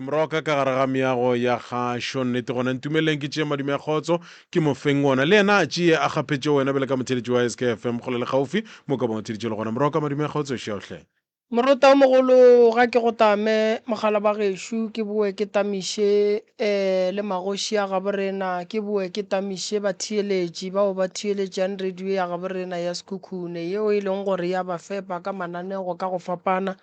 Moroka ka gare ga meago ya kgašo nnete gona ntumeleleng ke tšee madume a kgotso ke mo feng wona le yena a tšee a kgaphetše wena bjale ka motheletši wa SKFM kgole le kgaufi mo ka bong theletše le gona Moroka madume a kgotso šeohle. Morota o mogolo ga ke go tame mogala ba gešo ke boe ke tamiše le magoši a gabo rena ke boe ke tamiše batheeletši bao ba theeletšang radio ya gabo rena ya Sekhukhune yeo e leng gore ya ba fepa ka mananego ka go fapana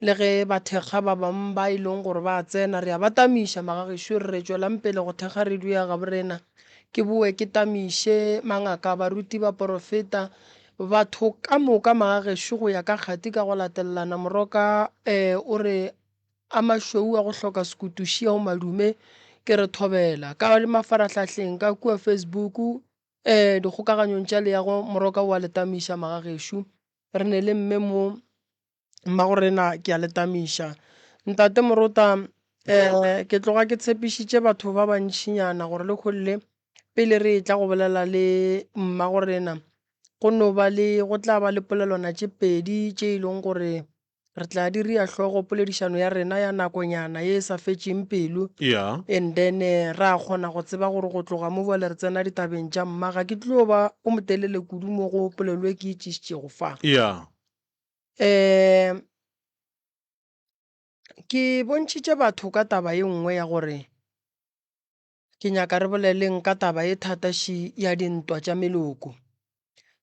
Le ge ba thekga ba bangwe ba e leng gore ba a tsena, re a ba tamiša, magagešo, re re tšwelang pele go thekga radio ya gaborena. Ke boe ke tamiše mangaka, baruti, baporofeta, batho ka moka magagešo go ya ka kgati ka go latelelana. Moroka o re a mašweu a go hloka sekutu šia o madume, ke re thobela. Ka mafarahlahleng ka kua Facebook, dikgokaganyong tša leago, Moroka o a le tamiša magagešo. Re ne le mme mo. Mmagorena ke a le tamiša. Ntate Morota, um ke tloga ke tshepišitše batho ba bantšinyana gore le kgolle pele re etla go bolela le mmagorena go no ba le go tla ba le polelwana tše pedi tše e leng gore re tla di ria hlogo poledišano ya rena ya nakonyana ye e sa fetšeng pelo. And then ra kgona go tseba gore go tloga mo bjale re tsena ditabeng tša mma. Ga ke tlo ba o motelele kudu mo go polelo e ke e tlišitšego fa. Um ke bontšhitše batho ka taba ye nngwe ya gore ke nyaka re boleleng ka taba e thata ši ya dintwa tša meloko.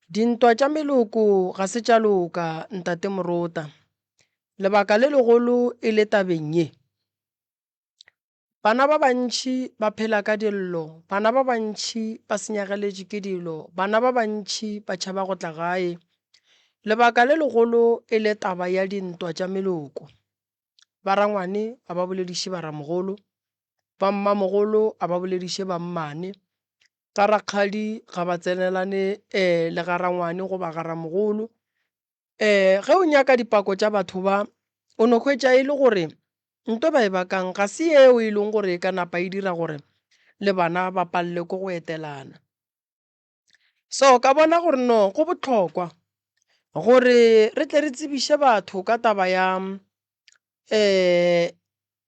Dintwa tša meloko ga se tša loka Ntate Morota. Lebaka le legolo e le tabeng ye. Bana ba bantši ba phela ka dillo, bana ba bantši ba senyageletšwe ke dilo, bana ba bantši ba tšhaba go tla gae. Lebaka le legolo e le taba ya dintwa tša meloko. Ba rangwane ga ba bolediše ba ramogolo, ba mmamogolo ga ba bolediše ba mmane, ga rakgadi ga ba tsenelane le ga rangwane goba ga ramogolo. Ge o nyaka dipako tša batho ba, o no hwetša e le gore nto ba e bakang ga se yeo e leng gore e ka napa e dira gore le bana ba palelwe ke go etelana. So ka bona gore no go bohlokwa gore re tle re tsebiše batho ka taba ya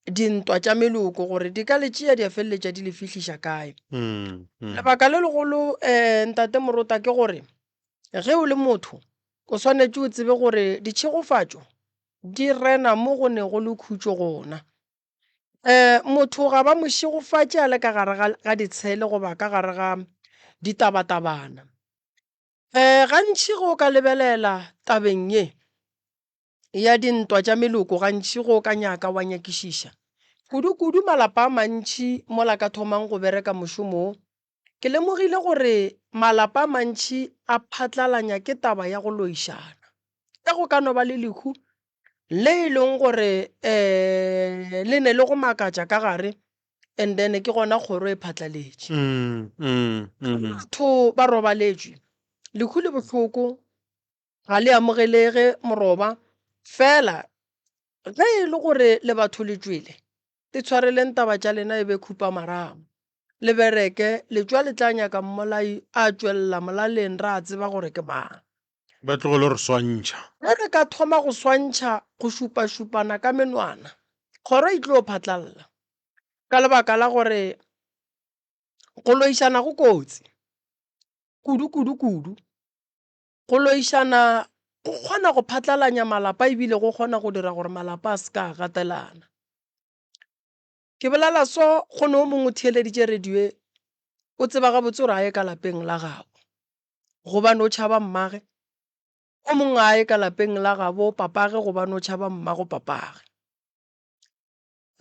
dintwa tša meloko gore di ka le tšea di a feleletša di le fihliša kae. Lebaka le legolo Ntate Morota ke gore ge o le motho o swanetše o tsebe gore ditšhegofatšo di rena mo go nego le khutšo gona. Motho ga ba mo šegofatše a le ka gare ga ditshele goba ka gare ga ditabatabana. Gantši ge o ka lebelela tabeng ye ya dintwa tša meloko gantši ge o ka nyaka wa nyakišiša, kudu-kudu malapa a mantši mola ka thomang go bereka mošomo wo, ke lemogile gore malapa a mantši a phatlalanya ke taba ya go loišana. Ge go ka no ba le lehu le e leng gore um le ne le go makatša ka gare and then ke gona kgoro e phatlaletše. Batho ba robaletšwe, lehu le bohloko ga le amogelege moroba fela ge e le gore le batho le tšwele le tshwareleng taba tša lena e be khupamarama le bereke letšwa le tla nyaka mmolai a tšwelela molaleng ra tseba gore ke mang. Ba tlogele go re swantšha. Ge re ka thoma go swantšha go šupašupana ka menwana kgoro e tlo phatlalla ka lebaka la gore go loišana go kotsi kudu kudu kudu. Go loišana go kgona go phatlalanya malapa ebile go kgona go dira gore malapa a se ka a gatelana. Ke bolela so go ne o mongwe o theeleditše radio e, o tseba gabotse gore a ye ka lapeng la gabo gobane o tšhaba mmage, o mongwe a ye ka lapeng la gabo papage gobane o tšhaba mmago papage.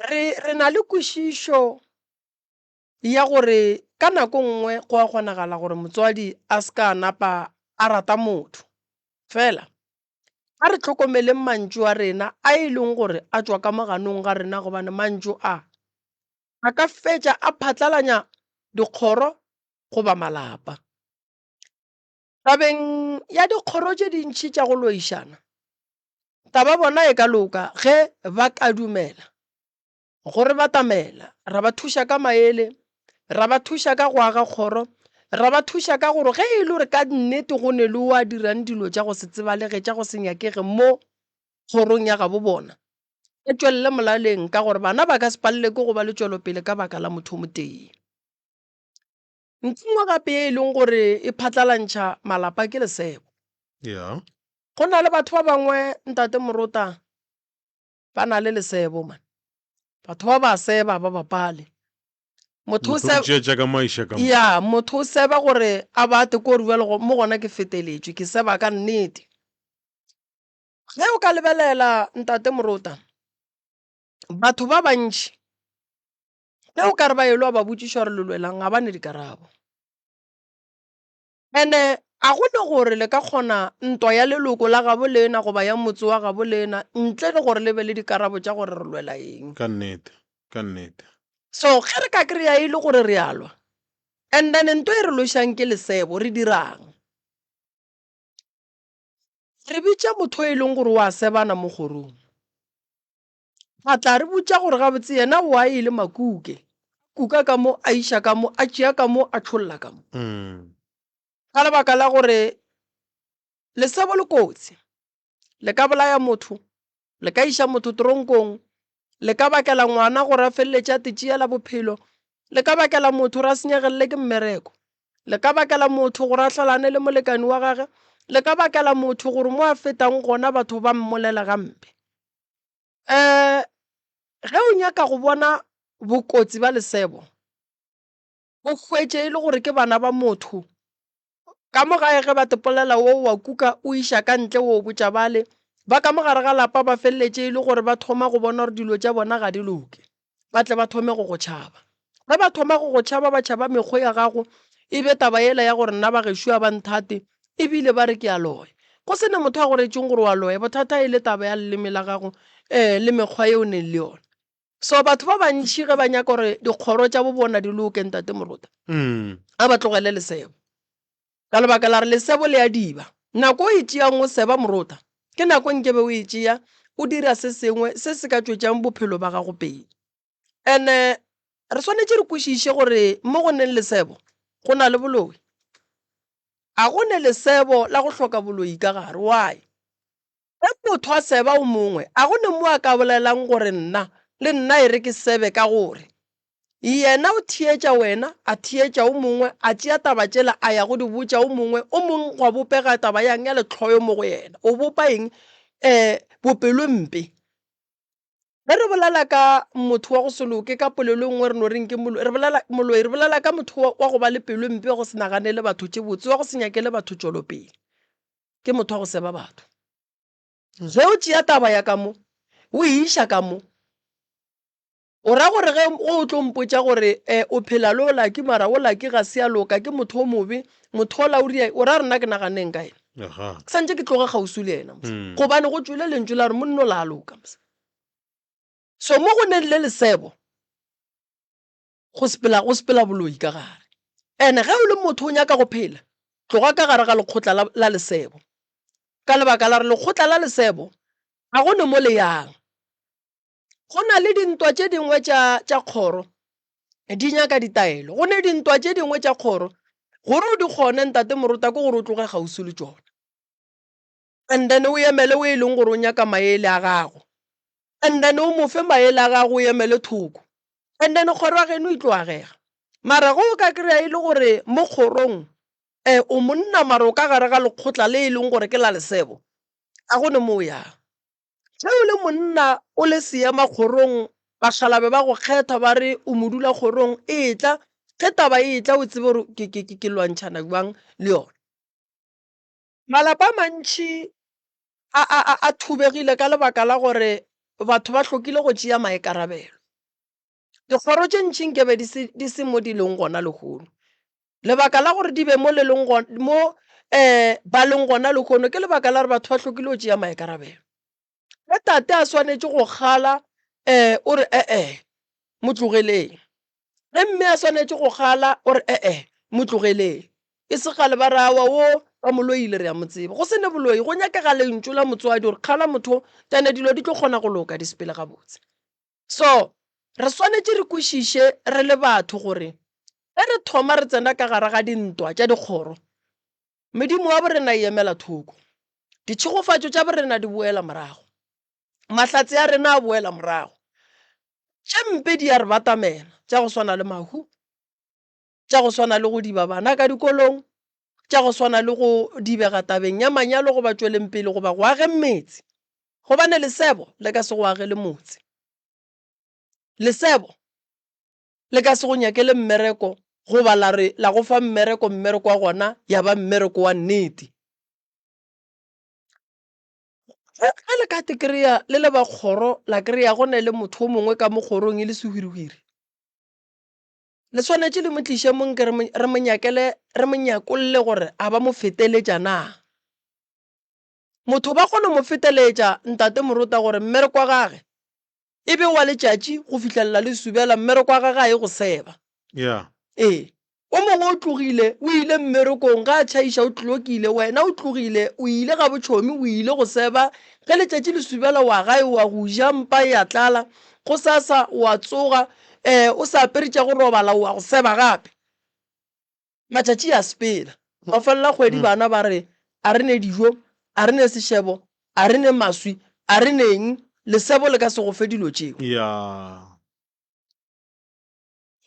Re, re na le kwešišo ya gore ka nako nngwe go a kgonagala gore motswadi a se ka a napa a rata motho. Fela a re hlokomeleng mantšu a rena a e leng gore a tšwa ka mo ganong ga rena gobane mantšu a a ka fetša a phatlalanya dikgoro goba malapa. Tabeng ya dikgoro tše dintši tša go loišana, taba bona e ka loka ge ba ka dumela go re batamela, ra ba thuša ka maele, ra ba thuša ka go aga kgoro, ra ba thuša ka gore ge e le gore ka nnete go ne le o a dirang dilo tša go se tsebalege, tša go se nyakege mo kgorong ya gabo bona, A tšwelele molaleng ka gore bana ba ka se palele ke go ba le tšwelopele ka baka la motho o motee. Ntho nngwe gape ye e leng gore e phatlalantšha malapa ke lesebo. Yeah. Go na le batho ba bangwe ntate Morota ba na le lesebo man. Batho ba ba seba ba bapale. Motho o Motho o tšea tša ka mo a iša ka mo. Ya, motho o seba gore a ba te ko re bjale mo gona ke feteletšwe, ke seba ka nnete. Ge o ka lebelela ntate Morota, batho ba bantši ge o ka re ba elwa ba botšiša gore le lwelang ga ba ne dikarabo. Ene a go ne gore le ka kgona ntwa ya leloko la gabo lena goba ya motse wa gabo lena ntle le gore le be le dikarabo tša gore re lwela eng. Ka nnete, ka nnete. So ge re ka kry-a e le gore re a lwa and then nto e re lwešang ke lesebo, re dirang? Re bitša motho e leng gore o a sebana mo kgorong. A tla re botša gore gabotse yena o a e le makuke. Kuka ka mo, a iša ka mo, a tšea ka mo, a tšholla ka mo. Ka lebaka la gore lesebo le kotsi, le ka bolaya motho, le ka iša motho toronkong, le ka bakela ngwana gore a feleletše a titšeela bophelo, le ka bakela motho gore a senyegelele ke mmereko, le ka bakela motho gore a hlalane le molekane wa gage, le ka bakela motho gore mo a fetang gona batho ba mmolela gampe. Um ge o nyaka go bona bokotsi ba lesebo, o hwetše e le gore ke bana ba motho ka mo gae ge ba tepolela wo wa kuka o iša ka ntle o botša bale ba ka mo gare ga lapa ba feleletše e le gore ba thoma go bona gore dilo tša bona ga di loke, ba tle ba thome go go tšhaba. Ge ba thoma go go tšhaba ba tšhaba mekgwa ya gago, e be taba yela ya gore nna ba gešo a ba nthate ebile ba re ke a loya. Go se ne motho a go retšeng gore wa loya, bothata e le taba ya leleme la gago um le mekgwa ye o neng le yona. So batho ba bantši ge ba nyaka gore dikgoro tša bo bona di loke ntate Morota, a ba tlogele lesebo. Ka lebaka la re lesebo le a diba. Nako o e tšeang o seba Morota, ke nako nkebe o e tšea o dira se sengwe se se ka tšwetšang bophelo ba gago pele. Ene re swanetše re kwešiše gore mo go neng lesebo go na le boloi. A go ne lesebo la go hloka boloi ka gare. Why? Ge motho a seba o mongwe, a go ne mo a ka bolelang gore nna le nna e re ke sebe ka gore yena o theetša wena, a theetša o mongwe, a tšea taba tšela a ya go di botša o mongwe, o mongwe gwa bopega taba yang ya lehloyo mo go yena. O bopa eng? Um bopelompe. Ge re bolela ka motho wa go se loke ka polelo e nngwe re no reng ke moloi, re bolela moloi re bolela ka motho wa go ba le pelo e mpe, wa go se naganele batho tše botse, wa go se nyakele batho tšwelopele. Ke motho wa go seba batho. Ge o tšea taba ya ka mo o e iša ka mo, o ra gore ge o tlo mpotša gore um o phela le o Lucky mara o Lucky ga se a loka, ke motho o mobe, motho ola o ria, o ra gore nna ke naganeng ka yena? Aha. Ke santše ke tloge kgauswi le yena mos. Gobane go tšwele lentšu la gore monna o la loka mos. So mo go neng le lesebo go sepela go sepela boloi ka gare. Ene ge o le motho o nyaka go phela, tloga ka gare ga lekgotla la, la lesebo. Ka lebaka la gore lekgotla la lesebo ga go ne mo le yang. Go na le dintwa tše dingwe tša, tša kgoro di nyaka ditaelo. Go ne dintwa tše dingwe tša kgoro gore o di kgone ntate Morota ke gore o tloge kgauswi le tšona. And then o emele o e leng gore o nyaka maele a gago. And then o mo fe maele a gago o emele thoko. And then kgoro ya geno e tlo agega. Mara ge o ka kry-a e le gore mo kgorong um o monna mara o ka gare ga lekgotla le e leng gore ke la lesebo, ga go ne mo o yang. Ge o le monna o le seema kgorong, bašalabe ba go kgetha ba re o modula kgorong, etla, ge taba e etla o tsebe gore ke, ke, ke, ke lwantšhana bjang le yona. Malapa a mantši a, a, a, a thubegile ka lebaka la gore batho ba hlokile go tšea maikarabelo. Dikgoro tše ntši nkebe di se, di se mo di leng gona lehono. Lebaka la gore di be mo le leng gona, mo um ba leng gona lehono ke lebaka la gore batho ba hlokile go tšea maikarabelo. Ge tate a swanetše go kgala um o re e-e mo tlogeleng, ge mme a swanetše go kgala o re e-e mo tlogeleng. E se kgale ba re aowa wo ba mo loile re a mo tseba. Go se ne boloi, go nyakega lentšu la motswadi gore kgala motho then dilo di tlo kgona go loka di sepele gabotse. So, re swanetše re kwešiše re le batho gore ge re thoma re tsena ka gare ga dintwa tša dikgoro, medimo wa borena e emela thoko, ditšhegofatšo tša borena di boela morago. Mahlatse a rena a boela morago. Tše mpe di a re batamela, tša go swana le mahu, tša go swana le go diba bana ka dikolong, tša go swana le go dibega tabeng ya manyalo goba tšweleng pele goba go ageng metse. Gobane lesebo le ka se go agele motse. Lesebo le ka se go nyakele mmereko goba la re la go fa mmereko, mmereko wa gona ya ba mmereko wa nnete. Ge le ka te kry-a le le ba kgoro la kry-a go na le motho o mongwe ka mo kgorong e le sehwirihwiri, le swanetše le mo tliše mo nke re mo nyakele, re mo nyakolle gore a ba mo feteletša na. Motho ba kgona mo feteletša ntate Morota gore mmereko wa gage e be wa letšatši go fihlelela le subela, mmereko wa gage a ye go seba. Yeah. Ee. O mongwe o tlogile, o ile mmerekong, ge a tšhaiša o tlokile, wena o tlogile, o ile ga botšhomi, o ile go seba, ge letšatši le subela wa gae wa go ja, mpa e a tlala, gosasa o a tsoga, um o sa apere tša go robala o wa go seba gape. Matšatši a sepela. Mafelelo a kgwedi bana ba re, A re ne dijo, a re ne sešebo, a re ne maswi, a re ne eng, lesebo le ka se go fe dilo tšeo. Yeah.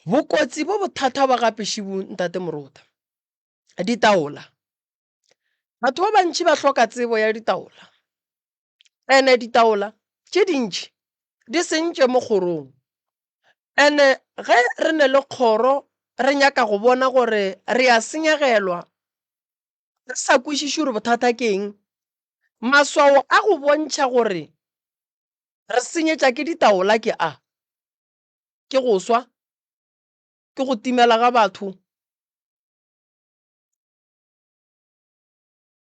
Bokotsi bo bothata ba gape šibu Ntate Morota. Ditaola. Batho ba bantši ba hloka tsebo ya ditaola. Ene ditaola tše dintši di sentše mo kgorong. Ene ge re ne le kgoro re nyaka go bona gore re a senyegelwa re sa kwešiše gore bothata ke eng, maswao a go bontšha gore re senyetša ke ditaola ke a, ke go swa, ke go timela ga batho,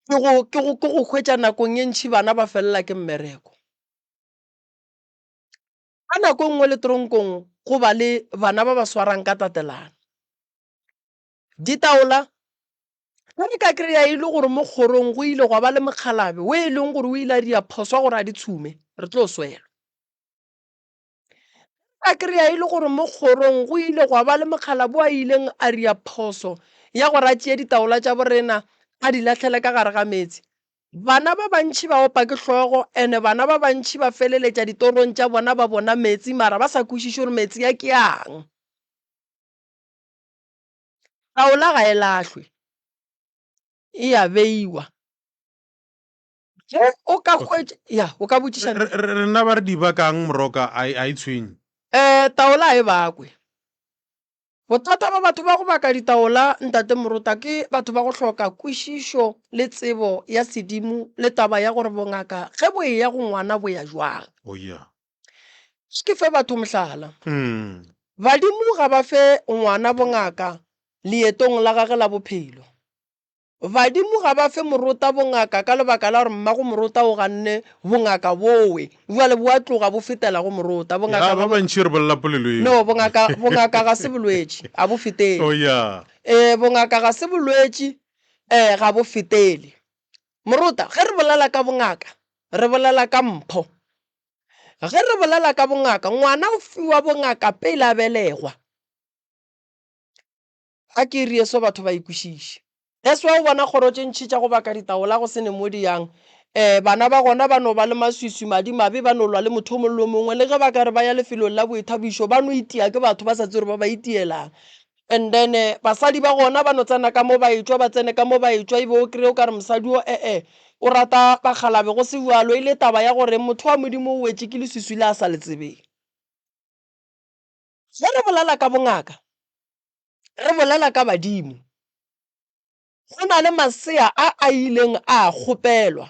ke go, ke go, ke go hwetša nakong e ntši bana ba felela ke mmereko. Ka nako e nngwe le tronkong go ba le bana ba ba swarang ka tatelano. Ditaola, ge re ka kry-a e le gore mo kgorong go ile gwa ba le mokgalabje o e leng gore o ile a dia phoswa gore a di tshume, re tlo swelwa. Ka kry-a e le gore mo kgorong go ile gwa ba le mokgalabje o a ileng a dia phoso ya gore a tšee ditaola tša borena a di lahlele ka gare ga meetse, Bana ba bantši ba opa ke hlogo ene bana ba bantši ba feleletša ditorong tša bona ba bona meetse mara ba sa kwešiše gore meetse a ke ang. Taola ga e lahlwe, e a beiwa. Ge o ka hwetša, ya, o ka botšiša. Rena ba re di bakang Moroka a e tshwenye? Eh, taola ga e bakwe. Bothata ba batho ba go baka ditaola, Ntate Morota, ke batho ba go hloka kwešišo le tsebo ya sedimo le taba ya gore bongaka ge bo eya go ngwana bo ya jwang. Oh yeah. Ke fe batho mohlala. Badimo ga ba fe ngwana bongaka leetong la gage la bophelo. Badimo ga ba fe Morota bongaka ka lebaka la gore mmago Morota o ganne bongaka bowe, bjale bo a tloga bo fetela go Morota. Bongaka Ya, ga ba bo. bantši re bolela polelo yeo. No, bongaka, bongaka ga se bolwetši, ga bo fetele. Oh ya. Ee, bongaka ga se bolwetši, eh, ga bo fetele. Morota, ge re bolela ka bongaka, re bolela ka mpho. Ge re bolela ka bongaka, ngwana o fiwa bongaka pele a belegwa. A ke iri eso batho ba e kwešiše. That's why o bona kgoro tše ntši tša go baka ditaola go se ne mo di yang. Um bana ba gona ba no ba le maswiswi, madimabe, ba no lwa le motho o mongwe le o mongwe. Le ge ba ka re ba ya lefelong la boithabišo, ba no itia ke batho ba sa tsebe gore ba ba itielang. And then basadi ba gona ba no tsena ka mo ba etšwa, ba tsene ka mo ba etšwa, e be o kry-e o ka re mosadi o e-e o rata bakgalabe, go se bjalo, e le taba ya gore motho wa Modimo o wetše ke leswiswi le a sa le tsebeng. Ge re bolela ka bongaka, re bolela ka badimo. Go na le masea a a ileng a kgopelwa.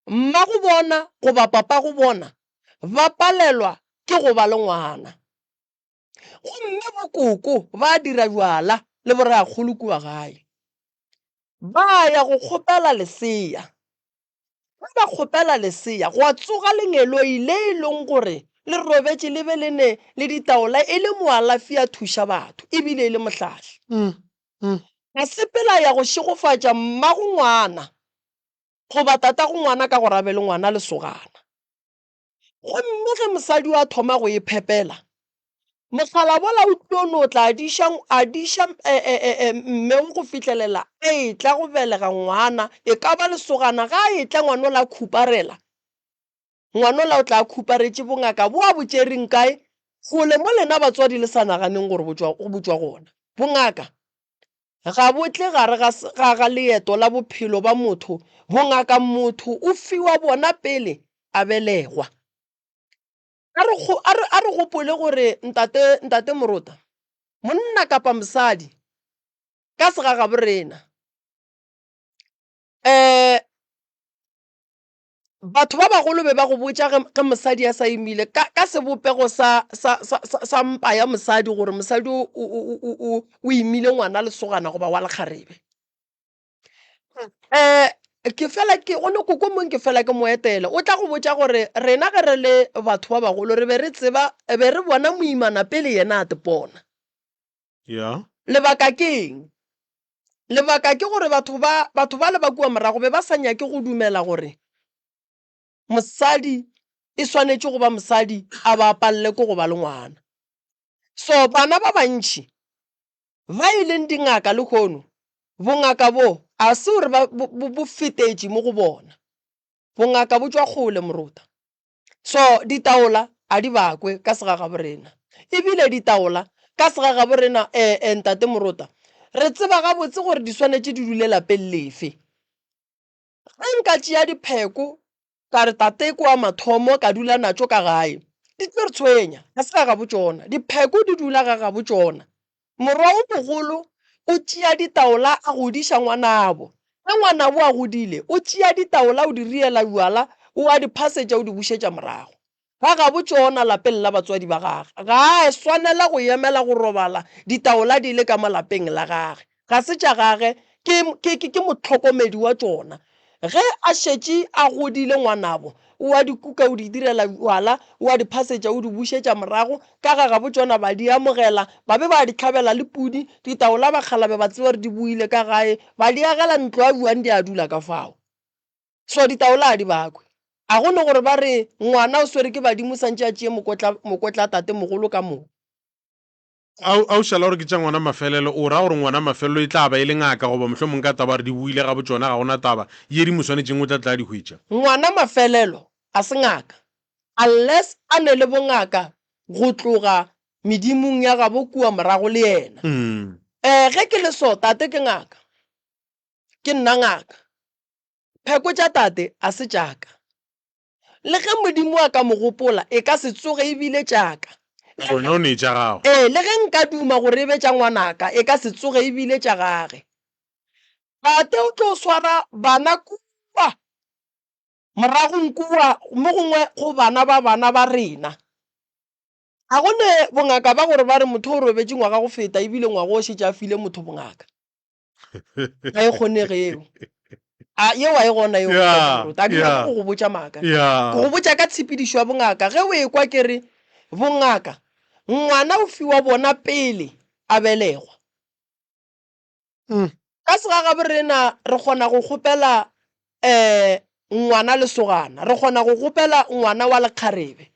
Mmago bona goba papago bona ba palelwa ke go ba le ngwana. Gomme bokoko ba dira bjala le borakgolo kua gae. Ba ya go kgopela lesea. Ge ba kgopela lesea, gwa tsoga lengeloi le e leng gore le robetše le be le ne le ditaola e le moalafi a thuša batho e bile e le mohlahli. A sepela a ya go šegofatša mmago ngwana goba tatago ngwana ka gore a be le ngwana lesogana. Gomme ge mosadi yo a thoma go e phepela, mogala wola o tlo no tla a diša, a diša mme wo go fihlelela a etla go belega ngwana, e ka ba lesogana, ge a etla ngwana ola a khuparela. Ngwanola o tla a khuparetše bongaka bo a bo tšereng kae kgole mo lena batswadi le sa naganeng gore bo tšwa, bo tšwa gona. Bongaka ga bo tle gare ga, ga, ga leeto la bophelo ba motho. Bongaka motho o fiwa bona pele a belegwa. A re, a re, a re gopole gore ntate, ntate Morota, monna kapa mosadi, ka segagaborena, um batho ba bagolo be ba go botša ge, ge mosadi a sa imile ka, ka sebopego sa, sa, sa, sa, sa mpa ya mosadi gore mosadi o, o, o, o, o, o imile ngwana lesogana goba wa lekgarebe. Um ke fela ke go ne koko mong ke fela ke mo etela o tla go botša gore rena ge re le batho ba bagolo re be re tseba be re bona moimana pele yena a tepona. Ya. Lebaka ke eng? Lebaka ke gore batho ba batho bale ba kua morago be ba sa nyake go dumela gore mosadi e swanetše go ba mosadi a ba palele ke go ba le ngwana. So bana ba bantši Ba e leng dingaka lehono, bongaka bo a se gore ba, bo, bo, bo fetetše mo go bona. Bongaka bo tšwa kgole, morota. So, ditaola a di bakwe ka segagaborena. Ebile ditaola ka segagaborena, eh, eh, ntate morota, re tseba gabotse gore di swanetše di dule lapeng lefe. Ge nka tšea dipheko ka re tate ke wa mathomo ka dula natšo ka gae, di tlo re tshwenya. Ga se ga gabo tšona. Dipheko di dula ga gabo tšona. Morwa o mogolo o tšea ditaola a godiša ngwanabo. Ge ngwanabo a godile, o tšea ditaola o di riela bjala, o a di phasetša o di bušetša morago. Ga gabo tšona lapeng la batswadi ba gage. Ga a swanela go emela go robala ditaola di le ka mo lapeng la gage. Ga se tša gage, ke, ke, ke, ke mohlokomedi wa tšona. Ge a šetše a godile ngwanabo, o a di kuka o di direla bjala, o a di phasetša o di bušetša morago, ka ga gabo tšona ba di amogela, ba be ba di hlabela le pudi, ditaola bakgalabe ba tseba gore di boile ka gae, ba di agela ntlo ya bjang di a dula ka fao. So ditaola a di bakwe. A go ne gore ba re ngwana o swere ke badimo santše a tšee mokotla mokotla tate mogolo ka moka. A o, a o šala gore ke tša ngwana mafelelo, o ra gore ngwana mafelelo e tla ba e le ngaka goba mohlomong ka taba gore di boile ga botšona ga go na taba ye di mo swanetšeng o tla tla di hwetša. Ngwana mafelelo a se ngaka unless a ne le bongaka go tloga medimong ya gabo kua morago le yena. Eh ge ke le so tate ke ngaka, ke nna ngaka. Pheko tša tate a se tša ka. Le ge Modimo a ka mo gopola, e ka se tsoge e bile tša ka. Wena o ne tša gago. Ee, le ge nka duma gore e be tša ngwanaka, e ka se tsoge e bile tša gage. Tate o tlo swara bana kua moragong kua, mo gongwe go bana ba bana ba rena. Ga go ne bongaka ba gore ba re motho o robetše ngwaga go feta ebile ngwaga o šetše a file motho bongaka. Ga e kgonege yeo. A yeo a e gona yeo Yeah, Moruti. A ke nyake yeah. go go botša maaka. Yeah. Ke go botša ka tshepedišo ya bongaka. Ge o ekwa ke re bongaka, ngwana o fiwa bona pele a belegwa. Ka segagabo rena re kgona go kgopela um ngwana lesogana, re kgona go kgopela ngwana wa lekgarebe.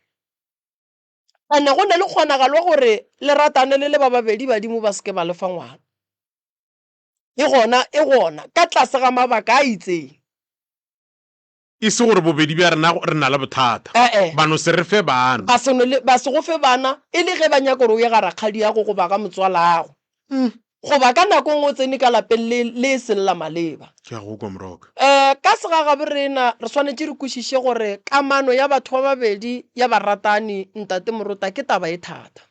And-e go na le kgonagalo gore le ratane le le ba babedi badimo ba se ke ba le fa ngwana. E gona, e gona, ka tlase ga mabaka a itseng. E se gore bobedi bja rena re na le bothata. E-e. Ba no se re fe bana. Ba se no le, ba se go fe bana, e le ge ba nyaka gore o ye ga rakgadiago goba ga motswalago. Goba ka nako e nngwe o tsene ka lapeng le, le e seng la maleba. Ke a go kwa, Moroka. E, ka segagabo rena re swanetše re kwešiše gore kamano ya batho ba babedi ya baratani, Ntate Morota, ke taba e thata.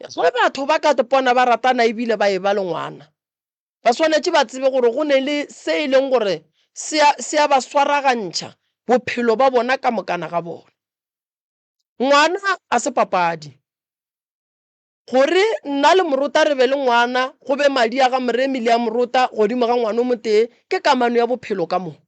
Ge batho ba ka ipona ba ratana e bile ba eba le ngwana, ba swanetše ba tsebe gore go ne le se e leng gore se a, se a ba swaragantšha bophelo ba bona ka mokana ga bona. Ngwana a se papadi. Gore nna le Morota re be le ngwana, go be madi a ga Moremi le a Morota godimo ga ngwana o motee, ke kamano ya bophelo ka moka.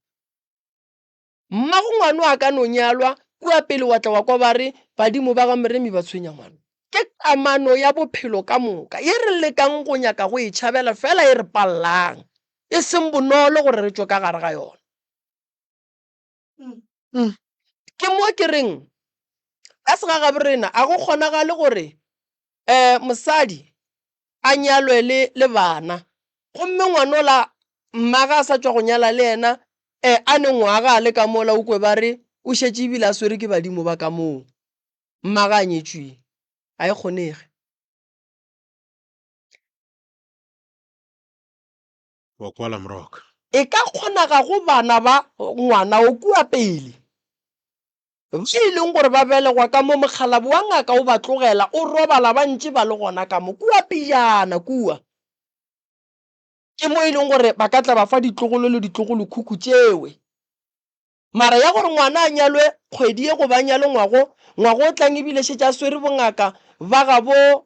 Mmago ngwano a ka no nyalwa, kua pele wa tla wa kwa ba re badimo ba ga Moremi ba tshwenya ngwano. Ke kamano ya bophelo ka moka ye re lekang go nyaka go e tšhabela fela e re pallang, e seng bonolo gore re tšwe ka gare ga yona. Ke mo ke reng ka segagabo rena a go kgonagale gore um mosadi a nyalwe le le bana gomme ngwanola mmage a sa tšwa go nyala le yena um a ne ngwaga a le ka mola o kwe ba re O šetše ebile a swere ke badimo ba ka moo. Mmage a nyetšweng. Ga e kgonege. Wa kwala moroka. E ka kgonaga go bana ba ngwana o kua pele, ba e leng gore ba belegwa ka mo mokgalabo wa ngaka o ba tlogela o robala ba ntše ba le gona ka mo kua pejana kua. Ke mo e leng gore ba ka tla ba fa ditlogolo le ditlogolokhukhu tšewe. Mara ya gore ngwana a nyalwe kgwedi ye goba a nyalwe ngwago, ngwago o tlang ebile šetše a swere bongaka ba gabo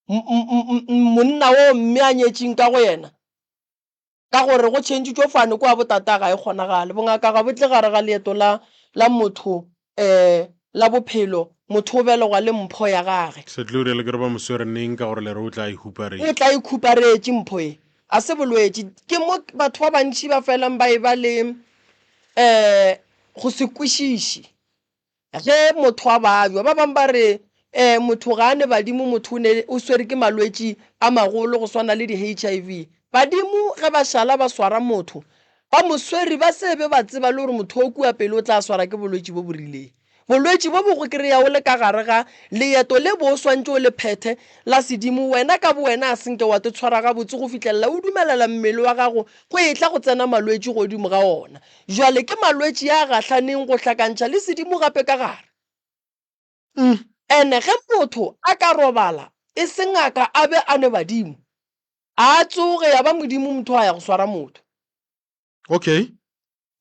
monna wo mme a nyetšeng ka go yena, ka gore go tšhentšitšwe fane kua botata ga e kgonagale. Bongaka ga bo tle gare ga leeto la, la motho um la bophelo, motho o belegwa le mpho ya gage. Ke sa tlile go rialo ke re ba mo swere neng ka gore le re o tla e huparetše. O tla e khuparetše mpho e, a se bolwetši. Ke mo batho ba bantši ba felang ba eba le um go se kwešiše Ge motho a babja, ba bangwe ba re um motho ga a ne badimo, motho o ne o swere ke malwetši a magolo go swana le di-H_I_V. Badimo ge ba šala ba swara motho, ba mo swere ba se be ba tseba le gore motho o kua pele o tla swara ke bolwetši bo bo rileng. Bolwetši bo bo go kry-a o le ka gare ga leeto le bo o swantše o le phethe la sedimo, wena ka bowena a se nke wa te tshwara gabotse go fihlelela o dumelela mmele wa gago go etla go tsena malwetši godimo ga ona. Jwale ke malwetši a gahlaneng go hlakantšha le sedimo gape ka gare. Ene ge motho a ka robala e se ngaka a be a ne badimo, a tsoge ya ba modimo motho a ya go swara motho. Okay.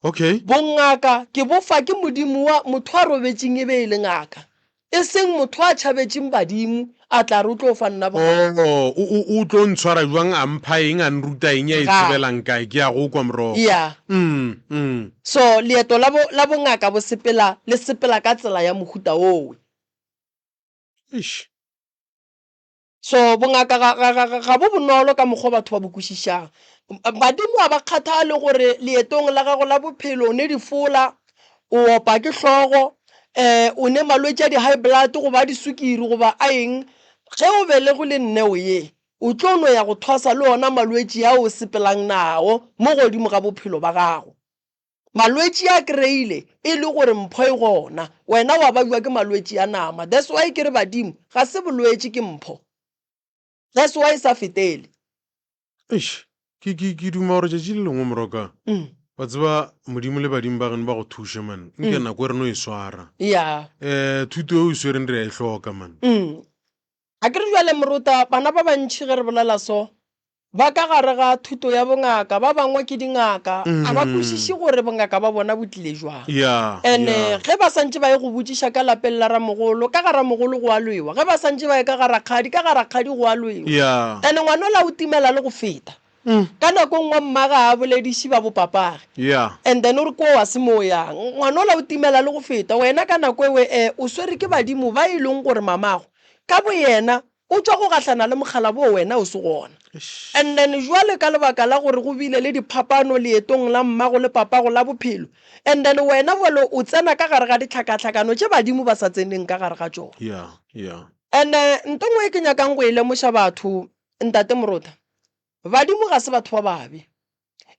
Okay. Bongaka ke bo fa ke modimo wa motho a robetšeng e be e le ngaka. E seng motho a tšhabetšeng badimo a tla re o tlo fa nna bogale. Oh, o, o, o tlo ntshwara jwang, a mpha eng, a nruta eng, ya e Ga. tsebelang kae? Ke a go kwa, Moroka. Yeah. Mm, mm. So, leeto la bo, la bongaka bo sepela, le sepela ka tsela ya mohuta owe. Eish. So bongaka ga, ga, ga, ga, ga bo bonolo ka mokgwa batho ba bo kwešišang. Badimo ga ba kgathale gore leetong la gago la bophelo o ne difola, o opa ke hlogo, um o ne malwetši a di-high blood goba a diswikiri goba a eng. Ge o belegwe le nneo ye, o tlo no ya go thwasa le ona malwetši ao o sepelang nao mo godimo ga bophelo ba gago. Malwetši a kreile e le gore mpho e gona, wena wa babjwa ke malwetši a nama. That's why ke re badimo ga se bolwetši ke mpho. That's why e sa fetele. Eish, ke, ke, ke duma gore tšatši le lengwe moroka, Mm. wa tseba Modimo le badimo ba geno ba go thuše man. Nke Mm. nako e re no e swara. Yeah. Eh, thuto e o e swereng re a e hloka man. Mm. A ke re bjale moruta, bana ba bantši ge re bolela so, Ba ka gare ga thuto ya bongaka, ba bangwe ke dingaka, a ba kwešiše gore bongaka ba bona bo tlile jwang. Yeah, And yeah. ge ba santše ba ye go botšiša ka lapeng la ramogolo, ka ga ramogolo go a lwewa. Ge ba santše ba ye ka ga rakgadi, ka ga rakgadi go a lwewa. Yeah. And ngwanola o timela le go feta. Ka nako e nngwe mma ga a bolediše ba bopapage. Yeah. And then o re koo a se mo o yang. Ngwanola o timela le go feta. Wena ka nako ewe eh, o swere ke badimo ba e leng gore mamago ka boyena O tšwa go gahlana le mokgalaboo wena o se gona. And then jwale ka lebaka la gore go bile le diphapano leetong la mmago le papago la bophelo, and then wena bjalo o tsena ka gare ga ditlhakatlhakano tše badimo ba sa tseneng ka gare ga tšona. Yeah, yeah. And nto nngwe e ke nyakang go e lemoša batho, Ntate Morota, badimo ga se batho ba babe.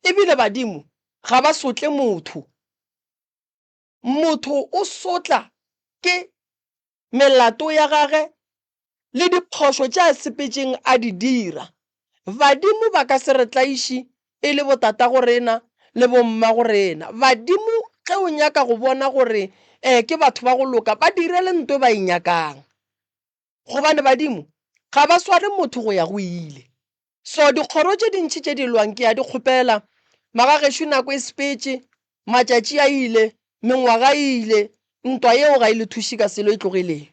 Ebile badimo ga ba sotle motho. Motho o sotla ke melato ya gage le diphošo tše a sepetšeng a di dira. Badimo ba ka se re tlaiše e le botatago rena le bommago rena. Badimo ge o nyaka go bona gore um ke batho ba go loka, ba direle nto e ba e nyakang. Gobane badimo ga ba sware motho go ya go ile. So dikgoro tše dintši tše di lwang ke a di kgopela, magagešo nako e sepetše, matšatši a ile, mengwaga e ile, ntwa yeo ga e le thuše ka selo e tlogeleng.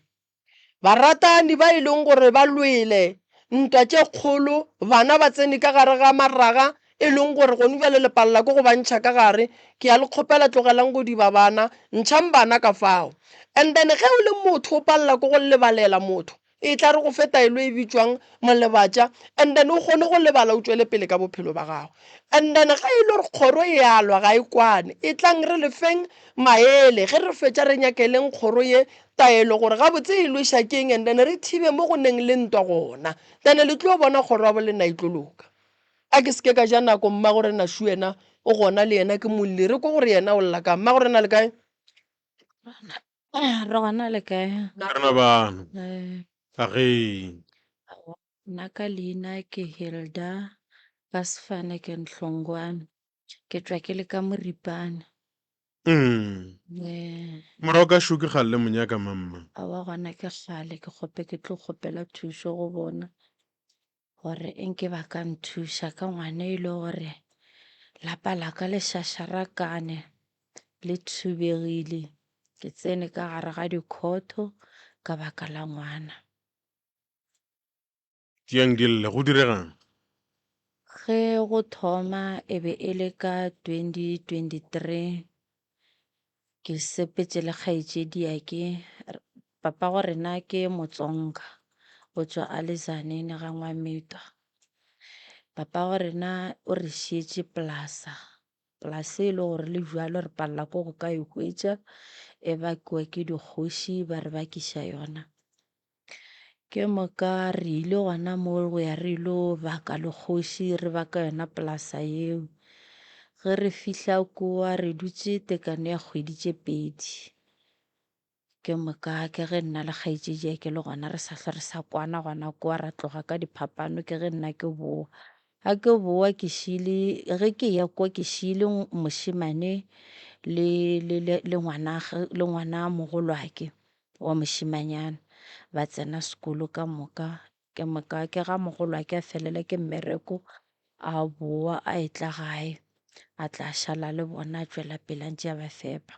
Baratani ba e leng gore ba lwele ntwa tše kgolo, bana ba tsene ka gare ga maraga e leng gore gone bjale le palela ke go ba ntšha ka gare, ke a le kgopela tlogelang go diba bana, ntšhang bana ka fao. And then ge o le motho o palela ke go lebalela motho, e tla re go fe taelo e bitšwang molebatša and then o kgone go lebala o tšwele pele ka bophelo ba gago. And then ge e le gore kgoro e a lwa ga e kwane, e tlang re le feng maele, ge re fetša re nyakeleng kgoro ye taelo gore gabotse e lweša keng and then re thibe mo go neng le ntwa gona, then le tlo bona kgoro ya bolena e tlo loka. A ke seke ka ja nako, mmagorena šo yena o gona le yena ke molli, re kwe gore yena o lla kang. Mmagorena le kae? Re gona le kae? Rena bano. Eh, A ge. nna ka leina ke Hilda ka sefane ke Nhlongwane. Ke tšwa ke le ka Moripane. Mm. Eh, Morago ka šo ke kgale le monyaka mamma. aowa gona ke kgale ke kgope ke tlo kgopela thušo go bona gore enke ba ka nthuša ka ngwana e le gore lapa la ka le šašarakane le thubegile. Ke tsene ka gare ga dikhotho ka baka la ngwana. Tšeang di lle, go diregang? Ge go thoma e be e le ka 2023 ke sepetše le kgaetšediake, papago rena ke Motsonga o tšwa Alezanene ga Ngwametwa. Papago rena o re šietše polasa, polasa e le gore le bjalo re palela ke go ka e hwetša e bakiwa ke dikgoši ba re bakiša yona. Ke moka re ile gona moo go ya re ilo baka le kgoši re baka yona polasa yeo. Ge re fihla kua re dutše tekano ya kgwedi tše pedi. Ke moka ke ge nna le kgaetšedi ke le gona re sa hlwe re sa kwana gona kua ra tloga ka diphapano ke ge nna ke boa. Ga ke boa ke šile ge ke ya kwa ke šile mošemane le le le le ngwana le ngwana mogolwake. wa mošemanyana ba tsena sekolo ka moka ke moka ke ga mogolwake a felela ke mmereko a boa a etla gae a tla šala le bona a tšwela pele a ntše a ba fepa.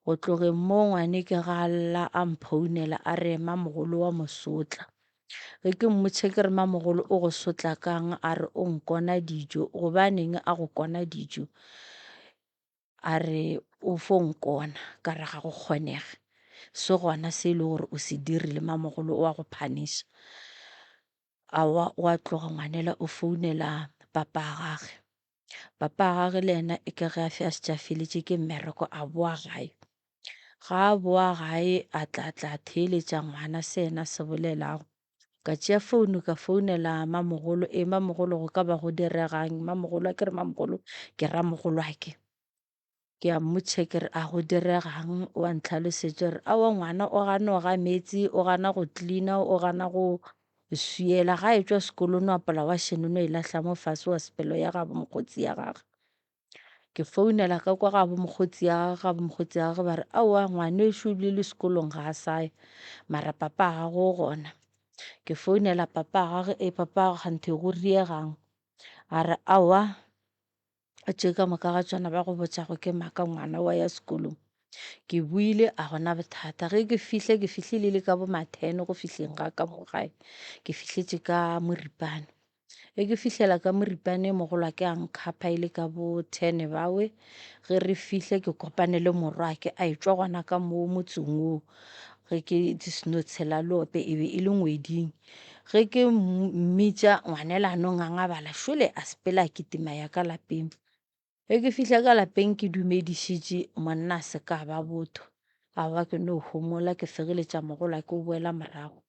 Go tlogeng moo ngwane ke ga lla a mphounela a re mamogolo wa mo sotla. Ge ke mmotšiša ke re mamogolo o go sotla kang a re o nkona dijo, gobaneng a go kona dijo? A re o fo nkona ka re ga go kgonege se gona se e le gore o se dirile mamogolo o a go phaniša. Aowa o a tloga ngwanela o founela papa wa gage, papa wa gage le yena e ke ge a šetše a feletše ke mmereko a boa gae. Ga a boa gae a tla tla theeletša ngwana se yena a se bolelago. Ka tšea founu ka founela mamogolo, ee mamogolo go ka ba go diregang, mamogolo a ke re mamogolo ke ra mogolwake. Ke a mmotšiša ke re a go diregang, o a ntlhalosetša gore aowa ngwana o gana go ga meetse, o gana go cleaner, o gana go swiela, ga etšwa sekolong o apola wašene o no e lahla mo fase wa sepela o ya gabo mokgotsi ya gagwe. Ke founela ka kwa gabo mokgotsi ya gagwe, gabo mokgotsi ya gagwe ba re aowa ngwanešu ebile le sekolong ga a sa ya mara papa wa gagwe o gona. Ke founela papa wa gagwe, ee papa wa gagwe kganthe go diegang? A re aowa tše ka moka ga tšona ba go botšago ke maaka ngwana wa ya sekolong. Ke boile a gona bothata ge ke fihla ke fihlile e le ka bo ma ten go fihleng ga ka mo gae, ke fihletše ka Moripane. Ge ke fihlela ka Moripane mogolwake a nkhapha e le ka bo ten bawe, ge re fihle ke kopane le morwake a etšwa gona ka mo motseng woo. Ge ke seno tshela leope e be e le ngweding. Ge ke mmitša ngwanela a no ngangabala šole a sepela a kitima ya ka lapeng. Ge ke fihla ka lapeng ke dumedišitše monna a se ka ba botho, aowa ke no homola ke fegeletša mogolwake o boela morago.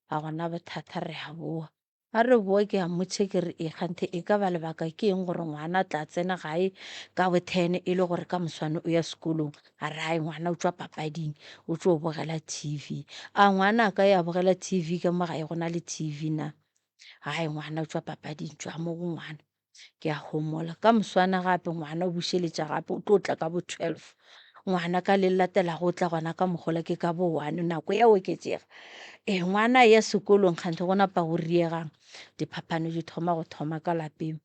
Ga gona bothata re a boa. Ga re boa ke a mmotšiša ke re, ee kganthe e ka ba lebaka ke eng gore ngwana a tla tsena gae ka bo ten e le gore ka moswane o ya sekolong? A re hai ngwana o tšwa papading o tšo bogela T_V. A ngwana a ka ya bogela T_V ka mo gae go na le T_V na? Hai ngwana o tšwa papading tšwa mo go ngwana. Ke a homola. Ka moswana gape ngwana o bušeletša gape o tlo tla ka bo 12. Ngwana ka le latelago o tla gona ka mogola ke ka bo one nako ya oketšega. Ee ngwana a ya sekolong kganthe go napa go riegang diphaphano di thoma go thoma ka lapeng.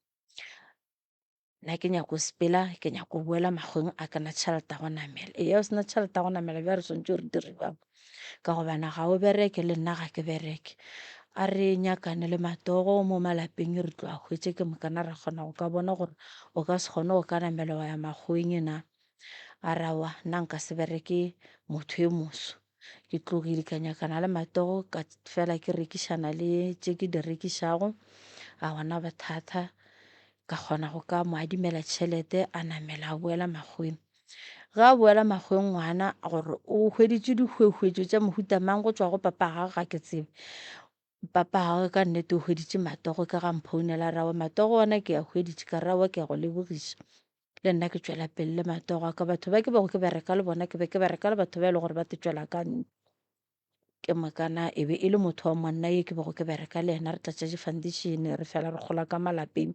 Nna ke nyako sepela ke nyako boela makgweng a ke na tšhelete ya go namela. Eya o sena tšhelete ya go namela bjale re swanetše re dire bjang? Ka gobane ga o bereke le nna ga ke bereke. A re nyakane le matogo mo malapeng re tlo a hwetše ke mokana ra kgona go ka bona gore o ka se kgone go ka namela wa ya makgoweng na. A re aowa nna nka se bereke motho e moso. Ke tlogile ka nyakana le matogo ka fela ke rekišana le tše ke di rekišago ga gona bothata. Ka kgona go ka mo adimela tšhelete a namela a boela makgoweng. Ge a boela makgoweng ngwana gore o hweditše dihwehwetšo tša mohuta mang go tšwa go papa gagwe ga ke tsebe. Papa gagwe ka nnete o hweditše matogo ke ga mphounela a re aowa matogo ona ke a hweditše ka re aowa ke a go lebogiša. Le nna ke tšwela pele le matsogo a ka. Batho ba ke bego ke bereka le bona, ke be ke bereka le batho ba e le gore ba te tšwela ka ntle. Ke mokana e be e le motho wa monna ye ke bego ke bereka le yena, re tlatša di-foundation, re fela re gola ka malapeng.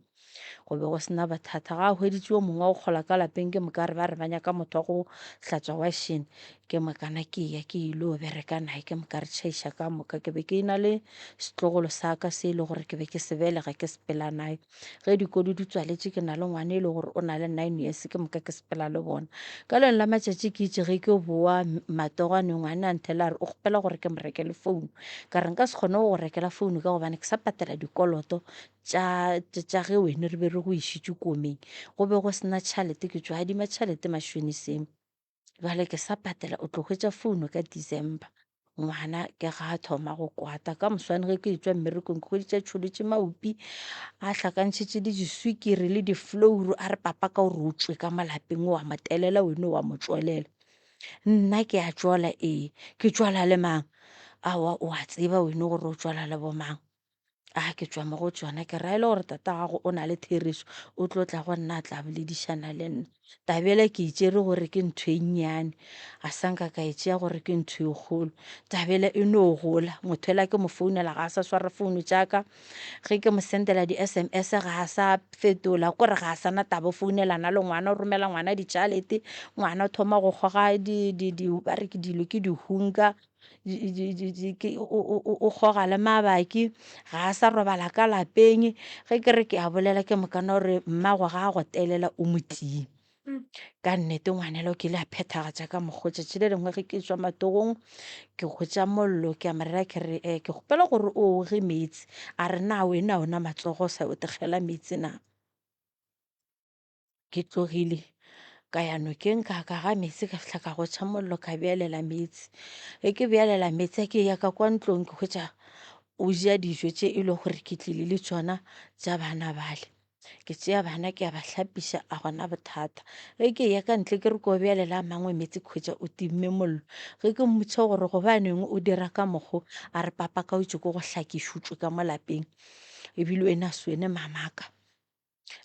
Go be go sena bothata. Ga a hweditše yo mongwe wa go gola ka lapeng, ke moka re ba re ba nyaka motho wa go hlatswa washene. Ke mokana ke ya ke ile go bereka naye, ke moka re tšhaiša ka moka. Ke be ke na le setlogolo sa ka se e le gore ke be ke se belega ke sepela naye. Ge dikolo di tswaletše ke na le ngwana e le gore o na le 9 years, ke moka ke sepela le bona. Ka lengwe la matšatši ke itše ge ke boa matogwane ngwana a nthela a re o kgopela gore ke mo rekele founu. Ka re nka se kgone go go rekela founu ka gobane ke sa patela dikoloto tša tša ge wene re be re go išitše komeng. Go be go sena tšhalete ke tšo adima tšhalete mašoniseng. Bjale ke sa patela o tlo hwetša founu ka December. Ngwana ke ga a thoma go kwata ka moswane ge ke etšwa mmerekong ke hweditše a tšholotše maopi a hlakantšhitše le diswikiri le diflouru a re papa ka gore o tšwe ka mo lapeng wa mo telela wene wa mo tšwelela. Nna ke a tšwala ee, ke tšwala le mang? Aowa o a tseba wene gore o tšwala le bo mang. A ke tšwa mo go tšona ke ra e le gore tata gago o na le therešo o tlo tla go nna a tla boledišana le nna. Taba yela ke e tšere gore ke ntho e nnyane a sa nka ka e tšea gore ke ntho e kgolo. Taba yela e no gola motho yela ke mo founela ga a sa swara founu tša ka, ge ke mo sendela di-S_M_S ga a sa fetola kore ga a sa na taba o founelana le ngwana o romela ngwana ditšhalete, ngwana o thoma go goga ba re ke dilo ke dihunka. O goga le mabaki, ga a sa robala ka lapeng. Ge ke re ke a bolela ke mokana o re mmago ga a go telela o mo time. Ka nnete ngwanela o kile a phethagatša ka mokgo tšatši le lengwe ge ke tšwa matogong ke hwetša mollo ke a mo rera ke re ke kgopela gore o oge meetse, a re na wena ga o na matsogo o sa yo thekgela meetse na? Ke tlogile ka ya nokeng ka ka ga meetse ka fihla ka gotša mollo ka bjalela meetse. Ge ke bjalela meetse ke ya ka kwa ntlong ke hwetša o ja dijo tše e le gore ke tlile le tšona tša bana bale. Ke tšea bana ke a ba hlapiša a gona bothata. Ge ke ya ka ntle ke re ko bjalela a mangwe meetse ke hwetša o timme mollo. Ge ke mmotša gore gobaneng o dira ka mokgo a re papa ka o itše ko go hlakiša o tšwe ka mo lapeng ebile wena se wene mamaka.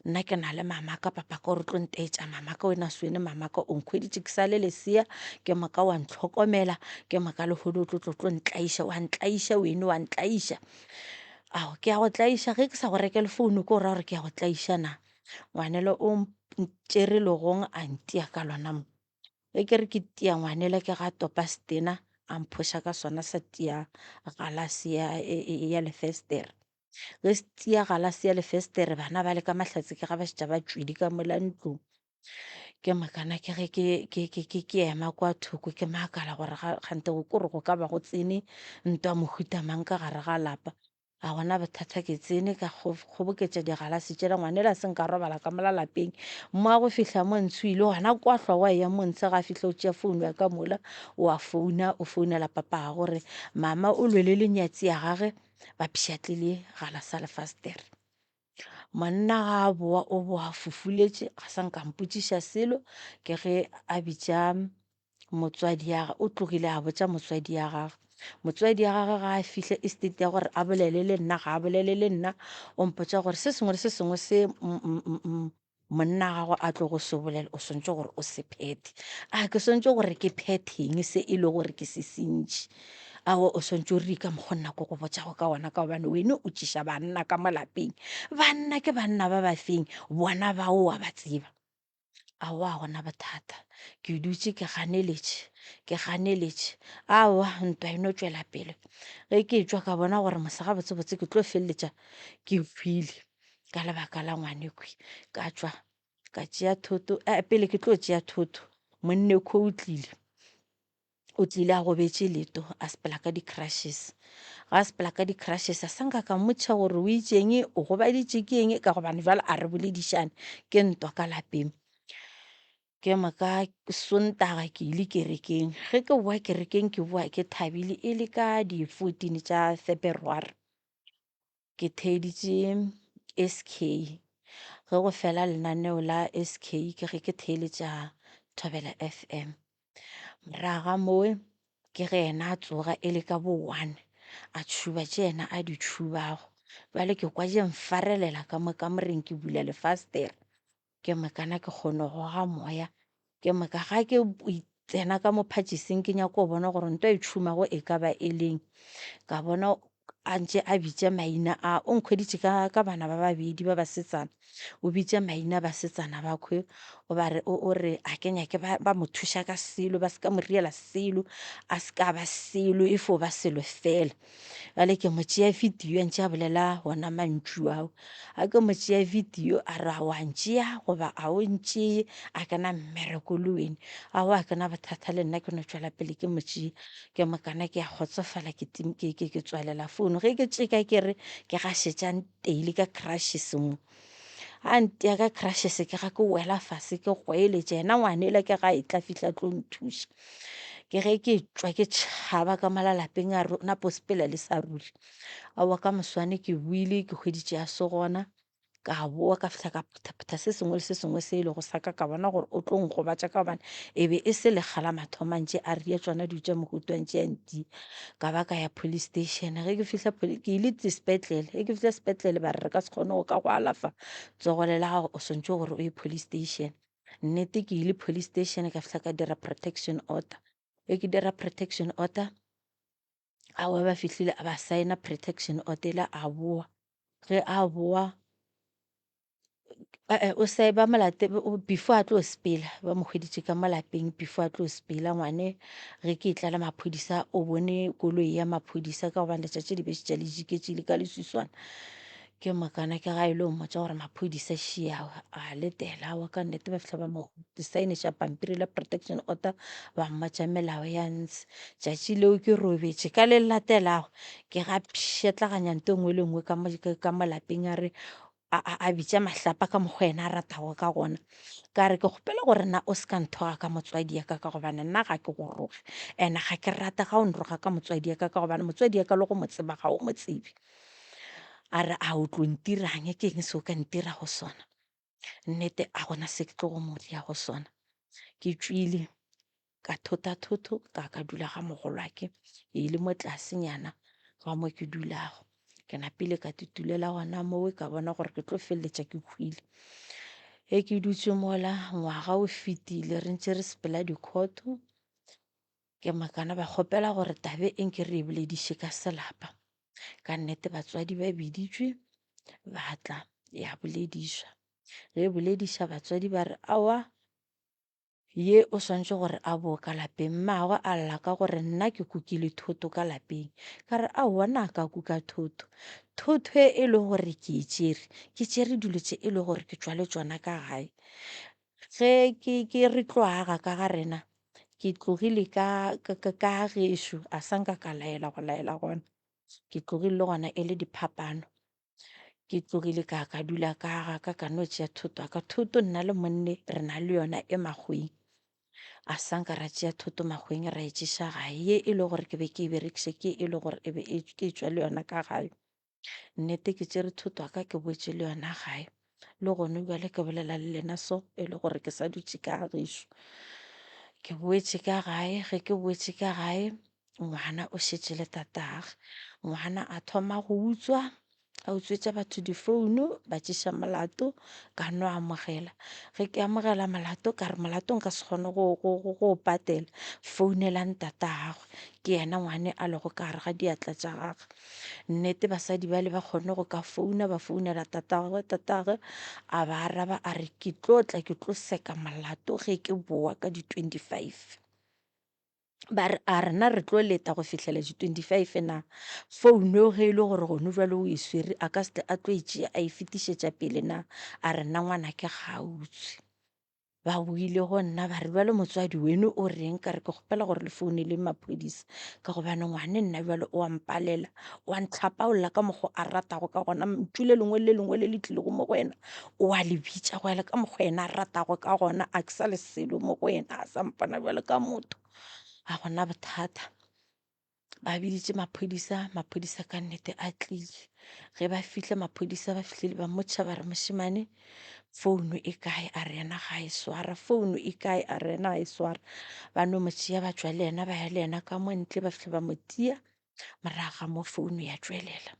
Nna ke na le mamaka papa ka o re tlo ntetša mamaka wena se wene mamaka o nkhweditše ke sa le lesea ke moka wa ntlhokomela ke moka lehono o tlo tlo tlo ntlaiša wa ntlaiša wene wa ntlaiša. Ao ke a go tlaiša ge ke sa go rekele founu ke go raya gore ke a go tlaiša na. Ngwanelo o ntšere legong a ntia ka lona mo. Ge ke re ke tia ngwanela ke ga topa setena a mphoša ka sona sa tia galase ya lefestere. Ge se tia galase ya lefestere bana ba le ka mahlatse ke ga ba šetša ba tšwile ka mola ntlong. Ke mokana ke ge ke ema kwa thoko ke makala gore kganthe kore go ka ba go tsene ntwa mohuta mang ka gare ga lapa. Ga gona bothata ke tsene ka kgoboketša digalase tšela ngwanela se nka robala ka mola lapeng. Mo a go fihla mo ntshe o ile gona kwa hlwa wa eya mo ntshe ga fihla o tšea founu ya ka mola o a founa o founela papa ga gore mama o lwele le nyatsi ya gage ba pšhatlile galasa lefastere. Monna ga a boa o boa a fufuletše ga sa nka mpotšiša selo ke ge a bitša motswadi ya o tlogile a botša motswadi ya gagwe. Motswadi ya gagwe ga a fihla estate ya gore a bolele le nna ga a bolele le nna o mpotša gore se sengwe le se sengwe se monna wa gago a tlo go se bolela o swantše gore o se phethe. A ke swantše gore ke phetheng se e le gore ke se sentši? Aowa o swantše o re ka mokgo nna ko go botšago ka gona ka gobane wene o tšiša banna ka mo lapeng. Banna ke banna ba ba feng? Bona bao wa ba tseba. Aowa ga gona bothata. Ke dutše ke ganeletše, ke ganeletše. Aowa ntwa e no tšwela pele. Ge ke etšwa ka bona gore mose gabotsebotse ke tlo feleletša ke hwile ka lebaka la ngwanekhwi. Ka tšwa ka tšea thoto, pele ke tlo tšea thoto monnekhwi o tlile. O tlile a gobetše leto a sepela ka di-crushes. Ga a sepela ka di-crushes a sa nka ka mmotšiša gore o itšeng, o gobaditše ke eng ka gobane bjale a re boledišane ke ntwa ka lapeng. Ke moka Sontaga ke ile kerekeng, ge ke boa kerekeng ke boa ke thabile e le ka di-fourteen tša Feberware. Ke theeditše SK, ge go fela lenaneo la SK ke ge ke theeletša Thobela F_M. Morago ga moo ke ge yena a tsoga e le ka bo one a tšhuba tše yena a di tšhubago. Bjale ke kwa di mfarelela ka mo kamoreng ke bula lefastere. Ke mokana ke kgone go goga moya, ke moka ga ke tsena ka mo phatšising ke nyaka go bona gore ntwa e tšhumago e ka ba e leng. Ka bona a ntše a bitša maina a, o nkhweditše ka ka bana ba babedi ba basetsana, o bitša maina a basetsana ba khwe o ba re o re a ke nyake ba ba mo thuša ka selo, ba se ka mo riela selo, a se ka ba selo e fo ba selo fela. Bjale ke mo tšea video a ntše a bolela ona mantšu ao, a ke mo tšea video a re a wa ntšea goba a o ntšee a ke na mmereko le wene, aowa a ke na bothata le nna ke no tšwela pele ke mo tšea. Ke mokana ke a kgotsofala ke ke ke ke tswalela founu ge ke tšeka ke re ke gašetša nteile ka crushes mo. A ntea ka crushes ke ga ke wela fase ke goeletša yena ngwanela ke ga e tla fihla tlo nthuša. Ke ge ke tšwa ke tšhaba ka mola lapeng a re napo sepela le sa ruri. Aowa ka moswane ke boile ke hweditše a se gona. Ka boa ka fihla ka phuthaphutha se sengwe le se sengwe se e lego sa ka, ka bona gore o tlo nkgobatša ka gobane e be e se lekga la mathomo a ntše a ria tšona dilo tša mohuta a ntše a ntia. Ka ba ka ya police station, ge ke fihla ke ile sepetlele, ge ke fihla sepetlele ba re re ka se kgone go ka go alafa tsogo le la gago o swantše gore o ye police station. Nnete ke ile police station ka fihla ka dira protection order, ge ke dira protection order aowa ba fihlile a ba sign-a protection order ela a boa. Ge a boa o se ba mo late before a tlo sepela ba mo hweditše ka mo lapeng before a tlo sepela ngwane ge ke tla le maphodisa o bone koloi ya maphodisa ka gobane letšatši le be šetše le jiketše le ka leswiswana. Ke mokana ke ga e lo mmotša gore maphodisa šiawa a letela aowa ka nnete ba fihla ba mo saeniša pampiri la protection order ba mmotša melao ya ntshe. Tšatši leo ke robetše ka le latelago ke ga pšhetlaganya nto e nngwe le nngwe ka mo ka mo lapeng a re a a a bitša mahlapa ka mokgwa yena a ratago ka gona. Ka re ke kgopela gore na o se ka nthoga ka motswadi ya ka ka gobane nna ga ke go roge and ga ke rate ga o nroga ka motswadi ya ka ka gobane motswadi ya ka le go mo tseba ga o mo tsebe. A re a o tlo ntirang ke eng se o ka ntirago sona. Nnete a gona se ke tlo go mo dira go sona. Ke tšwile ka thota thotho ka ka dula ga mogolwake e le mo tlasenyana ga mo ke dulago. Ke napile ka itulela gona moo ka bona gore ke tlo feleletša ke hwile. Ge ke dutše mola ngwaga o fetile re ntše re sepela di-court-o, ke makana ba kgopela gore taba e nke re e bolediše ka selapa. Ka nnete batswadi ba biditšwe ba tla ya boledišwa. Ge bolediša batswadi ba re aowa ye o swanetše gore a boe ka lapeng. Mmagwe a lla ka gore nna ke kukile thoto ka lapeng. Ka re aowa nna ka kuka thoto, thoto e e le gore ke e tšere, ke tšere dilo tše e le gore ke tšwa le tšona ka gae. Ge ke re tlo aga ka ga rena ke tlogile ka ka gešo a sa nka ka laela go laela gona, ke tlogile le gona e le diphapano. Ke tlogile ka ka dula ka ga ka ka no tšea thoto ya ka, thoto nna le monne re na le yona e makgoweng. A sa nka ra tšea thoto makgoweng ra e tšeša gae, ye e le gore ke be ke e berekiša ke e le gore e be ke tšwa le yona ka gae. Nnete ke tšere thoto ya ka ke boetše le yona gae, le gona bjale ke bolela le lena so e le gore ke sa dutše ka gešo. Ke boetše ka gae, ge ke boetše ka gae ngwana o šetše le tatagwe. Ngwana a thoma go utswa, a utswetša batho difounu, ba tšeša molato ka no amogela. Ge ke amogela molato ka re molato nka se kgone go o patela, founelang tatagwe ke yena ngwane a lego ka gare ga diatla tša gagwe. Nnete basadi bale ba kgonne go ka founa ba founela tatagwe, tatagwe a ba araba a re ke tlo tla ke tlo seka molato ge ke boa ka di 25. Ba re a rena re tlo leta go fihlela di 25 na, founu eo ge e le gore gone jwale o e swere a ka se tle a tlo e tšea a e fetišetša pele na, a re nna ngwanake ga a utswe. Ba boile go nna ba re bjale motswadi weno o reng, ka re ke kgopela gore le founele maphodisa ka gobane ngwane nna bjale o a mpalela, o a ntlhapaolla ka mokgo a ratago ka gona, ntšu le lengwe le le lengwe le le tlilego mo go yena o a le bitša go ya le ka mokgo yena a ratago ka gona, a ke sa le selo mo go yena, a sa mpona bjalo ka motho, ga gona bothata. Ba biditše maphodisa, maphodisa ka nnete a tlile. Ge ba fihla maphodisa ba fihlile ba mmotša ba re mošemane founu e kae, a re yena ga e swara, founu e kae, a re yena ga e swara. Ba no mo tšea ba tšwa le yena ba ya le yena ka mo ntle ba fihla ba mo tia, morago ga moo founu ya tšwelela.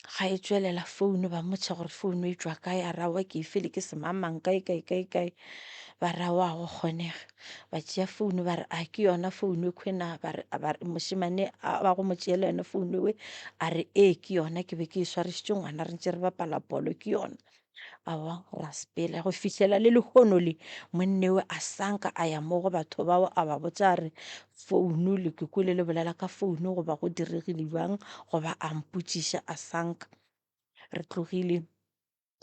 Ga e tšwelela founu ba mmotša gore founu e tšwa kae, a re aowa ke e file ke semangmang kae kae kae kae. Ba re aowa ga go kgonege. Ba tšea founu ba re a ke yona founu ekhwe na, ba re ba re mošemane a ba go mo tšeela yona founu ewe, a re ee ke yona ke be ke e swarišitše ngwana re ntše re bapala bolo ke yona. Aowa ra sepela go fihlela le lehono le monna eo a sanka a ya mo go batho bao a ba botša a re founu le ke kwele le bolela ka founu goba go diregile bjang goba a mpotšiša a sanka. Re tlogile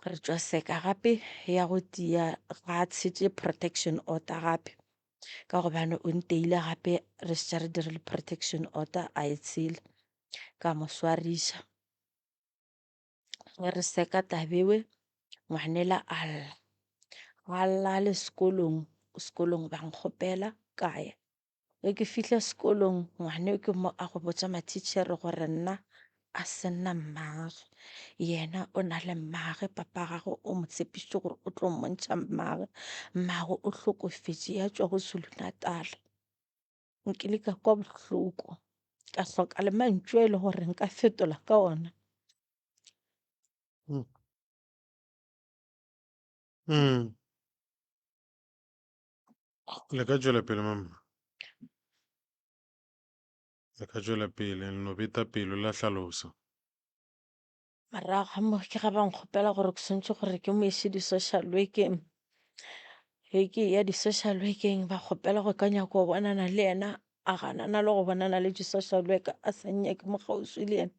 re tšwa seka gape ya go tia ga tshetše protection order gape ka gobane o nteile gape re šetše re dirile protection order a e tshela ka mo swariša. Ge re seka tabewe ngwanela a lla, a lla a le sekolong, sekolong ba nkgopela ka ya. Ge ke fihla sekolong ngwane ke mo a go botša mathitšhere gore nna a se nna mmagwe, yena o na le mmagwe papa gagwe o mo tshepišitše gore o tlo mmontšha mmagwe, mmagwe o hlokofetše ya tšwa go Zulu Natal. Nkile ka kwa bohloko ka hloka le mantšu a e le gore nka fetola ka ona. Le ka tšwela pele mama. Le ka tšwela pele le no beta pelo la hlalosa. Morago ga moo ke ga ba nkgopela gore ke swanetše gore ke mo iše di-social work-eng. Ge ke eya di-social work-eng ba kgopela go ka nyaka go bonana le yena, a ganana le go bonana le di-social worker a sa nnyake mo kgauswi le yena.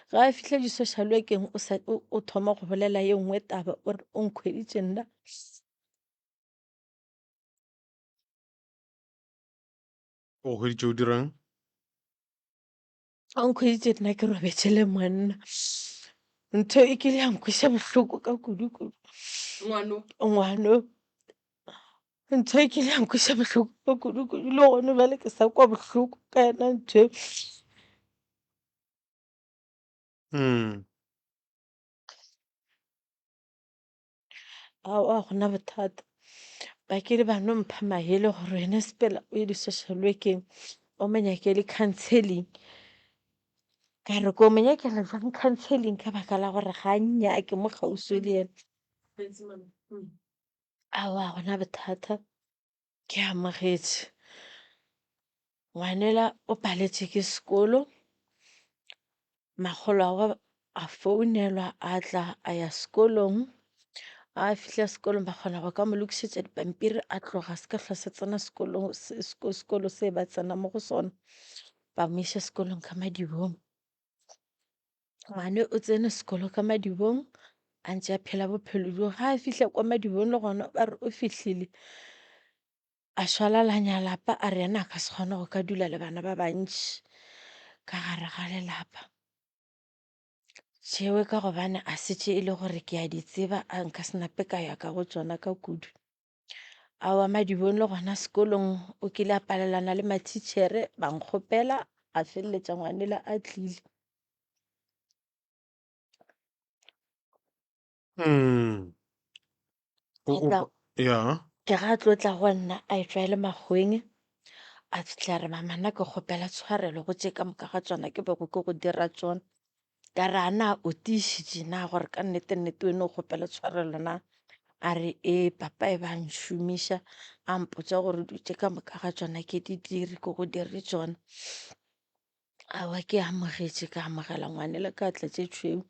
Ge a fihla di-social work-eng o sa o thoma go bolela ye nngwe taba o re o nkhweditše nna. O go hweditše o dirang? A nkhweditše nna ke robetše le monna. Ntho e kile ya nkweša bohloko ka kudu-kudu. Ngwano. Ngwano. Ntho e kile ya nkweša bohloko ka kudu-kudu le gona bjale ke sa kwa bohloko ka yona ntho e. Aowa ga gona bothata. Ba kile ba no mpha maele gore wena sepela o ye di-social work-eng o mo nyakele counselling. Ka re ko mo nyakela jwang counselling ka baka la gore ga a nnyake mo kgauswi le yena. Aowa ga gona bothata. Ke amogetše. Ngwanela o paletše ke sekolo, makgolwagwe a founelwa a tla a ya sekolong. A fihla sekolong ba kgona go ka mo lokišetša dipampiri a tloga a se ka hlwa sa tsena sekolong sekolo se ba tsena mo go sona, ba mo iša sekolong ka madibong. Ngwane o tsene sekolo ka madibong a ntše a phela bophelo bjo. Ga a fihla kwa madibong le gona ba re o fihlile a šwalalanya lapa a re yena a ka se kgone go ka dula le bana ba bantši ka gare ga lelapa. Tšeo ka gobane a se tše e le gore ke a di tseba a nka se nape ka ya ka go tšona ka kudu. Aowa Madibong le gona sekolong o kile a palelana le mathitšhere ba nkgopela a feleletša ngwanela a tlile. O, Ke o, tla- ya. Ke ga a tlo tla go nna a etšwa e le makgoweng a fihla a re mama nna ke kgopela tshwarelo go tše ka moka ga tšona ke bego ke go dira tšona. Ka re a na o tiišitše na gore ka nnete nnete wena o kgopela tshwarelo na? A re ee papa e ba nšomiša a mpotša gore dilo tše ka moka ga tšona ke di dire ke go dire tšona. Aowa ke amogetše ka amogela ngwanela ka tla tše tšhweu.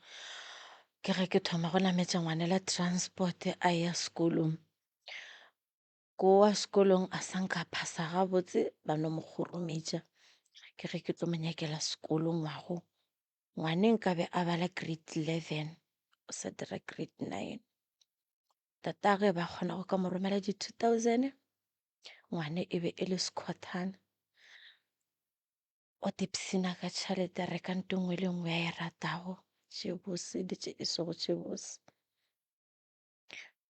Ke ge ke thoma go nametša ngwanela transport a ya sekolong. Kowa sekolong a sa nka phasa gabotse ba no mo kgorometša. Ke ge ke tlo mo nyakela sekolo ngwago. Ngwane nkabe a bala grade 11 o sa dira grade 9. Tatagwe ba kgona go ka mo romela di 2000 ngwane e be e le sekhothana. O tipshina ka tšhelete a reka ntho e nngwe le e nngwe a e ratago, tše bose le tše e sego tše bose.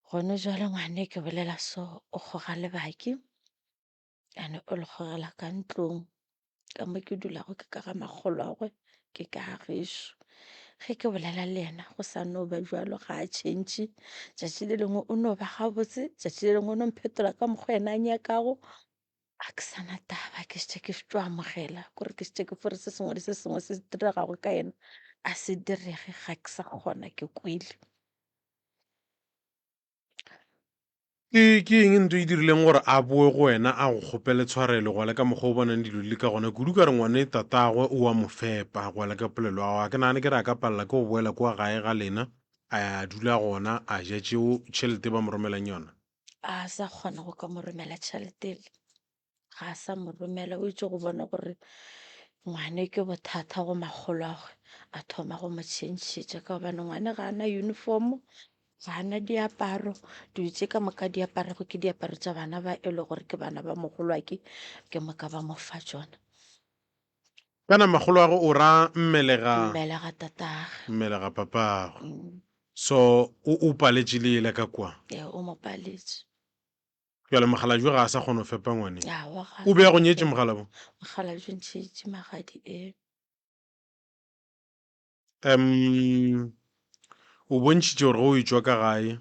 Gone jwale ngwane ke bolela so o kgoga lebaki and o le kgogela ka ntlong ka mo ke dulago ke ka ga makgolwagwe ke ka ga gešo. Ge ke bolela le yena go sa no ba bjalo ga a change, tšatši le lengwe o no ba gabotse, tšatši le lengwe o no mphetola ka mokgwa yena a nyakago. A ke sa na taba ke šetše ke tšo amogela kore ke šetše ke fore se sengwe le se sengwe se se diregago ka yena. A se direge ga ke sa kgona ke kwele. Ke, ke eng nto e dirileng gore a boe go wena a go kgopele tshwarelo go ya le ka mokgwa o bonang dilo di le ka gona? Kudu ka re ngwane tatagwe o a mo fepa go ya le ka polelo ya gago. A ke nagane ke re a ka palela ke go boela kua gae ga lena a ya a dula gona a ja tšeo tšhelete ba mo romelang yona? A sa kgona go ka mo romela tšhelete ele. Ga a sa mo romela, o itše go bona gore ngwane ke bothata go makgolwagwe, a thoma go mo tšhentšhetša ka gobane ngwane ga a na uniform-o, ga a na diaparo, dilo tše ka moka di aparago ke diaparo tša bana ba e le gore ke bana ba mogolwake, ke moka ba mo fa tšona. Kana makgolwagwe o ra mmelega? Mmelega tatagwe. Mmelega papagwe. So o o paletše le yela ka kwa? Ee, o mo paletše. Bjale mokgalabje ga a sa kgona go fepa ngwane. Aowa, ga a O be a go sa nyetše fepa. mokgalabo? Mokgalabje o ntšhetše magadi ee. Um, o bontšhitše gore ge o etšwa ka gae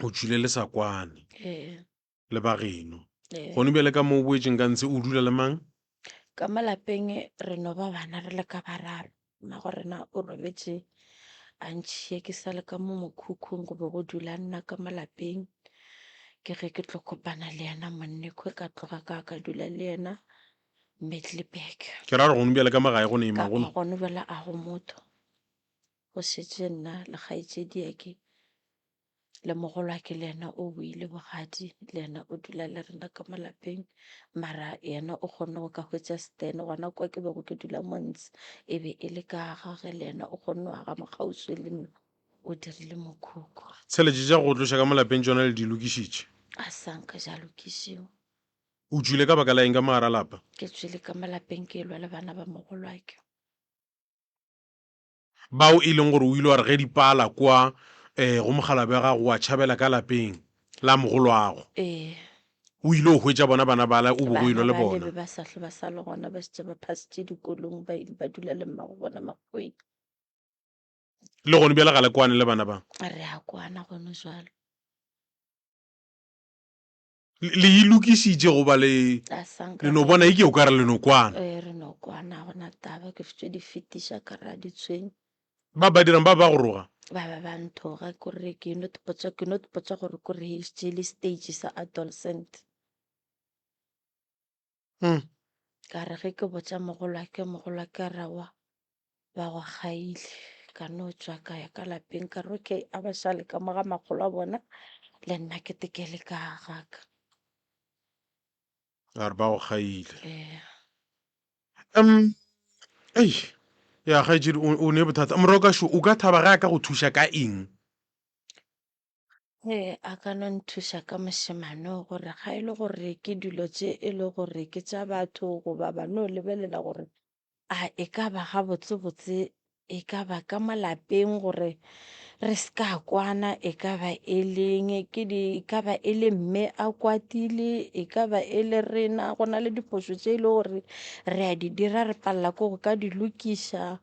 o tšwile le sa kwane Ee. le ba geno. Ee. Gone bjale ka mo o boetšeng ka ntshe o dula le mang? Ka mo lapeng re no ba bana re le ka bararo. Mmago rena o robetše a ntšhie ke sa le ka mo mokhukhung go be go dula nna ka mo lapeng. Ke ge ke tlo kopana le yena monnekhwe ka tloga ka ka dula le yena Middelburg. Ke ra gore gone bjale ka mo gae go ne Ka ema go gone bjale a go motho. Go šetše nna le kgaetšediake. Le mogolwake le yena o boile bogadi, le yena o dula le rena ka mo lapeng. Mara yena o kgonne go ka hwetša stand gona kwa ke bego ke dula mo ntshe, e be e le ka gage le yena o kgonne go aga mo kgauswi le nna, o dirile mokhukhu. Tsheletše tša go tloša ka mo lapeng tšona le di lokišitše? A sa nka ja lokišiwa. O tšwile ka baka la eng ka mo gara lapa? Ke tšwile ka mo lapeng ke elwa le bana ba mogolwake. Bao e leng gore o ile wa re ge di pala kwa um go mokgalabje wa gago wa tšhabela ka lapeng la mogolwago. Ee. O ile o hwetša bona bana bala o bego o elwa Bana le bale bona. be ba sa hlwe ba sa le gona, ba šetše ba phasitše dikolong, ba ile ba dula le mmago bona Makgoweng. Le gone bjale ga le kwane le bana ba? Re a kwana gone jwalo. Le e lokišitše goba le A sa nka le no re bona e ke o ka re le no kwana? Ee, re no kwana, ga gona taba, ke fetše di fetiša ka re a di tshwenye. Ba ba dirang ba ba go roga? Ba ba ba nthoga kore ke no ipotša ke no ipotša gore kore e šetše e le stage sa adolescent. Mm. Ka re ge ke botša mogolwake, mogolwake a re aowa ba go kgaile. Ka no tšwa ka ya ka lapeng ka re okay a ba šale ka mo ga makgolo a bona le nna ke tekele ka ga ka. A re ba go kgaile. Ee. Um, ei, ya kgaetšedi o, o ne bothata. Morokašo o ka thaba ge a ka go thuša ka eng? Ee, a ka no nthuša ka mošemane gore ga e le gore ke dilo tše e le gore ke tša batho goba ba no lebelela gore a e ka ba gabotsebotse e ka ba ka mo lapeng gore re se ka kwana, e ka ba e leng ke di, e ka ba e le mme a kwatile, e ka ba e le rena go na le diphošo tše e le gore re a di dira re palela ke go ka di lokiša.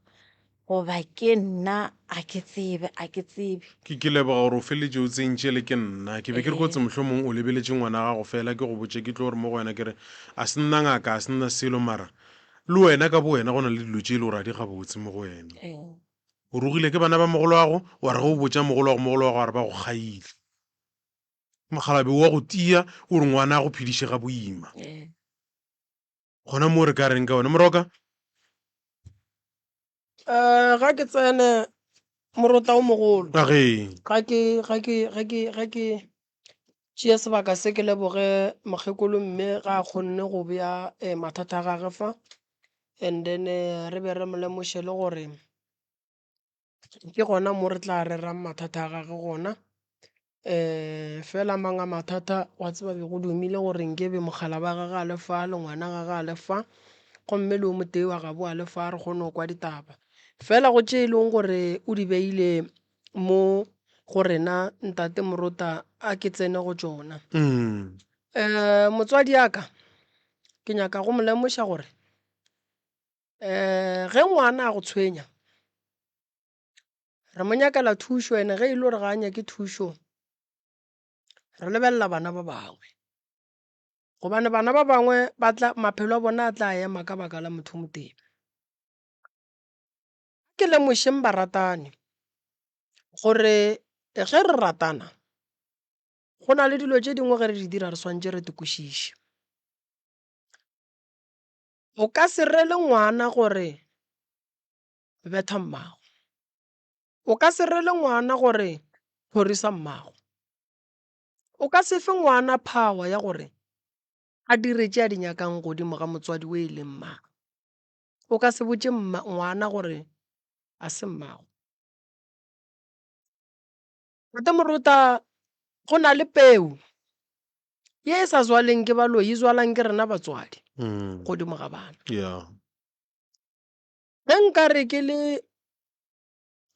Goba ke nna, a ke tsebe, a ke tsebe. Ke, ke leboga gore o feleletše o tsentše le ke nna. Ke be ke re kotse mohlomong o lebeletše ngwana gago fela, ke go botše ke tlo re mo go wena ke re, a se nna ngaka, a se nna selo, mara le wena ka bowena go na le dilo tše e le gore ga di gabotse mo go wena. O rogile ke bana ba mogoloago, wa re ge o botša mogoloago, mogoloago a re ba go kgaile. Mokgalabje o wa go tia, o re ngwana a go phediše ga boima. Gona moo re ka reng ka wena Moroka? Um ga ke tsene morota o mogolo. A ge. Ga ke ga ke ga ke ga ke tšea sebaka se ke leboge mokgekolo mme ga a kgonne go bea eh, mathata a gage fa and then eh, re be re mo lemoše le gore Ke gona mo re tla rerang mathata a gagwe gona. Fela a mangwe a mathata wa tseba be go dumile gore nke be mogala wa gagwe a le fa le ngwana gagwe a le fa, gomme le o motee wa gabo a le fa re kgone go kwa ditaba. Fela go tše e leng gore o di beile mo go rena ntate Morota a ke tsene go tšona. Motswadi wa ka ke nyaka go mo lemoša gore Ge ngwana a go tshwenya, re mo nyakela thušo and-e ge e le gore ga a nyake thušo, re lebelela bana ba bangwe. Gobane bana ba bangwe ba tla, maphelo a bona a tla ema ka baka la motho o motee. Ke lemošeng baratani gore ge re ratana go na le dilo tše dingwe ge re di dira re swanetše re di kwešiše. O ka se rele ngwana gore betha mmago, o ka se rele ngwana gore hlorisa mmago, o ka se fe ngwana power ya gore a dire tše a di nyakang godimo ga motswadi o e leng mmagwe. O ka se botše ngwana gore a se mmago. Tate Moruta, go na le peu ye e sa zwaleng ke baloi, e zwalang ke rena batswadi godimo ga bana. Yeah. Ge nka re ke le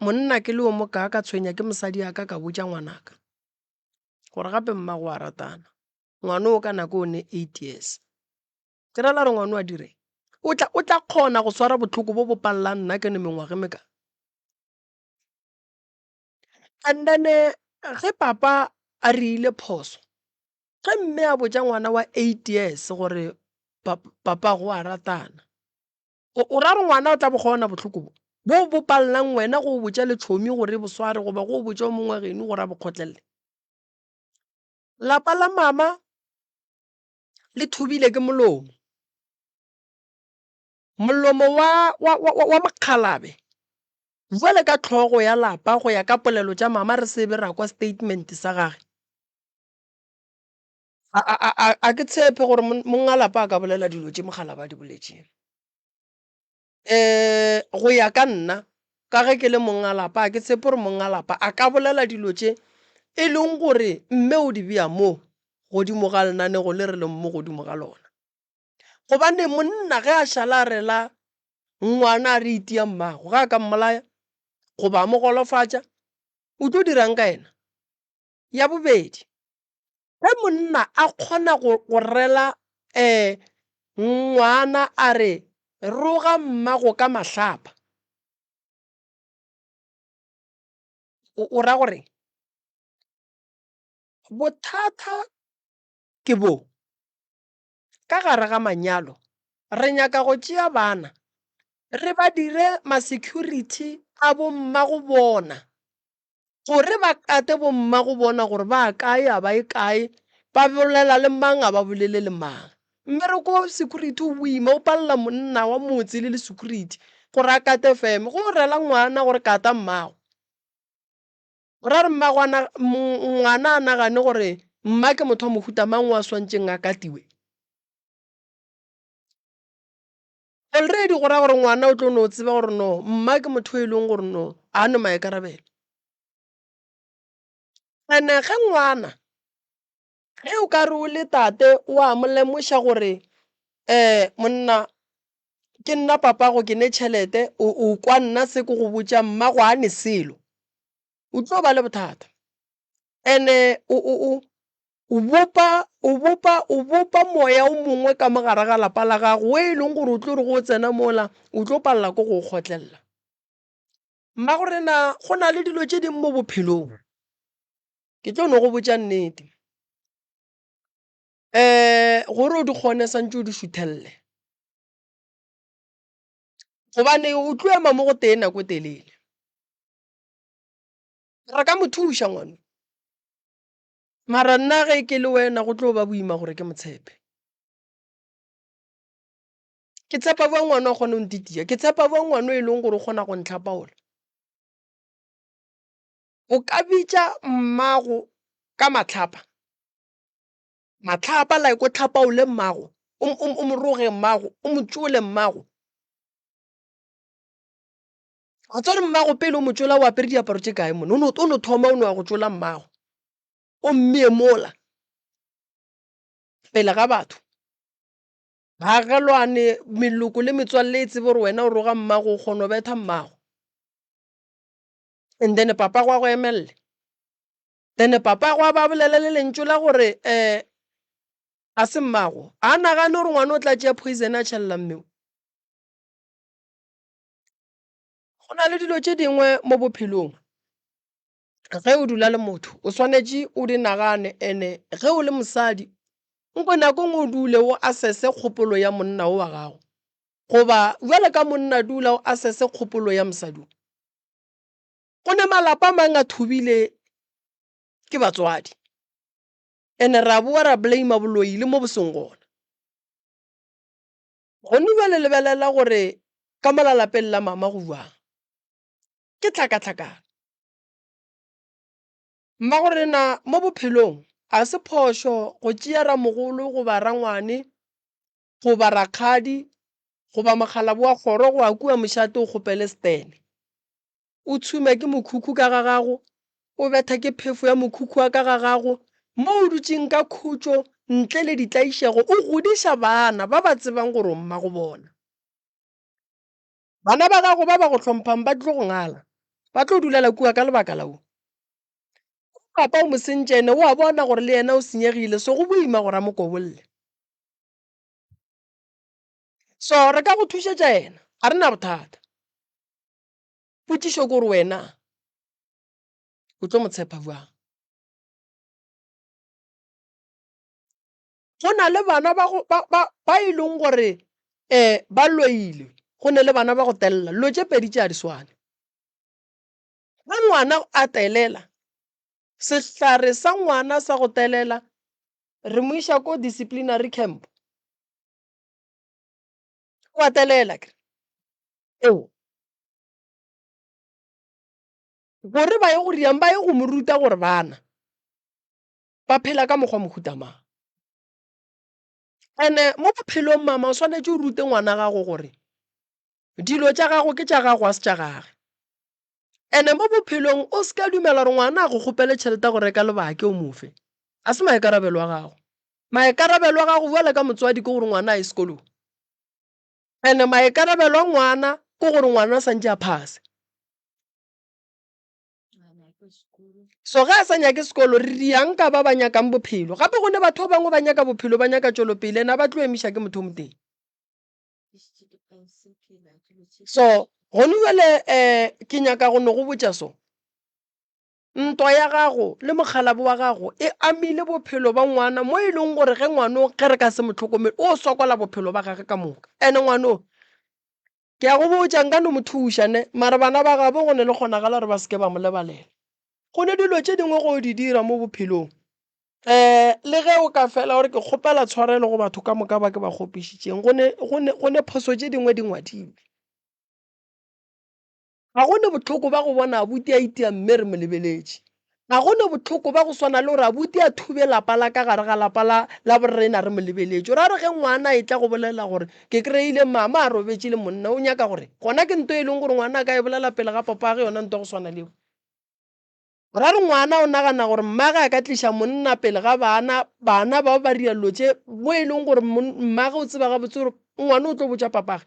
monna ke le o mokaa ka tshwenya ke mosadi ya ka ka botša ngwanaka gore gape mmago wa ratana, ngwana o ka nako o ne 8 years. Ke ra la re ngwano a dire? O tla, o tla kgona go swara bohloko bo bo pallang nna ke ne mengwaga e meka? And then ge papa a re ile phoso, ge mme a botša ngwana wa 8 years gore papa go a ratana, o ra gore ngwana o tla bo kgona bohloko bo? Bo bo pallang wena go botša letšhomi gore bo sware goba go botša o mongwe wa geno gore a bo kgotlelele. Lapa la mama le thubile ke molomo. Molomo wa, wa, wa, wa mokgalabe bjale ka hlogo ya lapa go ya ka polelo tša mama re se be ra kwa statement sa gage. A, a, a, a, a ke tshepe gore monga lapa a ka bolela dilo tše mokgalabje a di boletšeng. Um go ya ka nna, ka ge ke le monga lapa, a ke tshepe gore monga lapa a ka bolela dilo tše e leng gore mme o di bea mo godimo ga lenanego le re leng mo godimo ga lona. Gobane monna ge a šala a rela ngwana a re itia mmago, ge a ka mmolaya goba a mo golofatša, o tlo dirang ka yena? Ya bobedi, Ge monna a kgona go, go rela um ngwana a re, Roga mmago ka mahlapa, o, o ra gore bothata ke bo, ka gare ga manyalo re nyaka go tšea bana re ba dire ma-security a bommago bona. Gore ba kate bommago bona gore ba kae a ba ye kae, ba bolela le mang a ba bolele le mang. Mmereko wa security o boima, o palela monna wa motse le le security gore a kate feme. Go rela ngwana gore kata mmago, o ra re mmago a ngwana a nagane gore mma ke motho wa mohuta mang o a swantšeng a katiwe. Already go ra gore ngwana o tlo no tseba gore no mma ke motho e leng gore no a ne maikarabelo. Ene ge ngwana ge o ka re o le tate o a mo lemoša gore um monna ke nna papago ke ne tšhelete o kwa nna se ke go botša mmago a ne selo, o tlo ba le bothata. Ene o O bopa, o bopa, o bopa moya o mongwe ka mo gare ga lapa la gago wo e leng gore o tlo re go o tsena mola o tlo palela ke go o kgotlelela. Mmagorena, go na le dilo tše dingwe mo bophelong, ke tlo no go botša nnete, um gore o di kgone swantše o di šuthelele, gobane o tlo ema mo go tee nako e telele. Re ka mo thuša ngwano. Mara nna ge ke le wena go tlo ba boima gore ke mo tshepe. Ke tshepa bjang ngwana o kgona go ntitia? Ke tshepa bjang ngwana e leng gore o kgona go ntlhapaola? O ka bitša mmago ka mahlapa, mahlapa like o hlapaole mmago, o mo roge mmago, o mo tšole mmago. Wa tseba gore mmago pele o mo tšola o apere diaparo tše kae monna, o no thoma o no ya go tšola mmago, o mmee mola pele ga batho. Baagelwane, meloko le metswalle e tsebe gore wena o roga mmago, o kgona go betha mmago. And then papago a go emelele, then papago a ba bolele le lentšu la gore um ga se mmago, a nagane gore ngwana o tla tšea poison a tšhelela mmeo. Go na le dilo tše dingwe mo bophelong ge o dula le motho o swanetše o di nagane and-e ge o le mosadi nko nako e nngwe o dule o assess-e kgopolo ya monna o wa gago. Goba bjale ka monna dula o asese kgopolo ya mosadi o. Go ne malapa a mang a thubile ke batswadi. Ene ra boa ra blame boloi le mo bo seng gona. Gone bjale lebelela gore ka mola lapeng la mama go bjang. Ke tlhakatlhakano. Mmagorena mo bophelong a se phošo go tšea ramogolo goba rangwane goba rakgadi goba mokgalabo wa kgoro go ya kua mošate o kgopele setene. O tshume ke mokhukhu ka ga gago, o betha ke phefo ya mokhukhu wa ka ga gago, mo o dutšeng ka khutšo ntle le ditlaišego o godiša bana ba ba tsebang gore o mmago bona. Bana ba gago ba ba go hlomphang ba tlo go ngala, ba tlo dulela kua ka lebaka la wo. Papa o mo sentše ene o a bona gore le yena o senyegile, so go boima gore a mo kobolle. So re ka go thušetša yena, ga re na bothata. Potšišo ke gore wena o tlo mo tshepa bjang? Go na le bana ba go ba ba ba e leng gore um ba loile, go ne le bana ba go telela. Dilo tše pedi tše ga di swane. Ge ngwana a telela, sehlare sa ngwana sa go telela re mo iša ko disciplinary camp. O a telela akere? Eo. Gore ba ye go riang, ba ye go mo ruta gore bana ba phela ka mokgwa mohuta mang. And-e mo bophelong mama o swanetše o rute ngwana gago gore dilo tša gago ke tša gago a se tša gage. And-e mo bophelong o se ka dumela gore ngwana a go kgopele tšhelete ya go reka lebake o mo fe. Ga se maikarabelo a gago. Maikarabelo a gago bjalo ka motswadi ke gore ngwana a ye sekolong. And-e maikarabelo a ngwana ke gore ngwana o santše a phase. So ge a sa nyake sekolo re riang ka ba ba nyakang bophelo. Gape go ne batho ba bangwe ba nyaka bophelo ba nyaka tšwelopele ene a ba tlo emiša ke motho o motee. So gone jwale um ke nyaka go no go botša so, ntwa ya gago le mokgalabo wa gago e amile bophelo ba ngwana mo e leng gore ge ngwano ge re ka se mo hlokomele o sokola bophelo ba gage ka moka. And-e ngwano ke a go botša nka no mo thuša ne, mara bana ba gabo go ne le kgonagalo gore ba se ke ba mo lebalela. Go ne dilo tše dingwe go di dira mo bophelong um le ge o ka fela o re ke kgopela tshwarelo go batho ka moka ba ke ba kgopišitšeng, go ne, go ne, go ne phoso tše dingwe di ngwadilwe. Ga go ne bohloko ba go bona abuti a itia mme re mo lebeletše. Ga go ne bohloko ba go swana le gore abuti a thube lapa la ka gare ga lapa la, la borena re mo lebeletše. O ra re ge ngwana a etla go bolela gore ke kry-ile mama a robetše le monna, o nyaka gore gona ke nto e leng gore ngwana a ka e bolela pele ga papage yona nto ya go swana le eo. O ra re ngwana o nagana gore mmage a ka tliša monna pele ga bana, bana bao ba dira dilo tše mo e leng gore mmage o tseba gabotse gore ngwana o tlo botša papage.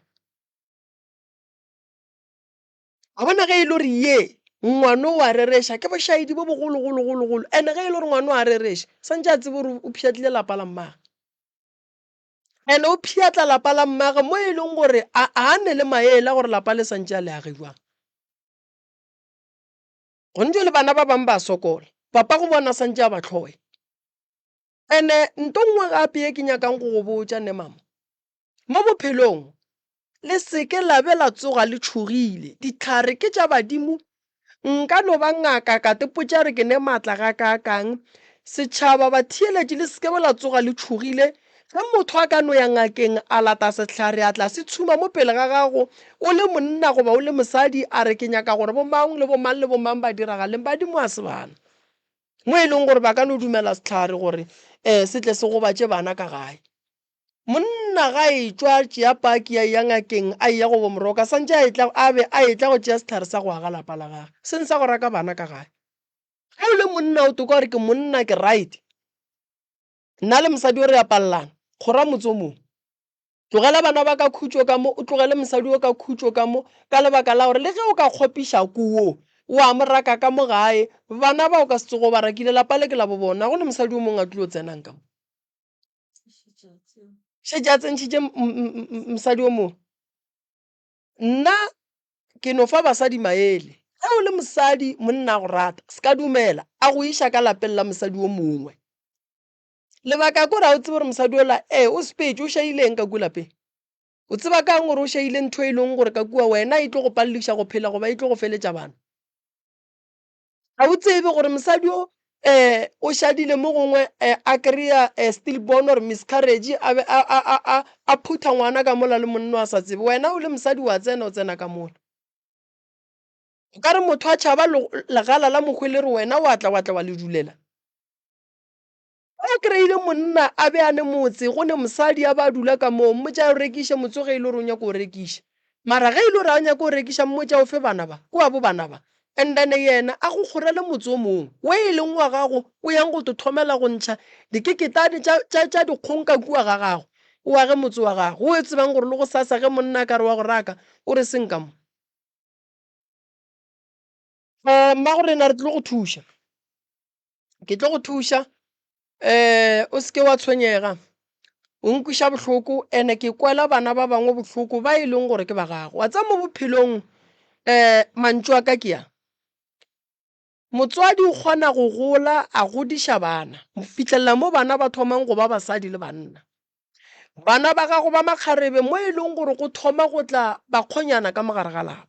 A bona ge e le gore ye ngwana o a rereša ke bošaedi bo bogologologologolo, and-e ge e le gore ngwana o a rereša swantše a tsebe gore o pšhatlile lapa la mmage. And-e o pšhatla lapa la mmage mo e leng gore a a ne le maele a gore lapa le swantše a le age jwang. Gone jwale bana ba bang ba sokola, papa go bona santše a ba hloya. And-e nto nngwe gape ye ke nyakang go go botša ne mama, mo bophelong le seke la be la tsoga le tšhogile, dihlare ke tša badimo. Nka no ba ngaka ka tepotša re ke ne maatla gakaakang, setšhaba batheeletši le seke be la tsoga le tšhogile Ge motho a ka no ya ngakeng a lata sehlare a tla se tshuma mo pele ga gago, o le monna goba o le mosadi, a re, Ke nyaka gore bomang le bomang le bomang ba diragaleng, badimo ga se bana. Mo e leng gore ba ka no dumela sehlare gore um se tle se gobatše bana ka gae. Monna ga etšwa a tšea paki a eya ngakeng a eya go bomoroka, santše a etla a be a etla go tšea sehlare sa go aga lapa la gage, seng sa go raka bana ka gae. Ge o le monna o toka gore ke monna ke right. Nna le mosadi o re a palelana, kgora motse o mongwe. Tlogela bana ba ka khutšo ka mo, o tlogele mosadi o ka khutšo ka mo, ka lebaka la gore le ge o ka kgopiša ko wo, wa mo raka ka mo gae, bana ba o ka se tsoge o ba rakile, lapa le ke la bo bona, ga go na mosadi o mongwe a tlilo tsenang ka mo. Šetše a tsentšhitše mosadi o mongwe. Nna ke no fa basadi maele, ge o le mosadi monna a go rata, se ka dumela a go iša ka lapeng la mosadi o mongwe. Lebaka ke gore ga o tsebe gore mosadi ola ee o sepetše o šaile eng ka kua lapeng. O tseba ka'ng gore o šaile ntho e leng gore ka kua wena e tlo go palediša go phela goba e tlo go feletša bana? Ga o tsebe gore mosadi o um o šadile mo gongwe um a kry-a um stillborn or miscarriage a be a, a, a, a, a phutha ngwana ka mola le monna a sa tsebe. Wena o le mosadi wa tsena o tsena ka mola. O ka re motho a tšhaba legala la mokgwelere wena wa tla wa tla wa le dulela. Ge a kry-ile monna a be a ne motse, go ne mosadi a ba a dula ka moo, mmotše a o rekiše motse ge e le gore o nyaka o rekiša. Mara ge e le gore ga o nyake o rekiša, mmotše a o fe bana ba, ke wa bo bana ba. And then yena a go kgorele motse o mongwe wo e leng wa gago, o yang go to thomela go ntšha dikeketane tša, tša, tša dikgong ka kua ga gago, o age motse wa gago, wo o tsebang gore le gosasa ge monna a ka re wa go raka, o re seng ka mo. Um mmagorena re tlile go thuša. Ke tlo go thuša o se ke wa tshwenyega, o nkweša bohloko and-e ke kwela bana ba bangwe bohloko ba e leng gore ke ba gago. Wa tseba mo bophelong mantšu a ka ke a, motswadi o kgona go gola a godiša bana go fihlelela mo bana ba thomang go ba basadi le banna. Bana ba gago ba makgarebe mo e leng gore go thoma go tla bakgonyana ka mo gare ga lapa.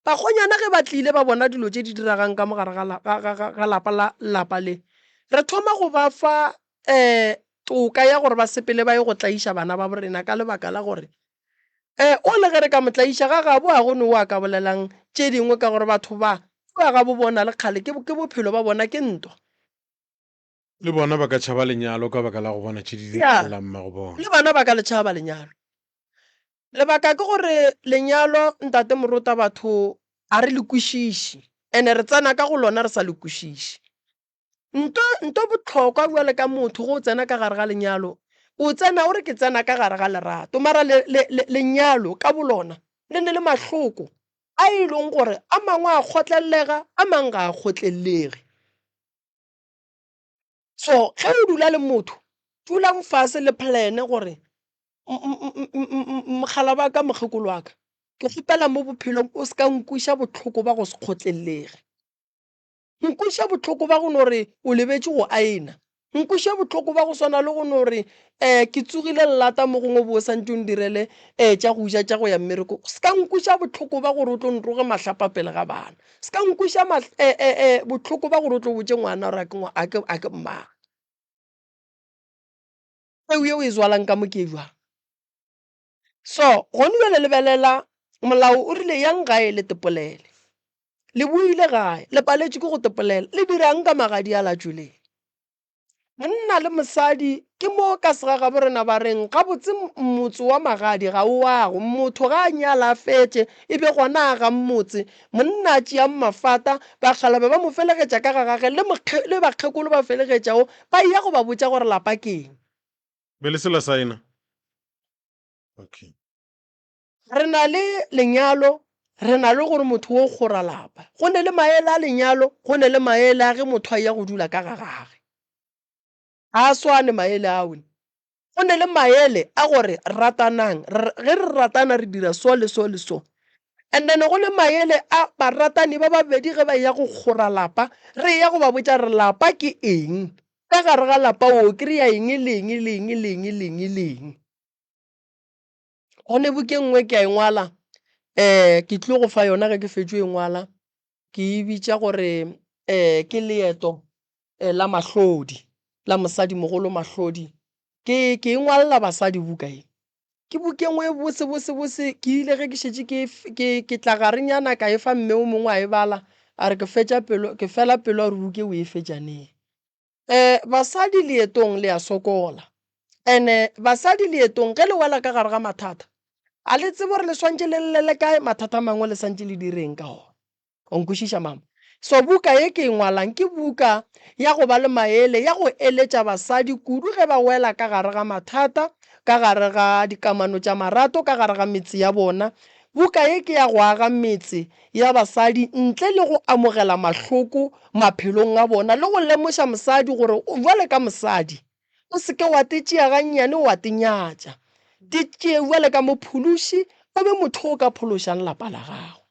Bakgonyana ge ba tlile ba bona dilo tše di diregang ka mo gare ga lapa la lapa le, re thoma go ba fa um toka ya gore ba sepele ba ye go tlaiša bana ba borena ka lebaka la gore um o le ge re ka mo tlaiša ga gabo ga go ne o a ka bolelang tše dingwe ka gore batho ba kua gabo bona le kgale ke bophelo ba bona ke ntwa. Le bona ba ka tšhaba lenyalo ka baka la go bona tše di diragalang mmago bona. Le bona ba ka le tšhaba lenyalo. Lebaka ke gore lenyalo ntate Morota batho ga re le kwešiše and-e re tsena ka go lona re sa le kwešiše. Nto nto bohlokwa bjale ka motho ge o tsena ka gare ga lenyalo, o tsena o re ke tsena ka gare ga lerato mara le le le lenyalo ka bo lona le ne le mahloko a e leng gore a mangwe a kgotlellega a mangwe ga a kgotlelege. So ge o dula le motho, dulang fase le plan-e gore mogala wa ka, mokgekolo wa ka, ke kgopela mo bophelong o se ka nkweša bohloko ba go se kgotlelege. Nkweša bohloko ba go no re o lebetše go aena. Nkweša bohloko ba go swana le go no re ke tsogile lata mo gongwe o bo o santše o ndirele tša go ja tša go ya mmerekong. Se ka nkweša bohloko ba gore o tlo nroge mahlapa pele ga bana. Se ka nkweša bohloko ba gore o tlo botše ngwana gore a ke mmagwe. Peu ye o e zwalang ka mo ke e bjang? So gone bjale lebelela molao o rile yang gae le tepolele. Le boile gae le paletšwe ke go tepolela, le dirang ka magadi a la tšweleng? Monna le mosadi ke mo ka segagabo rena ba reng gabotse motse wa magadi ga o ago, motho ga a nyala a fetše e be gona a agang motse, monna a tšeang mafata, bakgalabje ba mo felegetša ka ga gage le le bakgekolo ba felegetšago ba eya go ba botša gore lapa ke eng. Be le se la saena? Okay. Re na le lenyalo, re na le gore motho o kgora lapa. Go ne le maele a lenyalo, go ne le maele a ge motho a eya go dula ka ga gage. Ga a swane maele ao. Go ne le maele a gore ratanang, ge re ratana re dira so le so le so. And then go le maele a baratani ba babedi ge ba eya go kgora lapa, re eya go ba botša re lapa ke eng, ka gare ga lapa o kry-a eng le eng le eng le eng le eng le eng. Go ne buka e nngwe ke a e ngwala ke tlile go fa yona ge ke fetšo e ngwala, ke e bitša gore ke leeto la Mahlodi, la mosadimogolo Mahlodi. Ke ke e ngwalela basadi buka ye. Ke buka e nngwe e bose bose bose, ke ile ge ke šetše ke ke ke tla garenyana ka e fa mme o mongwe a e bala, a re ke fetša pelo ke fela pelo a re buka e o e fetša neng. Basadi leetong le a sokola, and-e basadi leetong ge le wela ka gare ga mathata a le tsebe gore le swantše le llele kae mathata a mangwe le swantše le direng ka ona. O nkwešiša mama? So buka ye ke e ngwalang ke buka ya go ba le maele ya go eletša basadi kudu ge ba wela ka gare ga mathata, ka gare ga dikamano tša marato, ka gare ga metse ya bona. Buka ye ke ya go aga metse ya basadi ntle le go amogela mahloko maphelong a bona le go lemoša mosadi gore bjale ka mosadi o se ke wa te tšea gannyane wa te nyatša. Te tšee bjale ka mophološi o be motho o ka phološang lapa la gago.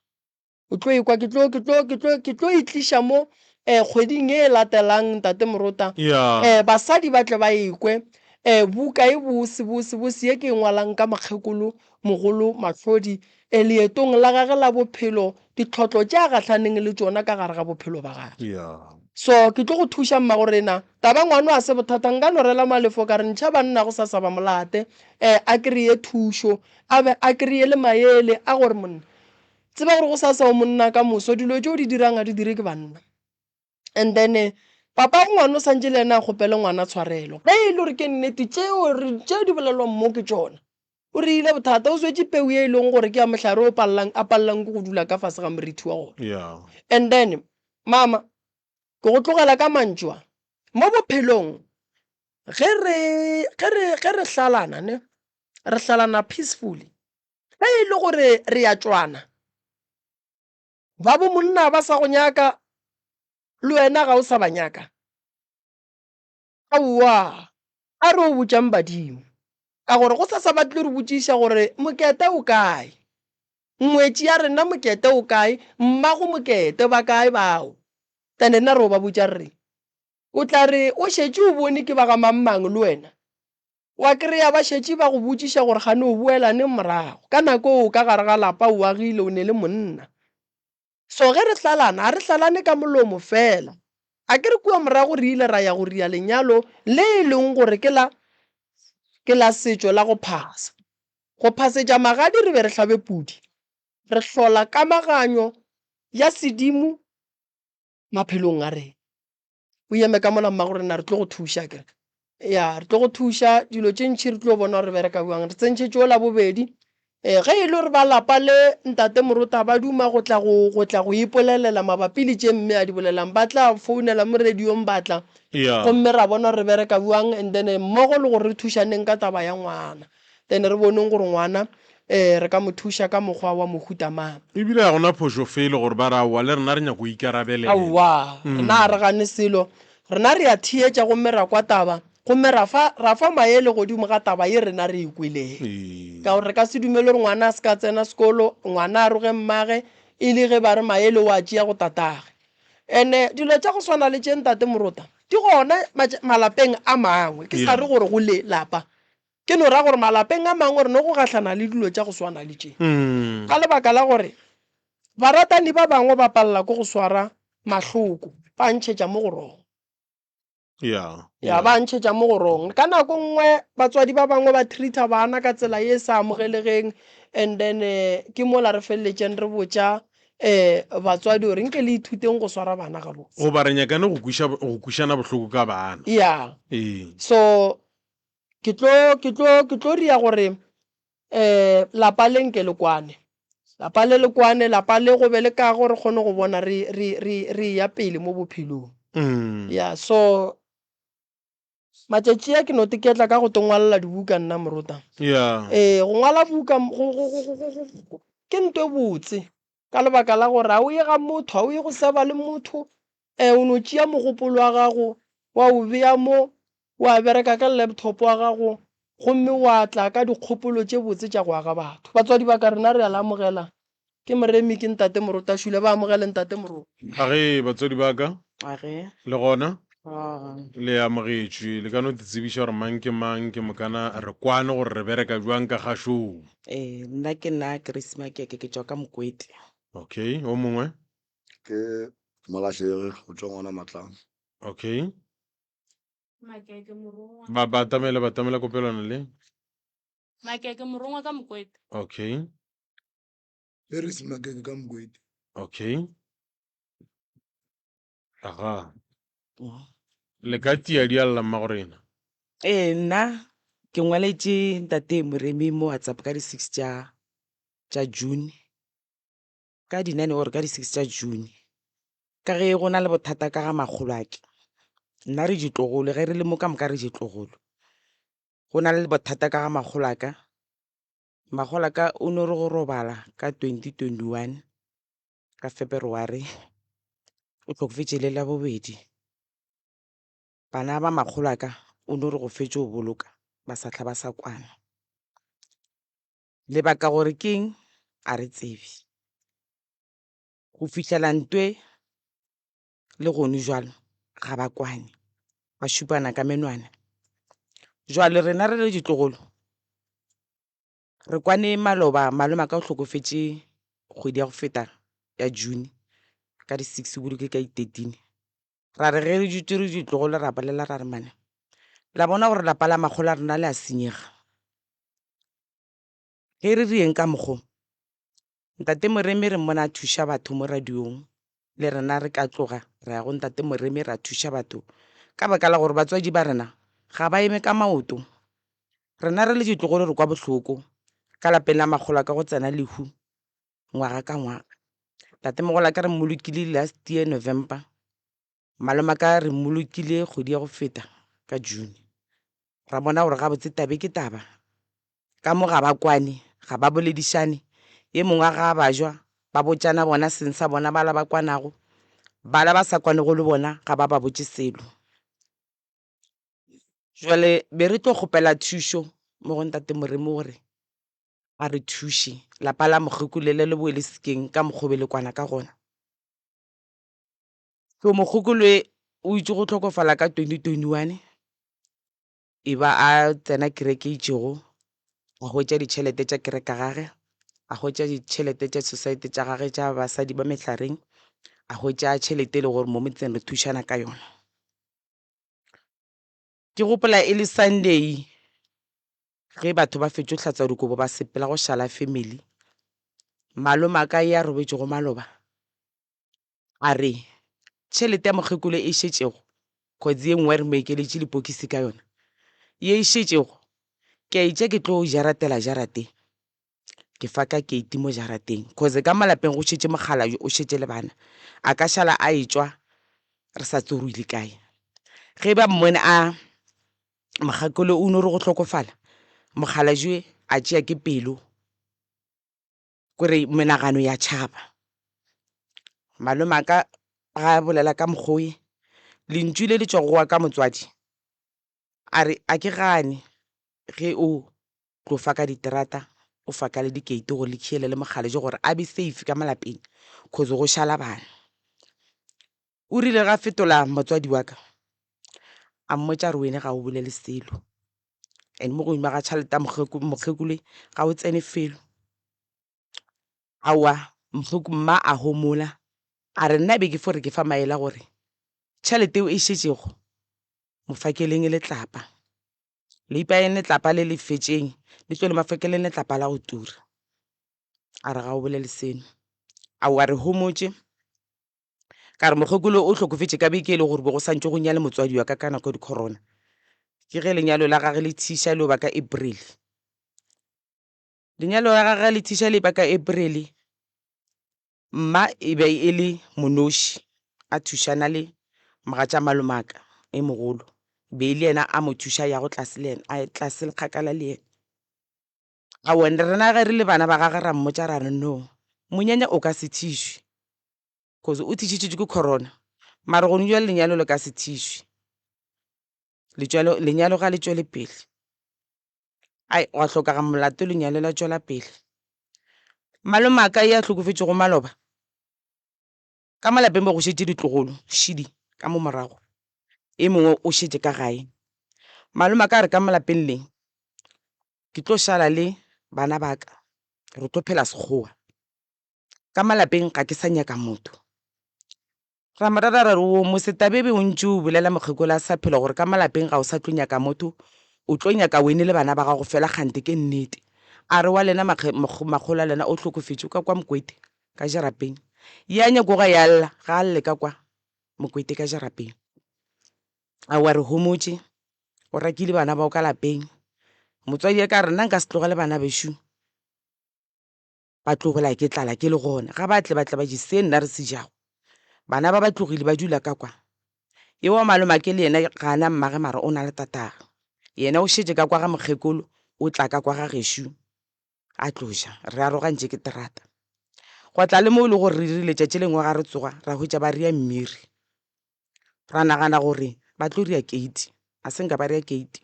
O tlo ekwa ke tlo ke tlo ke tlo ke tlo e tliša mo eh, kgweding e latelang ntate Morota. Yeah. Eh, basadi ba tle ba ekwe eh, buka e bose bose bose ye ke e ngwalang ka mokgekolo. mogolo Mahlodi e leetong la gage la bophelo, ditlhotlo tše a gahlaneng le tšona ka gare ga bophelo ba gage. Yeah. So ke tlo go thuša mmagorena. Taba ngwano a se bothata nka no rela Malefo ka re ntšha banna go sasa ba molate eh a kreye thušo a be a kreye le maele a gore monna tseba gore go sasa o monna ka moso dilo tše o di dirang ga di dire ke banna. And then papa go ngwana o santše le yena a kgopele ngwana tshwarelo ge e le gore ke nnete tšeo re tšeo di bolelwang mo ke tšona. O rile bothata o swetše peu ye e leng gore ke ya mohlare o palelang a palelang ke go dula ka fase ga morithi wa gona. Yeah. And then mama ke go tlogela ka mantšu a mo bophelong ge re ge re ge re hlalana ne re hlalana peacefully ge e le gore re ya tšwana ba bo monna ba sa go nyaka le wena ga o sa ba nyaka Aowa, a re o botšang badimo, ka gore gosasa ba tlo re botšiša gore Mokete o kae? Ngwetši ya rena Mokete o kae? Mmago Mokete ba kae bao? Then rena re o ba botša re reng? O tla re o šetše o bone ke ba ga mang-mang le wena, wa kry-a ba šetše ba go botšiša gore kgane o boela neng morago. Ka nako eo o ka gare ga lapa o agile o ne le monna. So ge re hlalana, ga re hlalane ka molomo feela. A ke re kua morago re ile ra ya go ria lenyalo le e leng gore ke la, ke la setšo la go phasa. Go phasetša magadi re be re hlabe pudi, re hlola kamaganyo ya sedimo maphelong a rena. O eme ka mola mmago rena re tlo go thuša akere. Ya re tlo go thuša dilo tše ntši re tlo bona gore re bereka bjang. Re tsentšhe tšola bobedi. Um ge e le gore ba lapa le ntate Morota ba duma go tla go go tla go ipolelela mabapi le tše mme a di bolelang ba tla founela mo radiong ba tla gomme ra bona gore re bereka bjang and then mmogo le gore re thušaneng ka taba ya ngwana. Then re boneng gore ngwana um re ka mo thuša ka mokgwa wa mohuta mang. Ebile ga gona phošo felo gore ba re aowa le rena re nyaka go ikarabelela. Aowa, rena ga re gane selo. Rena re a theetša gomme ra kwa taba, gomme ra fa, ra fa maele godimo ga taba ye rena re e kwelego. Ka gore re ka se dumele gore ngwana a se ka tsena sekolo, ngwana a roge mmage, e le ge ba re maele o a tšea go tatage. Ene dilo tša go swana le tše Ntate Morota, di gona malapeng a mangwe, ke sa re gore go le lapa. Ke no ra gore malapeng a mangwe re no go gahlana le dilo tša go swana le tše. Ka lebaka la gore baratani ba bangwe ba palela ke go swara mahloko, ba a ntšhetša mo go wrong. Ya, Ya, ba a ntšhetša mo go wrong. Ka nako nngwe batswadi ba bangwe ba treat-a bana ka tsela ye e sa amogelegeng and then ke mola re feleletšeng re botša um batswadi gore nke le ithuteng go swara bana gabotse. Goba re nyakane go kweša, go kwešana bohloko ka bana. Ya. Ee. So Ke tlo, ke tlo, ke tlo ria gore um lapa le nke le kwane. Lapa le le kwane, lapa le go be le kago re kgone go bona re, re, re, re eya pele mo bophelong. Mm. Ya, so matšatši a ke no teketla ka go to ngwalela dibuka nna morota. Yeah. Ee, go ngwala buka go, go, go, go, go, go, ke nto e botse ka lebaka la gore ga o ye ga motho, ga o ye go seba le motho, um o no tšea mogopolo wa gago wa o bea mo wa bereka ka laptop wa gago gomme wa tla ka dikgopolo tše botse tša go aga batho. Batswadi ba ka, rena re a le amogela. Ke Moremi, ke Ntate Morota Šule. Ba amogele Ntate Morota. Age, batswadi ba ka, Age. le gona Ah. le amogetšwe. Le ka no tsebiša gore mang ke mang, ke mokana re kwane gore re bereka bjang ka kgašong. Ee, nna ke nna Grace Makeke, ke tšwa ka Mokwete. Okay, o mongwe? Ke Molahlegi go tšwa ngwana Matlang. Okay. Makeke Morongwa. Ba batamela batamela kopelwana le. Makeke Morongwa ka Mokwete. Okay. Paris Makeke ka Mokwete. Okay. Aga. Le ka tia di alla mma gorena. Ee, nna ke ngwaletše ntate Moremi mo WhatsApp ka di-six tša tša June. Ka di-nine or ka di-six tša June. Ka ge go na le bothata ka ga makgolo a ke. Nna re ditlogolo, ge re le mo ka moka re ditlogolo. Go na le bothata ka ga makgolo a ka. Makgolo a ka o no re go robala ka 2021 ka February, o hlokofetše le Labobedi. Bana ba makgolo a ka o no re go fetše go boloka ba sa hla ba sa kwana. Lebaka gore ke eng a re tsebe. Go fihlela ntwe le gone jwalo ga ba kwane, ba šupana ka menwana. Jwale rena re le ditlogolo Re kwane maloba malome ka o hlokofetše kgwedi ya go feta ya June ka di-six o bolokile ka di-thirteen. Ra re ge re dutše re ditlogolo ra bolela ra re mane la bona gore lapa la makgolo a rena le a senyega. Ge re re eng ka mokgo Ntate Moremi re mmona a thuša batho mo radiong le rena re ka tloga ra ya go Ntate Moremi ra thuša batho ka baka la gore batswadi ba rena ga ba eme ka maoto. Rena re le ditlogolo re kwa bohloko ka lapeng la makgolo a ka go tsena lehu ngwaga ka ngwaga. Ntatemogolo a ka re mmolokile last year November. Malomaka re mmolokile kgwedi ya go feta ka June. Ra bona gore gabotse tabe ke taba. Ka mo ga ba kwane, ga ba boledišane. Ye mongwe ga a bajwa, ba botšana bona seng sa bona bala ba kwanago. Bala ba sa kwanego le bona ga ba ba botše selo. Jwale be re tlo kgopela thušo mo go Ntate Moremi gore a re thuše lapa la mokgekolo le le boe le sekeng ka mokgwa o be le kwana ka gona. So mokgokolo o itše go hlokofala ka 2021 e ba a tsena kereke e itšego a hwetša ditšhelete tša kereke ya gage, a hwetša ditšhelete tša society tša gage tša basadi ba mehlareng, a hwetša tšhelete e le gore mo motseng re thušana ka yona. Ke gopola e le Sunday ge batho ba fetšo hlatswa dikobo ba sepela go šala family, malomaka ye a robetšego maloba A re, Tšhelete ya mokgekolo e šetšego, kotsi ye nngwe re mo ekeletše lepokisi ka yona, ye e šetšego, ke a e tša ke tlo jaratela jarateng. Ke fa ka keiti mo jarateng, cause ka mo lapeng go šetše mokgalabje o šetše le bana. A ka šala a etšwa re sa tsebe gore o ile kae. Ge ba mmone a mokgekolo o no re go hlokofala, mokgalabje a tšea ke pelo. Kore menagano ya tšhaba. Malome a ka ga a bolela ka mokgwa o, lentšu le le tšwago go wa ka motswadi, a re a ke gane ge o tlo fa ka diterata, o fa ka le dikeiti gore le khiele le mokgalabje gore a be safe ka mo lapeng cause go šala bana. O rile ga fetola motswadi wa ka, a mmotša re wene ga o bolele selo and mo godimo ga tšhelete ya mokgekolo ga o tsene felo. Aowa mma a homola a re nna be ke fo re ke fa maele a gore tšhelete eo e šetšego mo fakeleng letlapa, le ipayeng letlapa le le fetšeng le tlo le mafakeleng letlapa la go tura. A re ga o bolele seno. Aowa re homotše. Ka re mokgekolo o hlokofetše ka beke e le gore be go santše go nyale motswadi wa ka ka nako ya di-corona. Ke ge lenyalo la gage le thiša le ba ka April. Lenyalo la gage le thiša le ba ka April, mma e be e le monoši a thušana le mogatša malomaka e mogolo. Be e le yena a mo thuša ya go tlase le yena, a tlase le kgakala le yena. Aowa, rena ge re le bana ba gage ra mmotša ra re no, monyanya o ka se thišwe. Cause o thišitšwe ke corona mara gone jwale lenyalo le ka se thišwe letšwalo lenyalo ga le tšwele pele ai gwa hlokaga molato lenyalo la tšwela pele malome a ka ye a hlokofetšego maloba ka mo lapeng ba go šetše ditlogolo šidi ka mo morago e mongwe o šetše ka gae malome a ka re ka mo lapeng le ke tlo šala le bana ba ka re tlo phela sekgowa Ka malapeng ga ke sa nyaka motho. Ra mo rera ra re, O mosetabebe o ntše o bolela mokgekolo a sa phela gore ka malapeng ga o sa tlo nyaka motho, o tlo nyaka wene le bana ba gago fela kgante ke nnete. A re wa lena makgolo a lena o hlokofetše o ka kwa Mokwete ka jarapeng. Ya nyakoga ya lla ga a lle ka kwa Mokwete ka jarapeng. Aowa re homotše, o rakile bana bao ka lapeng. Motswadi a ka re nna nka se tlogele bana bešo. Ba tlo bolaya ke tlala ke le gona. Ga ba tle ba tle ba je se nna re se jago. Bana ba ba tlogile ba dula ka kwa. Ye wa malomake le yena ga a na mmage mara o na le tatagwe. Yena o šetše ka kwa ga mokgekolo o tla ka kwa ga gešo a tlo ja. Re arogantše ke terata. Gwa tla le mo e le gore re rile tšatši lengwe ga re tsoga ra hwetša ba ria mmiri. Ra nagana gore ba tlo ria keiti. A se nka ba ria keiti.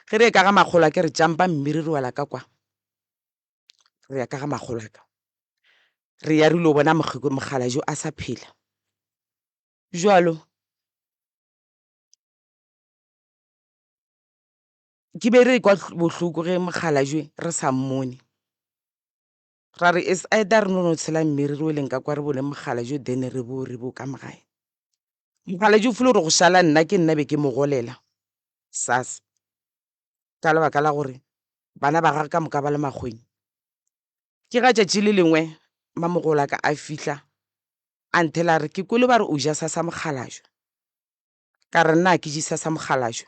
Ge re ye ka ga makgolo a ke re tšampa mmiri re wela ka kwa. Re ya ka ga makgolo a ka. Re ya re ilo bona mokgalabje a sa phela. Bjalo. Ke be re kwa bohloko ge mokgalajwe re sa mmone. Ra re it's either re no no tshela mmiri re weleng ka kwa re bone mokgalajwe then re bo re bo ka mogae. Mokgalajwe o file gore go šala nna ke nna be ke mo golela SASSA ka lebaka la gore bana ba gagwe ka moka ba le makgweng. Ke ga tšatši le lengwe mamogolaka a fihla a nthela a re ke kwele ba re o ja SASSA mokgalajwe. Ka re, Nna ke je sa mokgalajwe.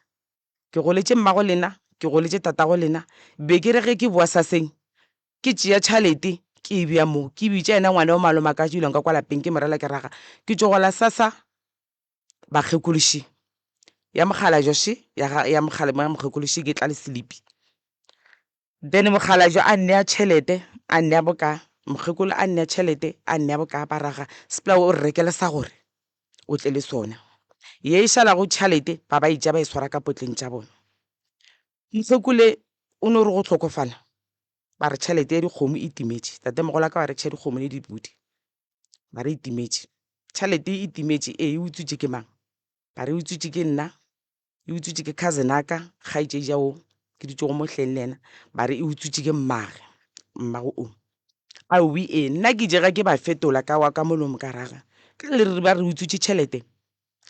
Ke goletše mmago lena, ke goletše tatago lena. Be ke re ge ke boa saseng, ke tšea tšhalete ke e bea mo. Ke bitša yena ngwana yo malome a ka a dulang ka kwa lapeng, ke mo rela ke raga, ke tšo gola sasa bakgekološi ya mokgalajwe še, ya ga, ya mokgala, ya mokgekološi ke tla le selipi. Then mokgalajwe a nnea tšhelete, a nnea boka, mokgekolo a nnea tšhelete, a nnea boka, ba raga, sepela o re rekele sa gore o tle le sona. Ye e šalago tšhalete ba ba e tšea ba e swara ka potleng tša bona. Mokgekole o no re go hlokofala, ba re tšhelete ya dikgomo e timetše. Tatemogolo wa ka ba rekiša dikgomo le dipudi, ba re e timetše. Tšhalete e timetše, ee e utswitše ke mang? Ba re e utswitše ke nna. E utswitše ke cousin ya ka, kgaetšedi ya wo ke dutšego mo hleng le yena, ba re e utswitše ke mmage, mmago o. Aowi ee, nna ke je ga ke ba fetola ka wa ka molomo ka raga, ka le re ba re utswitše tšhelete,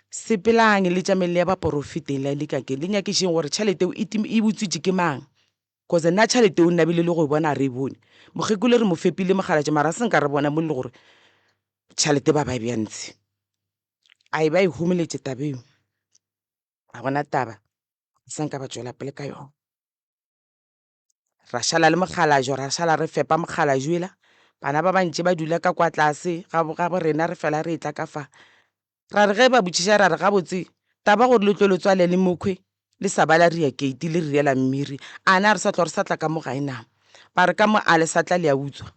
sepelang le tšameng le ya baporofeteng la le kakeng le nyakišeng gore tšhelete eo e e utswitše ke mang. Cause nna tšhelete eo nna bile le go e bona ga re e bone. Mokgekolo re mo fepile mokgalabje mara se nka re bona mo e le gore tšhelete ba ba e bea ntshe. A e ba e homoletše taba eo, ga gona taba, sa nka ba tšwela pele ka yona. Ra šala le mokgalajwe, ra šala re fepa mokgalajwe yola, bana ba ba ntše ba dula ka kwa tlase ga bo rena re fela re etla ka fa. Ra re ge ba botšiša ra re gabotse taba gore le tlo le tswale le mokhwe le sa ba la ria keiti le riela mmiri, a na re sa hlwa re sa tla ka mo gae na? Ba re ka mo a le sa tla le a utswa.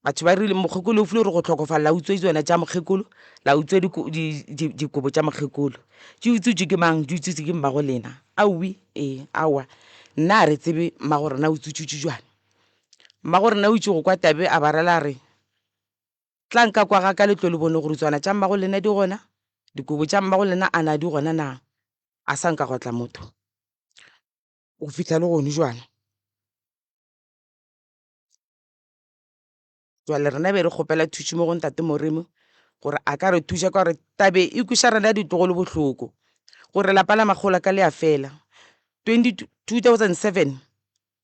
Batho ba rile mokgekolo o file gore go hlokofala la utswa tsona tša mokgekolo, la utswa dikobo tša mokgekolo. Di utswitšwe ke mang? Di utswitšwe ke mmago lena. Aowi, ee, aowa. Nna ga re tsebe mmago rena o utswitšwe bjang. Mmago rena o itše go kwa tabe a ba rela a re, Tlang ka kwa ga ka le tlo le bone gore tsona tša mmago lena di gona, dikobo tša mmago lena a na di gona na. A sa nka gwa tla motho go fihla le gone jwale. Jwale rena be re kgopela thušo mo go Ntate Moremi gore a ka re thuša ka gore tabe e kweša rena ditlogolo bohloko gore lapa la makgolo a ka le a fela. 2007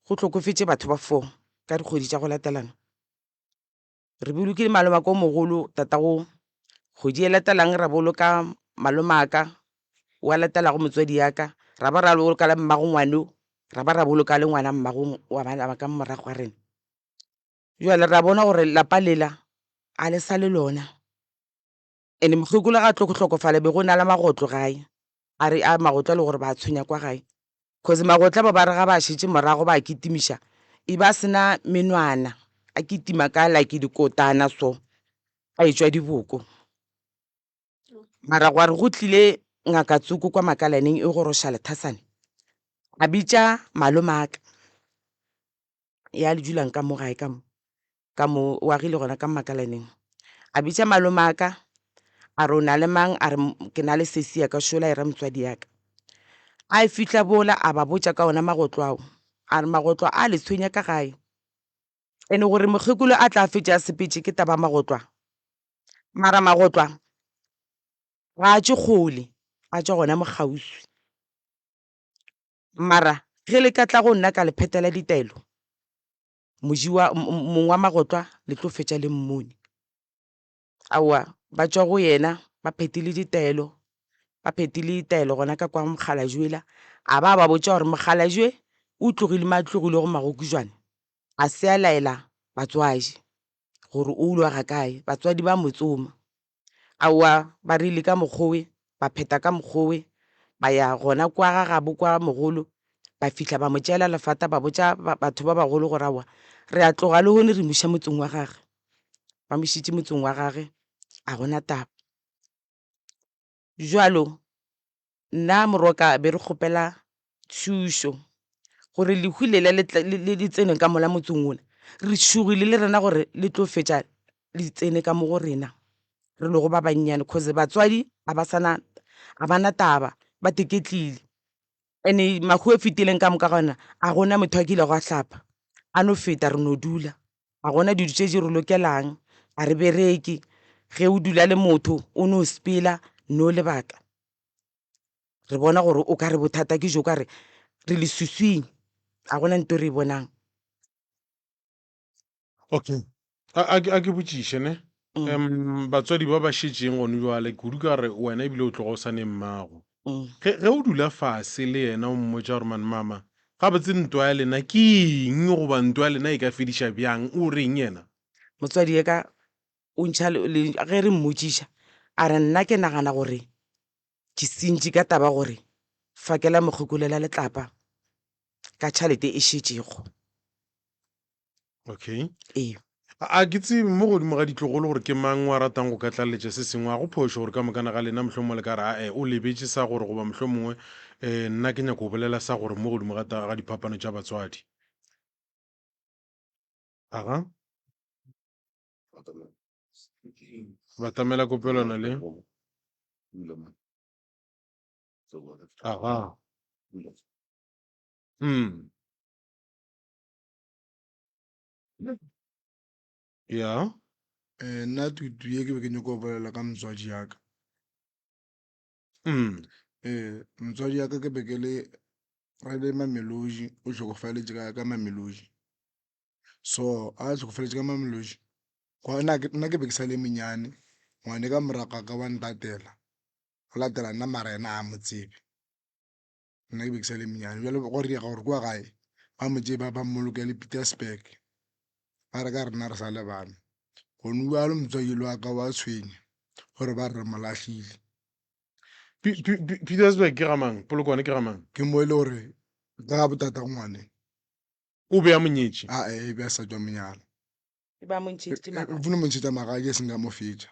go hlokofetše batho ba four ka dikgwedi tša go latelana. Re bolokile malome wa ka o mogolo tatago, kgwedi e latelang ra boloka malome wa ka wa latelago motswadi ya ka, ra ba ra boloka le mmago ngwano, ra ba ra boloka le ngwana mmago wa bana ba ka morago ga rena. Jwale ra bona gore lapa lela a le sa le lona. And-e mokgekolo ga a tlo go hlokofala be go na le magotlo gae, a re a magotlo a le gore ba tshwenya kwa gae. Cause magotlo ba ba re ga ba šetše morago ba kitimiša e ba se na menwana, a kitima ka like dikotana so, a etšwa diboko. Mara gwa re go tlile ngaka tsoko kwa makalaneng e goroša lethasane, a bitša malomaka ya le dulang ka mo gae ka mo, ka mo o agile gona ka makalaneng. A bitša malomaka a re o na le mang, a re ke na le sesi ya ka šola e ra motswadi ya ka. A e fihla bola a ba botša ka ona magotlo ao, a re magotlo a le tshwenya ka gae. Ene gore mokgekolo a tla fetša a sepetše ke taba magotlwa. Mara magotlwa ga a tšwe kgole, a tšwa gona mo kgauswi. Mara ge le ka tla go nna ka le phethela ditaelo, moji wa mong wa magotlwa le tlo fetša le mmone. Aowa, ba tšwa go yena ba phethile ditaelo, ba phethile ditaelo gona ka kwa mokgalajwe yola, a ba a ba botša gore mokgalajwe o tlogile mo a tlogilego Magokujwane, a se a laela batswadi gore o lo ga kae, batswadi ba mo tsoma. Aowa, ba rile ka mokgowe, ba phetha ka mokgowe, ba ya gona kwa ga gabo kwa mogolo, ba fihla ba mo tšeela lefata, ba botša batho ba bagolo gore aowa, re a tloga lehono re mo iša motseng wa gage. Ba mo išitše motseng wa gage, a gona taba. Bjalo nna Moroka be re kgopela thušo gore lehu lela le le tsene ka mola motseng wola, re tšhogile le rena gore le tlo fetša le tsene ka mo go rena re lego ba bannyane, cause batswadi ga ba sa na, ga ba na taba ba teketlile. Ene mahu a fetileng ka moka gona a gona motho a kilego a hlapa, a no feta re no dula. Ga gona dilo tše di re lokelang, ga re bereke. Ge o dula le motho o no sepela no lebaka. Re bona gore o ka re bothata ke jo ka re re leswiswing, ga gona nto re e bonang. Okay. A, a, a ke botšiše ne. Mm. Um, batswadi ba ba šetšeng gone jwale kudu ka re wena ebile o tloga o sa ne mmago. Mm. Ge, ge o dula fase le yena o mmotša gore man mama, gabotse ntwa ya lena ke eng goba ntwa ya lena e ka fediša bjang, o reng yena? Motswadi ye ka o ntšha le, le, ge re mmotšiša a re nna ke nagana gore ke sentše ka taba gore fakela mokgekolo letlapa ka tšhalete e šetšego. Okay. Ee. A ke tsebe mo godimo ga ditlogolo gore ke mang wa ratang go ka tlaleletša se sengwe. A go phošo gore ka mokana ga lena mohlomongwe le ka re ae o lebetše sa gore goba mohlomongwe um nna ke nyako go bolela sa gore mo godimo ga ga diphapano tša batswadi. Aga. Batamela kopelwana le. Aga. Mm. Ya. Eh, nna tutu ye ke be ke nyako go bolela ka motswadi ya ka. Mm. Eh, motswadi ya ka ke be ke le re le Mamelodi, o hlokofaletše ka ka Mamelodi. So, a hlokofaletše ka Mamelodi, gwa nna ke nna ke be ke sa le monyane, ngwane ka morago ga ka wa ntatela, o latela nna mara yena a mo tsebe. Nna ke be ke sa le monyane. Bjale go riega gore kua gae ba mo tšee ba ba mmolokele Pietersburg, ba re ka rena re sa le bana. Gone bjalo motswadi wa ka wa tshwenya gore ba re re mo lahlile. Pietersburg ke ga mang? Polokwane ke ga mang? Ke mo e le gore ka ga botata ngwane. O be a mo nyetše? Ae, e be a sa tšwa monyala. E ba mo ntšheditše magadi. E mo ntšhetša magadi e seng ka mo fetša.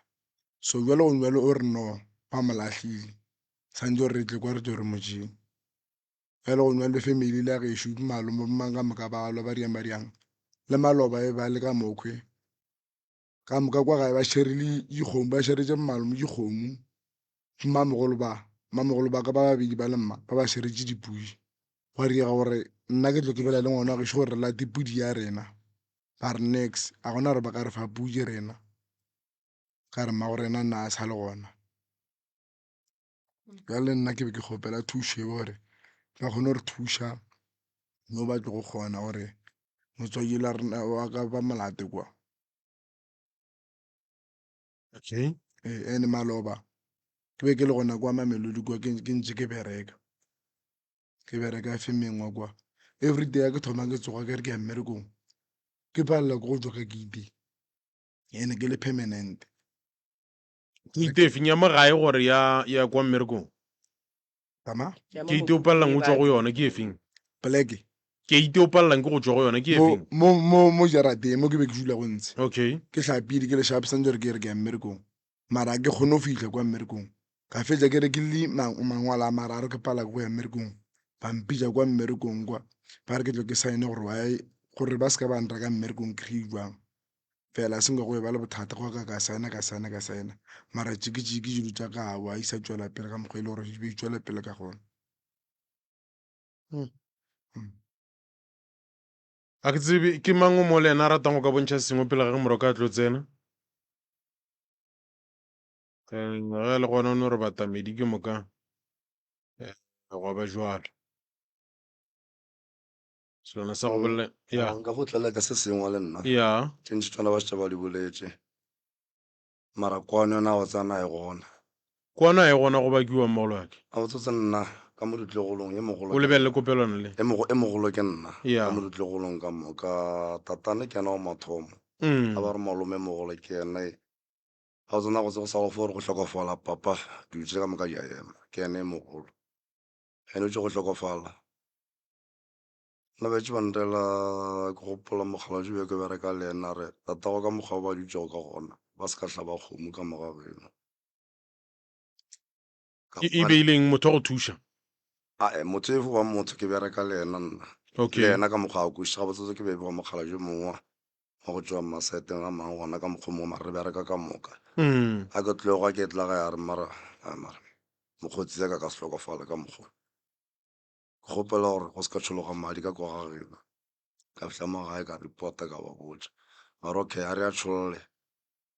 So bjale gone bjale o re no, ba mo lahlile. Santše gore re tle kwa re tlo re mo tšee. Bjale gone bjale family le ya gešo, malome bo mang ka moka ba lwa ba riang ba riang. Le maloba e ba le ka mokhwe. Ka moka kwa gae ba šerile dikgomo, ba šeretše malome dikgomo. Mmamogolo ba, mmamogolo ba ka ba babedi ba le mma ba ba šeretše dipudi. Gwa riega gore nna ke tlo ke bolela le ngwana wa gešo gore re late pudi ya rena. Ba re nix, a gona gore ba ka re fa pudi rena. Ka re mmago rena nna a sa le gona. Bjale nna ke be ke kgopela thušo e gore ba kgone go re thuša mo ba tlogo kgona gore motswadi la rena wa ka ba molate kwa. Okay. Ee, ene maloba ke be ke le gona kwa Mamelodi kwa ke ke ntše ke bereka. Ke bereka femeng wa kwa. Every day ke thoma ke tsoga ke re ke ya mmerekong, ke palela ke go tšwa ka keiti. Ene ke le permanent. Keiti efeng ya mo gae gore ya ya kwa mmerekong? Tama? Keiti o palelang go tšwa go yona ke efeng? Poleke. Keiti o palelang ke go tšwa go yona ke Mo efeng? mo mo mo jarateng mo ke be ke dula go ntse. Okay. Ke hlapile ke le sharp santse gore ke re ke ya mmerekong. Mara ga ke kgone go fihla kwa mmerekong. Ka fetša ke rekile mangwalo a mararo ke pala ke go ya mmerekong. Ba mpitša kwa mmerekong kwa ba re ke tlo ke sign gore why gore ba se ka ba nraka mmerekong ke re jwang. Fela se nka go e ba le bothata go ka ka signa ka signa ka signa. Mara tšiki-tšiki dilo tša ka aowa di sa tšwela pele ka mokgwa e le gore di be di tšwela pele ka gona. A ke tsebe ke mang o mo le yena a ratang go ka bontšha sengwe pele ga ge moroka a tlo tsena. Eh, ge le gona o no re batamedi ke moka eh, gwa ba jwalo. Selwana sa go bolela ya. Nka go tlela ka se sengwe le nna. Ya. Tše ntši tsona ba šetše ba di boletše. Mara kwano yona ga tsana e gona. Kwano a e gona go bakiwa mmagolo wa ke. A botsotse nna ka mo ditlogolong e mogolo. O lebelele kopelwana le. E mogo e mogolo ke nna. Ya. Ka mo ditlogolong ka moka tatane ke yena wa mathomo. Mm. A ba re malome mogolo ke yena. Ga o tsena go tse go sa go fo gore go hlokofala papa dilo tše ka moka di a ema. Ke yena e mogolo. Ene o tše go hlokofala. Nna ba etše ba ntela ke gopola mokgalabje be ke bereka le yena a re tatago ka mokgwa o ba dutšego ka gona ba se ka hlaba kgomo ka moga geno. Ka E, e be e leng motho wa go thuša? Ae, motho e fo ba motho ke bereka le yena nna. Okay. Le yena ka mokgwa a kwešiša gabotsebotse ke be e mokgalabje mongwe wa go tšwa maseteng a mangwe gona ka mokgwa mongwe mara re bereka ka moka. Mm. A ke tloga ke tla gae a re mara, a mara mokgotsi ya ka ka se hlokofale ka mokgwa. Ke kgopela gore go se ka tšhologa madi ka kwa ga geno. Ka fihla mo gae ka reporta ka ba botša. Ba re okay a re a tšholle.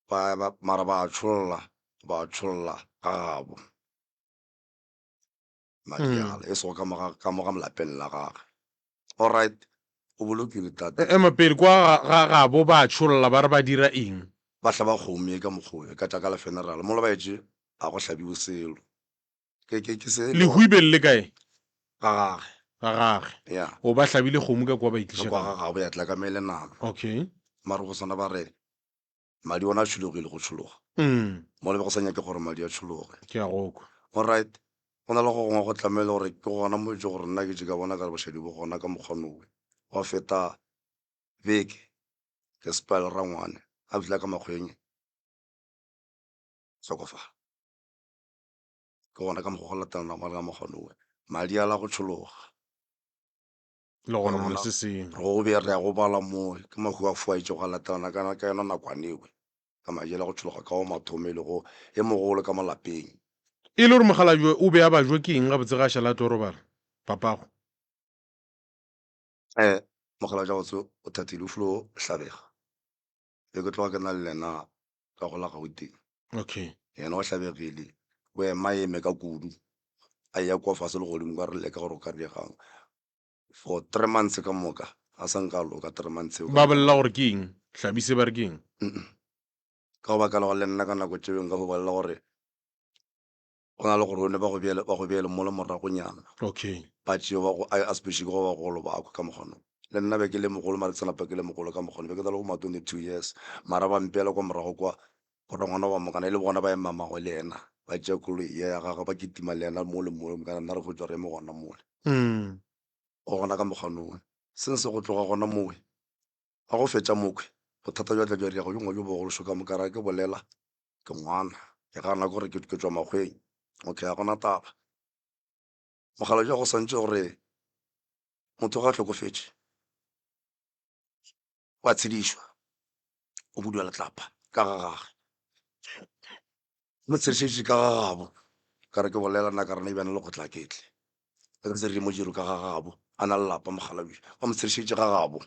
Ba, ba, mara ba a tšholla, ba a tšholla ga gabo. Madi ale, e sego ka mo ga, ka mo ga lapeng la gage. Alright, o bolokilwe tate. Ema pele, kwa ga, ga gabo ba a tšholla ba re ba dira eng? Ba hlaba kgomo ye ka mokgwa wo, ka tša ka la funeral. Mola ba etše, ga go hlabiwe selo. Ke, ke, ke se e le Lehu e be le le kae? Ga gage. Ga gage. Ya. O ba hlabile kgomo ka kwa ba e Ka tliša kwa ka ga gabo ya tla ka mele nama. Okay. Mara go swana ba re madi ona a tšhologile go tšhologa. Mola be go sa nyake gore madi a tšhologe. Ke a go kwa. Alright. Go na le go gongwe go tlamehile gore ke gona mo tše gore nna ke tše ka bona ka re bošadi bo gona ka mokgwa nowe. Gwa feta beke ke sepela le rangwane a fihla ka makgweng hlokofala. Ke gona ka mokgwa go latelana gona ka mokgwa nowe. Madi a la go tšhologa. Le gona le se sengwe. Re go be re ya go bala mo ke mahu a foa itšego a latelana ka ka yona nakwana ewe. Ka madi a la go tšhologa ka o mathomo e lego e mogolo ka mo lapeng. E le gore mokgalabje o be a bajwa ke eng gabotse ge a šala a tlo robala? Papago. Eh, mokgalabje gabotse o thatile o filo hlabega. Be ke tloga ke na le lena ka go la Gauteng. Okay. Yena o hlabegile, o ema eme ka kudu, a eya kua fase le godimo ka re leka gore o ka diegang. For 3 months ka moka, a sa nka a loka 3 months eo. Ba bolela gore ke eng? Hlabise ba re ke eng? Ka go baka la gore le nna ka nako tšeo nka fo bolela gore go na le gore one ba go beele, ba go beele mola moragonyana. Okay. Ba tšeo ba go, a especially go ba bagolo ba kwa ka mokgwa Le nna be ke le mogolo mara ke sa napa ke le mogolo ka mokgwa be ke na le bo ma 22 years mara ba mpeela kwa morago kwa gore ngwana wa mokana e le bona ba emamago le yena ba tšea koloi ye ya gagwe ba kitima le yena mo le mo mokana nna re hwetša re eme gona mole. Go gona ka mokgwa nowe since go tloga gona mowe ga go fetša mokhwi bothata bja tla bja riago bjo ngwe bjo bogolo šo ka moka ra ke bolela ke ngwana ke gana gore ke tšwa makgweng okay ga gona taba mogala jwa go swantše gore motho ga a hlokofetše wa tshedišwa o budiwa letlapa ka ga gage mo tshedišetše ka ga gabo ka re ke bolela nna ka rena ebjana le go tla ke tle re se re mojiro ka ga gabo a na le lapa mokgalabje ba mo tshedišetše ga gabo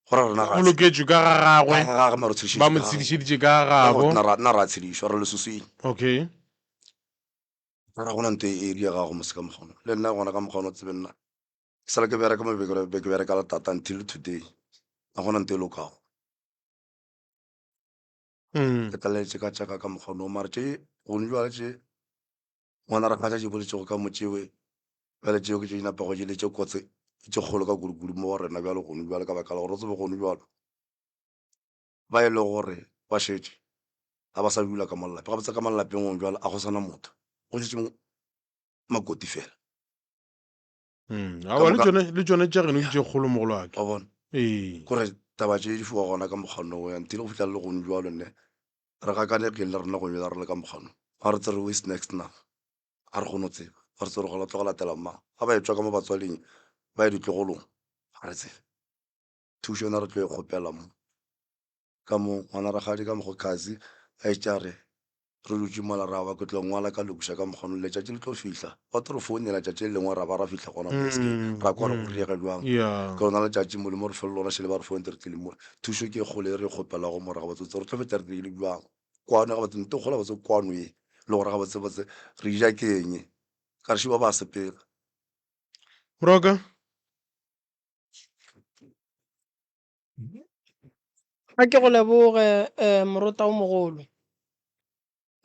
go ra rena ga Boloketšwe ka ga gagwe ga gagwe mara o tshedišetše ba mo tshedišeditše ka ga gabo nna ra tshedišwa re lesuswing okay Ga gona ntho e diegago mose ka mokgwa ono. Le nna gona ka mokgwa ono tsebe nna ke sale ke bereka mo be ke bereka letata until today ga gona ntho e lokago. Ke tlaleletše ka tšaka ka mokgwa ono mara tše gone jwale tše ngwana rakgadi a di boletšego ka mo tšewe bjale tšeo ke tše di napago di le tše kotsi tše kgolo ka kudu-kudu mo go rena bjalo gone bjale ka baka la gore o tsebe gone bjalo ba e lego gore ba šetše ga ba sa dula ka mo lelapeng. Gabotse ka mo lelapeng gong bjalo a go sa na motho, go šetše makoti fela. Mm, aowa, le tšone le tšone tša geno ke tše kgolo mogolo wa ka. Wa bona? Ee. Kore taba tše di fiwa gona ka mokgwa no ya until go fihla le gong bjalo ne re gakanegile le rena gong bjalo re le ka mokgwa no. Ga re tsebe who is next now. Ga re kgone go tseba. Ga re tsebe gore go tlo go latela mang. Ga ba etšwa ka mo batswading ba ye ditlogolong ga re tsebe. Thušo yona re tlo e kgopela mo. Ka mo ngwana rakgadi ka mokgo Khazi a etše a re, Re dutše mola ra ba ke tlo ngwala ka lokiša ka mokgwa no letšatši le tlo fihla. Ba tlo re founela tšatši le lengwe ra ba ra fihla gona mo SK. Ra kwa gore go riega bjang. Ke lona letšatši Modimo re fe lona šele ba re founetse re tlile mo. Thušo ke e kgolo e re e kgopelago mo re gabotse re tlo fetša re dirile bjang. Kwano gabotse nto e kgolo gabotse kwano ye le gore gabotse botse re ja ke eng. Ka re šiba ba sepela. Moroka. A ke go leboge um morota o mogolo.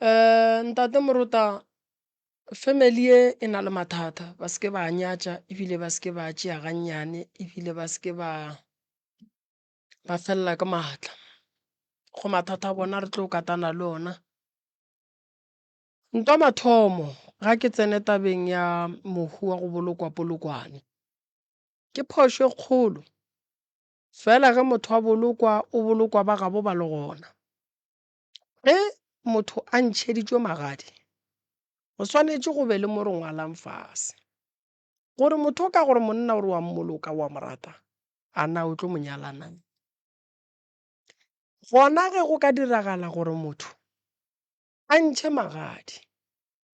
Um ntate morota, family ye e na le mathata, ba se ke ba nyatša ebile ba se ke ba tšea gannyane ebile ba se ke ba ba felela ke maatla. Go mathata a bona re tlo katana le ona. Ntwa mathomo ga ke tsene tabeng ya mohu wa go bolokwa Polokwane. Ke phošo e kgolo. Fela ge motho a bolokwa, o bolokwa ba gabo ba le gona. Ge motho a ntšheditšwe magadi, go swanetše go be le mo re ngwalang fase gore motho o ka gore monna o re wa mmoloka, wa mo rata, a na o tlo mo nyala na? Gona ge go ka diragala gore motho a ntšhe magadi.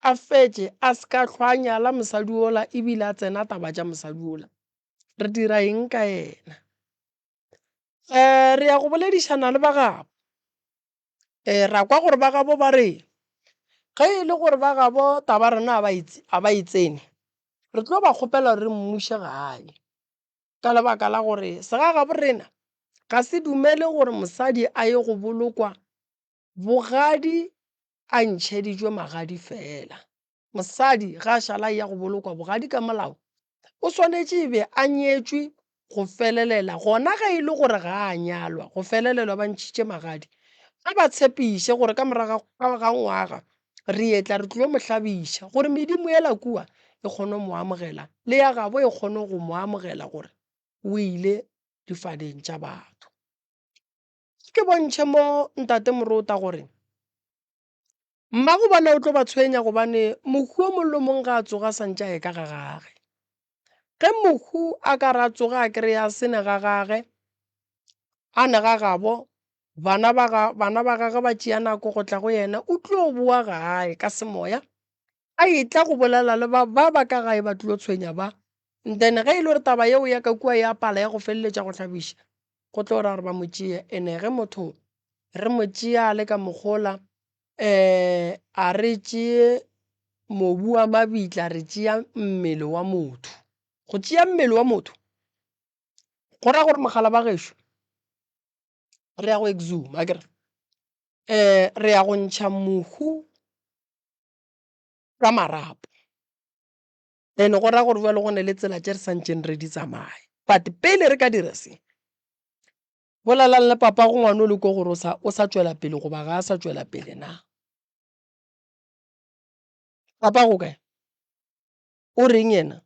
a fetše a se ka hlwa a nyala mosadi wola ebile a tsena taba tša mosadi wola. Re dira eng ka yena? Um re ya go boledišana le ba gabo. Um ra kwa gore ba gabo ba reng. Ge e le gore ba gabo taba rena a ba e tsene, re tlo ba kgopela gore re mmuše gae. Ka lebaka la gore segagabo rena ga se dumele gore mosadi a ye go bolokwa bogadi a ntšheditšwe magadi fela. Mosadi ge a šala a eya go bolokwa bogadi ka molao, o swanetše e be a nyetšwe go felelela. Gona ge e le gore ga a nyalwa go felelelwa ba ntšhitše magadi, re ba tshepiše gore ka morago ga ngwaga re etla re tlilo mo hlabiša gore medimo yela kua e kgone go mo amogela le ya gabo e kgone go mo amogela gore o ile difadeng tša batho. Ke bontšhe mo Ntate Morota gore mmago bona o tlo ba tshwenya gobane mohu o mong le mong ga a tsoga a santše a ye ka ga gage. Ge mohu a ka re a tsoga a kry-a a se ne ga gage, a ne ga gabo, bana ba ga bana ba gagwe ba tšea nako go tla go yena, o tlo boa gae ka semoya a etla go bolela le ba ba ba ka gae ba tlilo tshwenya ba. And then ge e le gore taba yeo ya ka kua ya pala ya go feleletša go hlabiša, go tlo ra gore ba mo tšee. And-e ge motho re mo tšea a le ka mokgola a re tšee mobu wa mabitla re tšea mmele wa motho. Go tšea mmele wa motho go ra gore mogala ba gešo re ya go exhume akere, re ya go ntšha mohu ka marapo. Then go ra gore bjale go ne le tsela tše re santšeng re di tsamaye. But pele re ka dira se, bolelang le papago ngwana o le ko gore o sa o sa tšwela pele goba ga a sa tšwela pele na. Papago kae? O reng yena?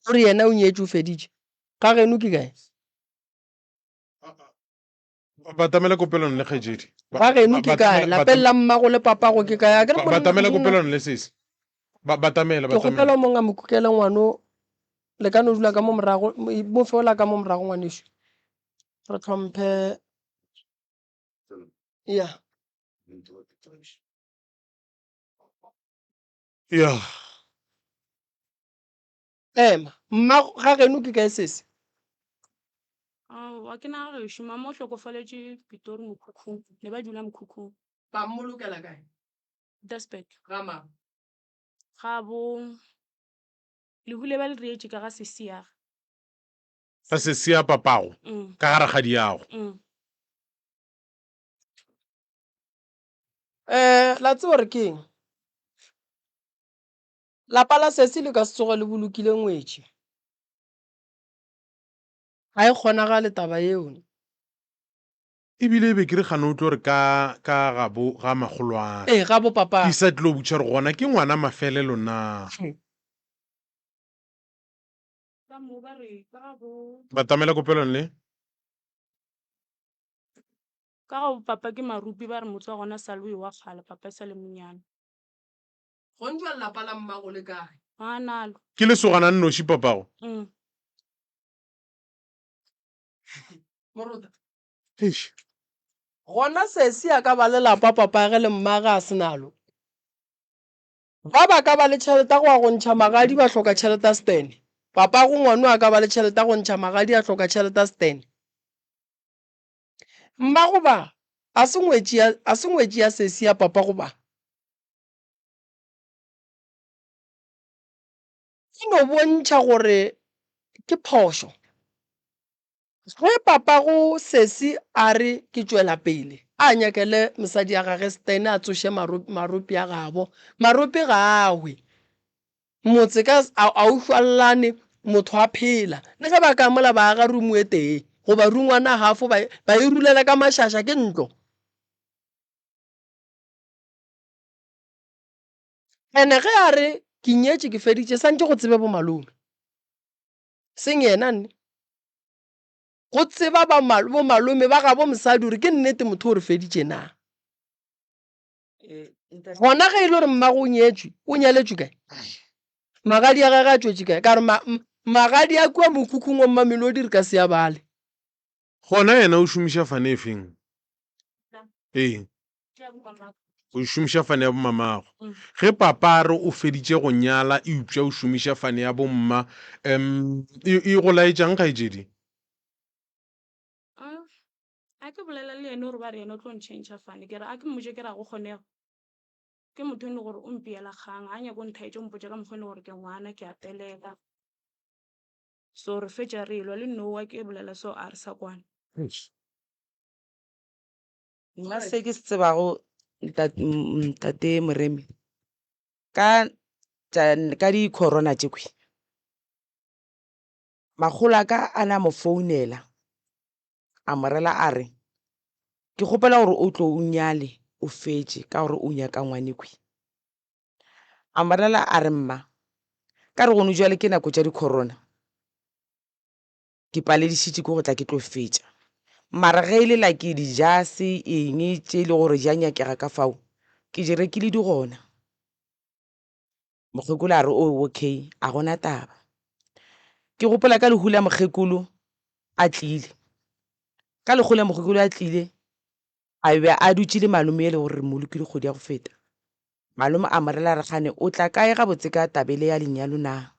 O re yena o nyetše o feditše. Ga geno ke kae? Batamela kopelong le kgaetšedi. Ga geno ke kae? Lapeng la mmago le papago ke kae? A ke re monna- Batamela kopelong le sesi. Batamela, Ke kgopela batamela. mong a mo kukele ngwano le ka no dula ka mo morago mo fe ola ka mo morago ngwanešu. Re tlhomphe ya. Ya. Ema, mma ga geno ke kae sesi? Aowa ke na gešo, mama o hlokofaletše Pitori mokhukhung, ne ba dula mokhukhung. Ba mmolokela kae? Pietersburg. Ga mang? Ga bo lehu le ba le reetše ka ga sesi ya ge. Ga sesi ya papago, Mm. ka ga rakgadiago. Mm. Eh, la tseba gore ke eng? Lapa la sesi le ka se tsoge le bolokile ngwetši. Ga e kgonagale taba yeo. Ebile e be ke re gane o tlo re ka ka gabo ga makgolwage. Ee, gabo papa. Ke sa tlilo botša gore gona ke ngwana mafelelo na. Ka mo ba re ka gabo. Batamela kopelong le. Ka gabo papa ke marupi ba re motse wa gona sa le o ewa kgale papa e sa le monyane. Go ntšwa lapa la mmago le kae? Ga nalo. Ke lesogana nnoši papago? Mm. Morota. Eish. Gona sesi a ka ba le lapa papage le mmage a se nalo. Ba ba ka ba le tšhelete ya go ya go ntšha magadi ba hloka tšhelete ya stene. Papago ngwano a ka ba le tšhelete ya go ntšha magadi a hloka tšhelete ya stene. Mmago ba a se ngwetši ya a se ngwetši ya sesi ya papago ba. E no bontšha gore ke phošo ge papago sesi a re ke tšwela pele a nyakele mosadi ya gage Stan a tsoše marope a gabo. Marope ga a hwe, motse ka a o šwallane motho a phela. Le ge ba ka mola ba aga rumu e tee goba rungwana half ba e rulela ka mašaša ke ntlo. Ene ge a re ke nyetše ke feditše santše go tsebe bo malome seng yena nne go tseba ba bo malome ba gabo mosadi gore ke nnete motho o re feditše na gona ge e le gore mmago o nyetšwe o nyaletšwe kae magadi a gage a tšwetše kae ka gore magadi a kua mokhukhung wa mmamelodi re ka se a bale Gona yena o šomiša fane efeng? Ee. O šomiša fane ya bomamago. Ge papa a re o feditše go nyala eupša o šomiša fane ya bomma, um e, e go laetšang kgaetšedi? Ah, a ke bolela le yena gore ba re yena o tlo ntšhentšha fane. Ke re a ke mmotše ke re ga go kgonege. Ke motho e le gore o mpeela kgang, ga a nyake go nthaetša o mpotša ka mokgwa e le gore ke ngwana ke a telela. So re fetša re elwa le nnowa ke bolela so a re sa kwana. Eish. Nna se ke se tsebago ntate Moremi ka ka di-corona tše khwi, makgolo a ka a na mo founela a mo rela a re, ke kgopela gore o tlo o nyale o fetše ka gore o nyaka ngwane khwi. A mo rela a re mma ka re gone jwale ke nako tša di-corona. Ke paledišitše ke go tla ke tlo fetša. Mara ge e le like dijase eng tše e le gore di a nyakega ka fao, ke di rekile di gona. Mokgekolo a re oh okay a gona taba. Ke gopola ka lehu la mokgekolo a tlile, ka lekgo la mokgekolo a tlile a be a dutše le malome e le gore re mmolokile kgwedi ya go feta. Malome a mo rela a re kgane o tla kae gabotse ka taba ele ya lenyalo na?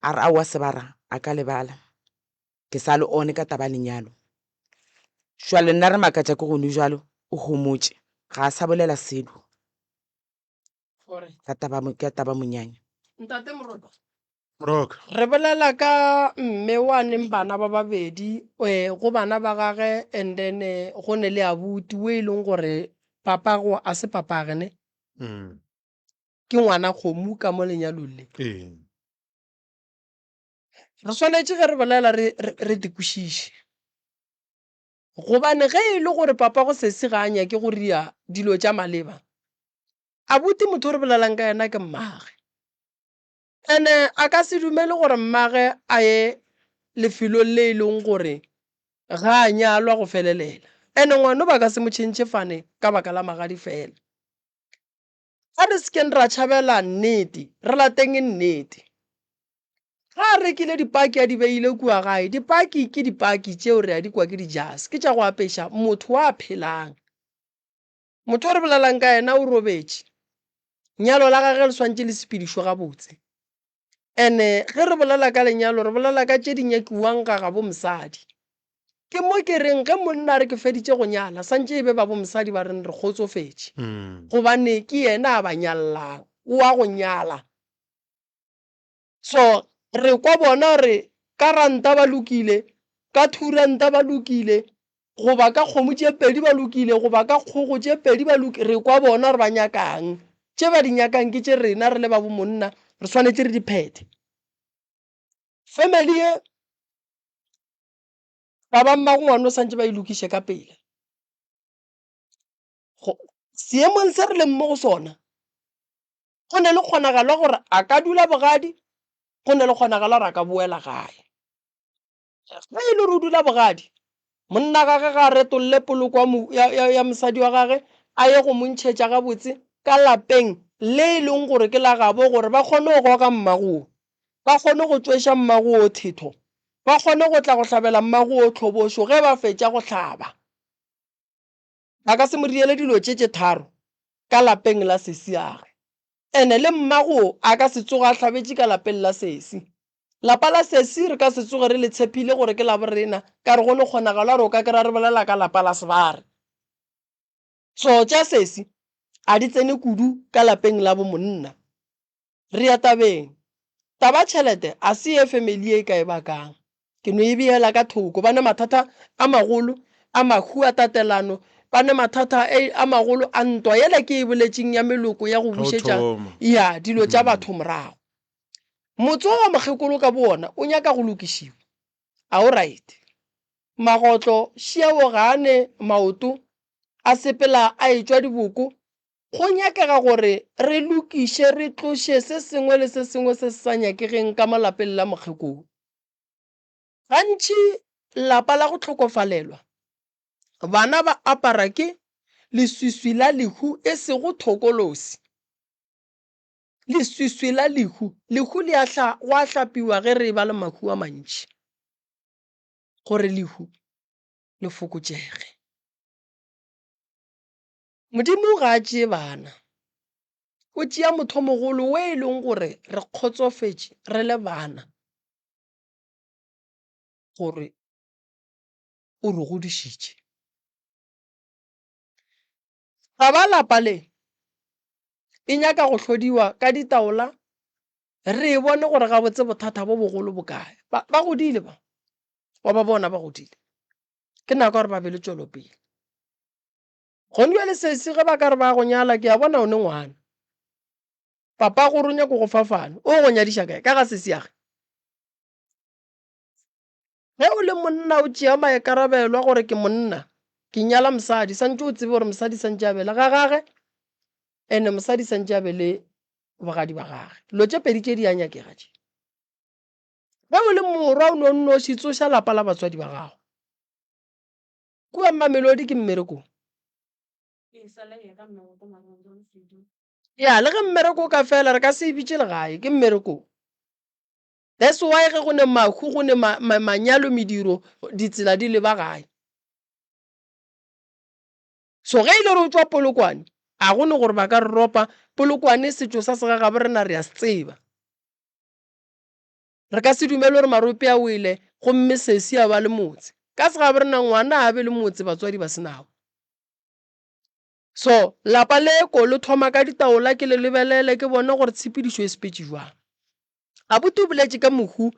A re, Aowa Sebara, a ka lebala. Ke sa le one ka taba ya lenyalo. Jwale nna re makatša ke gone jwalo, o homotše, ga a sa bolela selo ka taba, ka taba monyanya. Ntate Moroka. Moroka. Re bolela ka mme wa neng bana ba babedi, eh, go bana ba gage and then eh, go ne le abuti o e leng gore papago a se papage ne. Mm. Ke ngwana kgomo ka mo lenyalong le. Ee. Re swanetše ge re bolela re, re, re di kwešiše. Gobane ge e le gore papago sesi ga a nyake go ria dilo tša maleba, abuti motho o re bolelang ka yena ke mmage. Ene a ka se dumele gore mmage a ye lefelong le e leng gore ga a nyalwa go felelela. Ene ngwano ba ka se mo tšhentšhe fane ka baka la magadi fela. A re se keng ra tšhabela nnete, re lateng nnete. Ga a rekile dipaki a di beile kua gae, dipaki ke dipaki tšeo re a di kwa ke dijase, ke tša go apeša motho wa phelang. Motho o re bolelang ka yena o robetše, nyalo la gage le swantše le sepedišwe gabotse. Ene ge re bolela ka lenyalo re bolela ka tše di nyakiwang ga gabo mosadi. Ke mo ke reng ge monna a re ke feditše go nyala santše e be ba bo mosadi ba reng re kgotsofetše gobane ke yena a ba nyallang, o a go nyala. So re kwa bona gore ka ranta ba lokile, ka thuranta ba lokile, goba ka kgomo tše pedi ba lokile, goba ka kgogo tše pedi ba lokile, re kwa bona gore ba nyakang. Tše ba di nyakang ke tše rena re le ba bo monna re swanetše re di phethe. Family ye ba ba mmago ngwana o santše ba e lokiše ka pela. Seemong se re leng mo go sona, go ne le kgonagalo ya gore a ka dula bogadi, go ne le kgonagalo ya gore a ka boela gae. Ge e le gore o dula bogadi, monna gage ga a retolle poloko ya, ya, ya mosadi wa gage a ye go mo ntšhetša gabotse ka lapeng le e leng gore ke la gabo gore ba kgone go goga mmagoo, ba kgone go tšweša mmagoo thetho, ba kgone go tla go hlabela mmagoo tlhobošo ge ba fetša go hlaba. Ba ka se mo diele dilo tše tše tharo ka lapeng la sesiage. Ene le mmagoo a ka se tsoge a hlabetše ka lapeng la sesi. Lapa la sesi re ka se tsoge re le tshephile gore ke la borena, ka re go no kgonagala gore o ka kry-a re bolela ka lapa la sebare. So tša sesi a di tsene kudu ka lapeng la bo monna. Re ya tabeng. Taba tšhelete a se ye family ye e ka e bakang. Ke no e beela ka thoko. Ba ne mathata a magolo a mahu a tatelano, ba ne mathata a, a magolo a ntwa yela ke e boletšeng ya meloko ya go bušetša ya dilo tša batho morago. Motse wo wa mokgekolo ka bowona o nyaka go lokišiwa. A o right? Magotlo šiao ga a ne maoto, a sepela a etšwa diboko, Go nyakega gore re lokiše, re tloše se sengwe le se sengwe se se sa nyakegeng ka mo lapeng la mokgekolo. Gantši lapa la go hlokofalelwa, bana ba apara ke leswiswi la lehu e sego thokolosi. Leswiswi la lehu, lehu le a hla, go a hlapiwa ge re eba le mahu a mantši gore lehu le fokotšege. Modimo ga a tšee bana, o tšea mothomogolo we e leng gore re kgotsofetše re le bana gore o re godišitše. Taba lapa le e nyaka go hlodiwa ka ditaola re e bone gore gabotse bothata bo bogolo bo kae. Ba, ba godile ba, wa ba bona ba godile. Ke nako ya gore ba be le tšwelopele. Gone bjale sesi ge ba ka re ba go nyala ke a bona o ne ngwana. Papa gore o nyako go fafana, o go nyadiša kae ka ga sesi ya ge? Ge o le monna o tšea maikarabelo a gore ke monna, ke nyala mosadi, santše o tsebe gore mosadi santše a be le ga gage ene mosadi santše a be le bogadi ba gage. Dilo tše pedi tše di a nyakega tše. Ge o le morwa o no nnoši tsoša lapa la batswadi ba gago. Kua Mamelodi ke mmerekong. Ya, le ge mmereko o ka fela re ka se e bitše legae, ke mmerekong. That's why ge go ne mahu, go ne ma, ma, manyalo, mediro, ditsela di leba gae. So ge e le gore o tšwa Polokwane, a go ne gore ba ka re ropa. Polokwane setšo sa segagabo rena re a se tseba. Re ka se dumele gore marope a wele gomme sesi a ba le motse. Ka segabo rena ngwana a be le motse batswadi ba se nawo. So lapa le ko le thoma ka ditaola ke le lebelele ke bone gore tshepedišo e sepetše jwang. Abuti o boletše ka mohu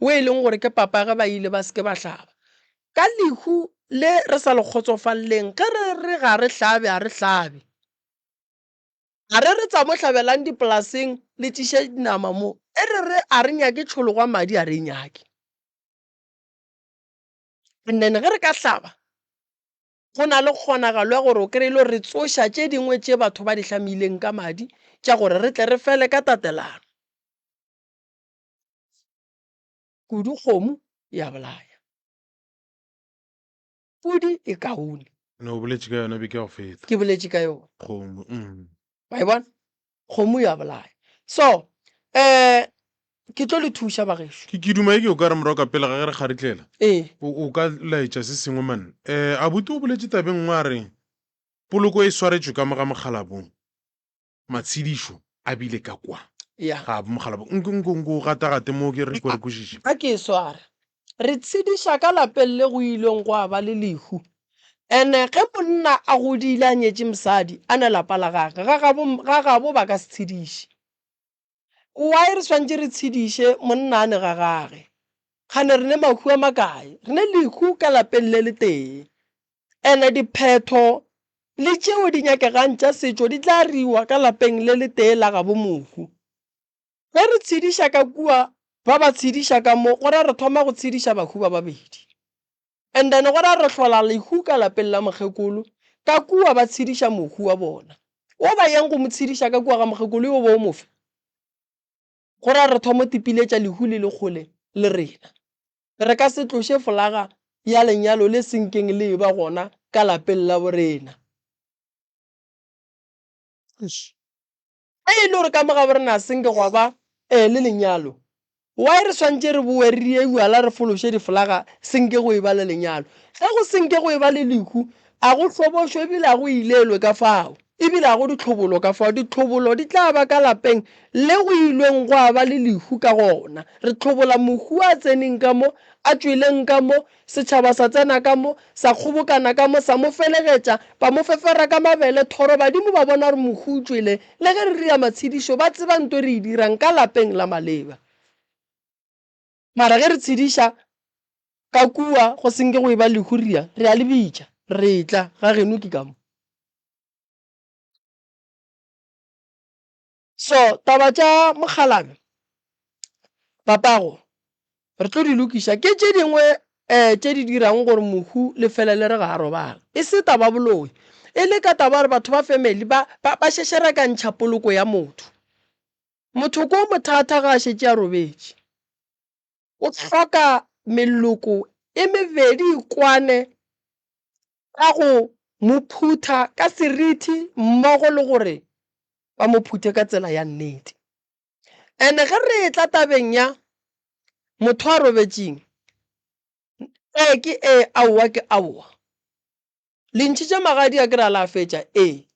wo e leng gore ke papa ge ba ile ba se ke ba hlaba. Ka lehu le re sa le kgotsofaleleng, ge re re ga re hlabe, ga re hlabe. Ga re re tsa mo hlabelang dipolaseng le tliše dinama mo, e re re a re nyake tšhologwa madi a re e nyake. And then ge re ka hlaba, go na le kgonagalo ya gore o kry-e le gore re tsoša tše dingwe tše batho ba di hlamileng ka madi tša gore re tle re fele ka tatelano. Kudu kgomo ya bolaya, pudi e kaone. Ne o boletše ka yona beke ya go feta. Ke boletše ka yona. Kgomo. Mm. Wa e bona? Kgomo ya bolaya. So, eh ke tlo le thuša bagešo. Ke ke duma e ke o ka re morago ka pele ga ge re kgaritlela. Ee. O o ka laetša se sengwe man. Eh abuti o boletše tabeng nngwe a re poloko e swaretšwe ka mo ga mokgalabong. Matshedišo a bile ka kwa. Ya. Ga mokgalabong. Nko nko nko o gatagate mo ke re ko re kwešiše. A ke e sware. Re tshediša ka lapeng le go ileng gwa ba le lehu. Ene ge monna a godile a nyetše mosadi a ne lapa la gage, ga gabo ga gabo ba ka se tshediše. Why re swantše re tshediše monna a ne ga gage? Kgane re ne mahu a makae? Re ne lehu ka lapeng le letee. Ene diphetho le tšeo di nyakegang tša setšo di tla riwa ka lapeng le letee la gabo mohu. Ge re tshediša ka kua, ba ba tshediša ka mo, go ra re thoma go tshediša bahu ba babedi. And then go ra re hlola lehu ka lapeng la mokgekolo, ka kua ba tshediša mohu wa bona. O ba yang go mo tshediša ka kua ga mokgekolo yo bo o mofe? Go ra re thomo tipiletša lehu le le kgole le rena. Re ka se tloše folaga ya lenyalo le senkeng le eba gona ka lapeng la borena. Eish. Ge e le gore ka mo ga borena a senke gwa ba eh le lenyalo, why re swantše re bowe re ye bjala re fološe difolaga senke go eba le lenyalo? Ge go senke go eba le lehu, a go hlobošwe ebile a go ilelwe ka fao, ebile a go ditlhobolo ka fao. Ditlhobolo di tla ba ka lapeng le go ilweng gwa ba le lehu ka gona. Re hlobola mohu a tseneng ka mo, a tšweleng ka mo, Setšhaba sa tsena ka mo, sa kgobokana ka mo, sa mo felegetša, ba mo fefera ka mabele, thoro, badimo ba bona gore mohu o tšwele, le ge re ria matshedišo, ba tseba nto re e dirang ka lapeng la maleba. Mara ge re tshediša ka kua, go se nke go eba lehu ria, re a le bitša, re etla, ga geno ke ka mo. So taba tša mokgalabje papago re tlo di lokiša ke tše dingwe um tše di dirang gore mohu le fele le re ga a robala. E se taba boloi, e le ka taba gore batho ba family ba ba ba šešerekantšha poloko ya motho. Motho ko mothata ga a šetše a robetše. O hloka meloko e mebedi e kwane ka go mo phutha ka seriti mmogo le gore ba mo phuthe ka tsela ya nnete. And ge re etla tabeng ya motho a robetšeng, ee ke ee, aowa ke aowa. Le ntšhitše magadi a ke re a la fetša? Ee.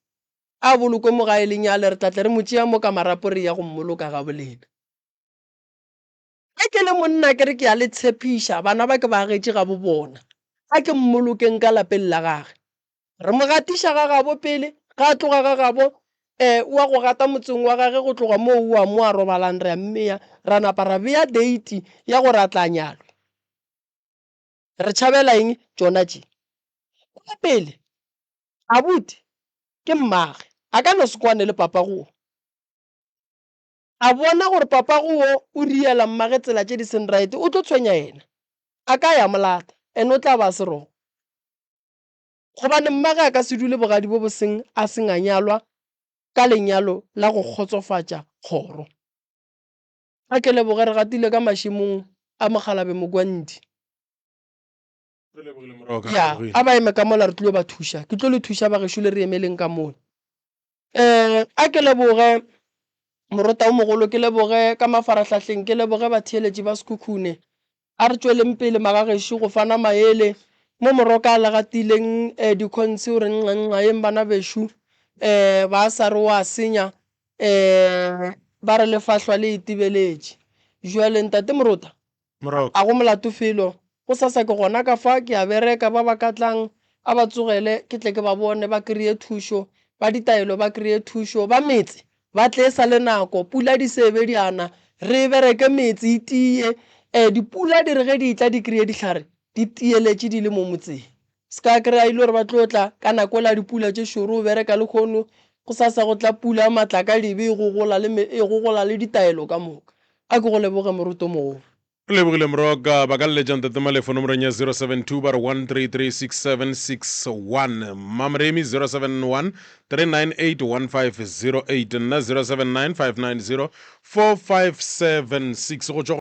A bolokwe mo gae lenyale, re tla tle re mo tšea mo ka marapo re eya go mmoloka gabolena. Ge ke le monna ke re ke a le tshepiša, bana ba ke ba agetše gabo bona, a ke mmolokeng ka lapeng la gage. Re mo gatiša ga gabo pele, ge a tloga ga gabo, um o a go gata motseng wa gage go tloga moo o a mo a robalang re a mmea, ra napa ra bea date ya gore a tla nyalwe. Re tšhabela eng tšona tše? Kwa pele, abuti ke mmage, a ka no se kwane le papago wo. A bona gore papago wo o riela mmage tsela tše di seng right, o tlo tshwenya yena. A ka ya mo lata, and o tla ba a se wrong. Gobane mmage a ka se dule bogadi bo bo seng a seng a nyalwa ka lenyalo la go kgotsofatša kgoro. A ke leboge re gatile ka mašemong a Mokgalabje Mogwanti. Re lebogile Moroka, re Ya, lebogile. a ba eme ka mola re tlilo ba thuša. Ke tlo le thuša bagešo le re emeleng ka mola. Um a ke leboge Morota o mogolo, ke leboge ka mafarahlahleng, ke leboge batheeletši ba Sekhukhune. A re tšweleng pele magagešo go fana maele mo Moroka a le gatileng um dikhontshe o re nxa nxa yeng bana bešo um ba sa re o a senya um ba re lefahlwa le itebeletše. Jwale Ntate Morota Moroka. A go molato felo. Gosasa ke gona ka fa, ke a bereka, ba ba ka tlang a ba tsogele, ke tle ke ba bone, ba kreye thušo, ba ditaelo ba kreye thušo, ba metse ba tle e sa le nako, pula di se be di ana, re bereke metse e tie, e, dipula di re ge di etla di kreye dihlare di tieletše di le mo motseng. Se ka kry-a e le gore ba tlo tla ka nako la dipula tše šoro, o bereka lehono, gosasa go tla pula matlakadibe e gogola le, e gogola le ditaelo ka moka. A ke go leboge moruti o mogolo. Re lebogile Moroka. Ba ka leletša Ntate Malefo nomorong ya 072 ba re 1336761. Mmamoremi 071 398 1508. Nna 079 590 4576. Go tšwa go.